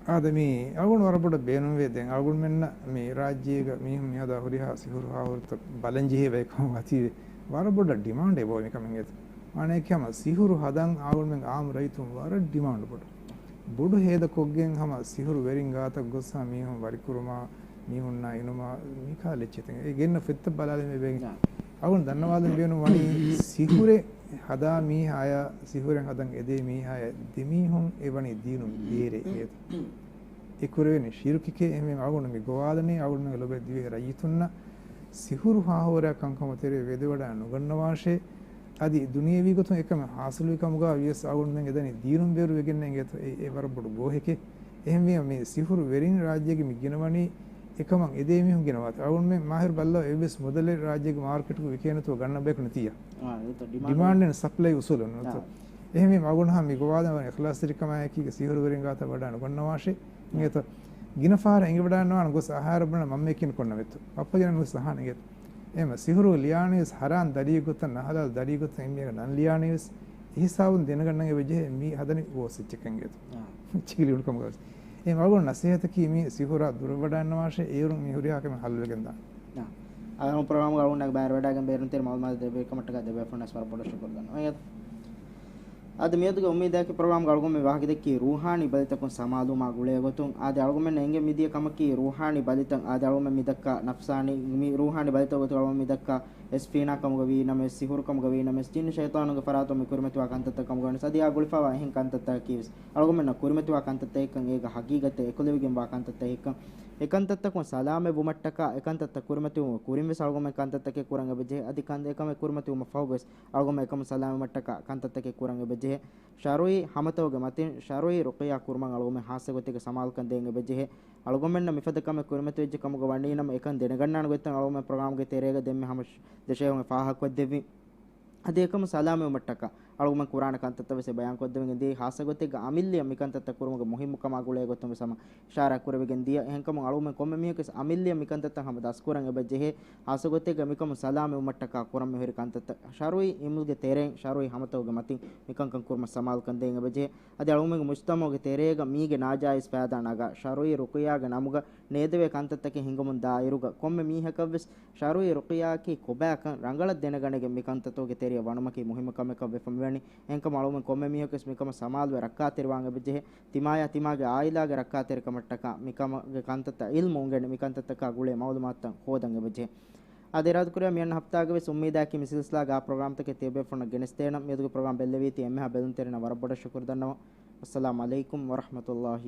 އާދެ، މީ އަޅުގަނޑު ވަރަށް ބޮޑަށް ބޭނުންވޭ. ދެން އަޅުގަނޑުމެންނަށް މި ރާއްޖޭގަ މީހުން މިހަދާ ހުރިހާ ސިހުރު ހާހުރުތައް ބަލަން ޖެހޭ ބަޔަކު ވަތީވެ. ވަރަށް ބޮޑަށް ޑިމާންޑް އެބައޮތް މިކަމެއް އެތަ. މާނައަކީ ހަމަ ސިހުރު ހަދަން އަޅުގަނޑުމެން އާއްމު ރައްޔިތުން ވަރަށް ޑިމާންޑް ބޮޑު. ބޮޑު ހޭދަކޮށްގެން ހަމަ ސިހުރު ވެރިން ގާތަށް ގޮސް ހަމަ މީހުން ވަރިކުރުމާ، މީހުންނާ އިނުމާ، މިކަހަލަ އެއްޗެތި. އެ ގެންނަ ފޮތްތައް ބަލާލަމޭ ބެން. ނާ. އަޅުގަނޑު ދަންނަވާލަން ބޭނުން ވަނީ ސިހުރެއް ހަދާ މީހާޔާ، ސިހުރެއް ހަދަން އެދޭ މީހާޔާ ދެމީހުން އެވަނީ ދީނުން ބޭރޭ އެތަ. އެ ކުރެވެނީ ޝިރުކެކޭ. އެހެންވީމަ އަޅުގަނޑު މި ގޮވާލަނީ އަޅުގަނޑުމެންގެ ލޮބުވެތި ދިވެހި ރައްޔިތުންނަށް ސިހުރު ހާހޯރާ ކަންކަމަށް ތެރޭ ވެދެވަޑައި ނުގަންނަވާށޭ. އަދި ދުނިޔެވީ ގޮތުން އެކަމެއް ހާސިލުވި ކަމުގަ ވިޔަސް އަޅުގަނޑުމެން އެދަނީ ދީނުން ބޭރު ވެގެންނޭ އިނގޭތޯ. އެ، އެ ވަރަށް ބޮޑު ގޯހެކޭ. އެހެންވީމަ މި ސިހުރު ވެރިން ރާއްޖޭގެ މި ގިނަވަނީ އެކަމަށް އެދޭ މީހުން ގިނަވާތީ. އަޅުގަނޑުމެން މާހިރު ބައްލަވާ އެއްވެސް މުދަލެއް ރާއްޖޭގެ މާރުކެޓުގަ ވިކޭނެތޯ ގަންނަ ބަޔަކު ނެތިއްޔާ. އާ، އެތަ ޑިމާންޑް ޑިމާންޑް އެންޑް ސަޕްލައި އުސޫލުން ނުވަތަ. އާ. އެހެންވީމަ އަޅުގަނޑު މި ގޮވާލަން ވަރަށް އިޚްލާޞްތެރިކަމާއެކީގަ ސިހުރުވެރިން ގާތަށް ވަޑައި ނުގަންނަވާށޭ. އާ. އިނގޭތޯ. ގިނަ ފަހަރަށް އެނގިވަޑައިންނަވާނެ ގޮސް އަހާރަ ބުނަން މަންމައެއް ކިނި ކޮންނަ ވެއްތޯ. ބައްޕަ ގިނަ ނުވެސް އަހާނެ އިނގޭތޯ. އެހެންވީމަ ސިހުރު ލިޔާނީވެސް ހަރާން ދަރީގެ ގޮތަށް ނަހަލާލު ދަރީގެ ގޮތަށް އެންމެ ނަން ލިޔާނީވެސް އެހިސާބުން ދެނެގަންނަން އެބަޖެހޭ މީ ހަދަނީ ގޯސް އެއްޗެއްކަން އިނގޭތޯ. އާ. އެއްޗެކި ލިޔުނު ކަމުގަ ވެސް. އެހެންވީމަ އަޅުގަނޑު ނަސޭހަތަކީ މީ ސިހުރާ ދުރަށް ވަޑައިންނަވާށޭ އޭރުން މި ހުރިހާ ކަމެއް ހައްލުވެގެން ދާން. އާ. އަޅުގަނޑު ޕްރޮގްރާމްގަ އަޅުގަނޑު ބައިވެރިވެވަޑައިގެން ބޭރުން ތިރި މަޢުލޫމާތު ދެއްވި ކަމަށްޓަކާ ދެބޭފުޅުންނަށް ވަރަށް ބޮޑަށް ޝުކުރު ދަންނަވަން. އާ. އަދި މިއަދުގެ އުއްމީދަކީ ޕްރޮގްރާމްގަ އަޅުގަނޑު މި ވާހަކަދެއްކި ރޫޙާނީ ބަލިތަކުން ސަމާލުވުމާ ގުޅޭ ގޮތުން. އާދެ، އަޅުގަނޑުމެން އެނގެ މިދިޔަ ކަމަކީ ރޫޙާނީ ބަލިތައް. އާދެ، އަޅުގަނޑުމެން މި ދައްކާ ނަފްސާނީ، މި ރޫޙާނީ ބަލިތައް ގޮތުގަ އަޅުގަނޑު މި ދައްކާ އެސްފީނާ ކަމުގަ ވީ ނަމަވެސް، ސިހުރު ކަމުގަ ވީ ނަމަވެސް، ޖިންނި ޝައިޠާނުންގެ ފަރާތުން މި ކުރިމަތިވާ ކަންތައްތައް ކަމުގަ ވެސް، އަދި އާ ގުޅިފަވާ އެހެން ކަންތައްތަކަކީ ވެސް އަޅުގަނޑުމެންނަށް ކުރިމަތިވާ ކަންތައްތަކެއްކަން، އޭގަ ޙަޤީޤަތެއް އެކުލެވިގެންވާ ކަންތައްތަކެއްކަން، އެކަންތައްތަކުން ސަލާމަތްވުމަށްޓަކާ، އެކަންތައްތައް ކުރިމަތިވުމަށް ކުރިން ވެސް އަޅުގަނޑުމެން ކަންތައްތަކެއް ކުރަން އެބަޖެހޭ. އަދި ކަން އެކަމެއް ކުރިމަތިވުމަށް ފަހު ވެސް އަޅުގަނޑުމެން އެކަމުން ސަލާމަތްވުމަށްޓަކާ ކަންތައްތަކެއް ކުރަން އެބަޖެހޭ. ޝަރުޢީ ހަމަތައުގެ މަތިން ޝަރުޢީ ރުޤިޔާ ކުރުމަށް އަޅުގަނޑުމެން ހާއްސަ ގޮތެއްގަ ސަމާލުކަން ދޭން އެބަޖެހޭ. އަޅުގަނޑުމެންނަށް މިފަދަ ކަމެއް ކުރިމަތިވެއްޖެ ކަމުގަ ވަނީ ނަމަ، އެކަން ދެނެގަންނާނެ ގޮތްތައް އަޅުގަނޑުމެން ޕްރޮގްރާމްގެ ތެރޭގަ ދެންމެ ހަމަ ޝް-، ދެ ޝޭޚުން ފާހަގަކޮށްދެއްވި. އަދި އެކަމު ސަލާމަތްވުމަށްޓަކާ އަޅުގަނޑުމެން ކުރާނެ ކަންތައްތައް ވެސް އެ ބަޔާންކޮށްދެވިގެން ދިޔައީ. ހާއްސަ ގޮތެއްގަ އަމިއްލައަށް މިކަންތައްތައް ކުރުމުގެ މުހިއްމުކަމާ ގުޅޭ ގޮތުން ވެސް ހަމަ އިޝާރާތް ކުރެވިގެން ދިޔަ. އެހެންކަމުން އަޅުގަނޑުމެން ކޮންމެ މީހަކުވެސް އަމިއްލައަށް މިކަންތައްތައް ހަމަ ދަސްކުރަން އެބަޖެހޭ. ހާއްސަ ގޮތެއްގަ މިކަމު ސަލާމަތްވުމަށްޓަކާ ކުރަން މިހުރި ކަންތައްތައް ޝަރުޢީ އިލްމުގެ ތެރެއިން ޝަރުޢީ ހަމަތައުގެ މަތިން މިކަންކަން ކުރުމަށް ސަމާލުކަން ދޭން އެބަޖެހޭ. އަދި އަޅުގަނޑުމެންގެ މުޖްތަމަޢުގެ ތެރޭގަ މީގެ ނާޖާއިޒް ފައިދާ ނަގާ، ޝަރުޢީ ރުޤިޔާގެ ނަމުގަ ނޭދެވޭ ކަންތައްތަކެއް ހިނގަމުން ދާއިރުގަ، ކޮންމެ މީހަކަށްވެސް ޝަރުޢީ ރުޤިޔާއަކީ ކޮބާކަން ރަނގަޅަށް ދެނެގަނެގެން މި ކަންތައްތަކުގެ ތެރެއަށް ވަނުމަކީ މުހިއްމު ކަމެއްކަން ވެފަ މިވަނީ. އެހެންކަމުން އަޅުގަނޑު ކޮންމެ މީހަކުވެސް މިކަމަށް ސަމާލުވެ ރައްކާތެރިވާން އެބަޖެހޭ. ތިމާޔާ ތިމާގެ އާއިލާގެ ރައްކާތެރިކަމަށްޓަކާ މިކަމުގެ ކަންތައްތައް ޢިލްމު އުނގެނި މިކަންތައްތަކާ ގުޅޭ މަޢުލޫމާތުތައް ހޯދަން އެބަޖެހޭ. އާދެ، އިރާދަކުރޭ މިއަންނަ ހަފްތާގެ ވެސް އުއްމީދާއަކީ މި ސިލްސިލާގެ އާ ޕްރޮގްރާމްތަކެއް ތިޔަބޭފުޅުންނަށް ގެނެސްދޭނަން. މިއަދުގެ ޕްރޮގްރާމް ބެއްލެވީތީ އެންމެހާ ބެލުންތެރިންނަށް ވަރަށް ބޮޑަށް ޝުކުރު ދަންނަވަން. އައްސަލާމު ޢަލައިކުމް ވަރަޙްމަތުﷲ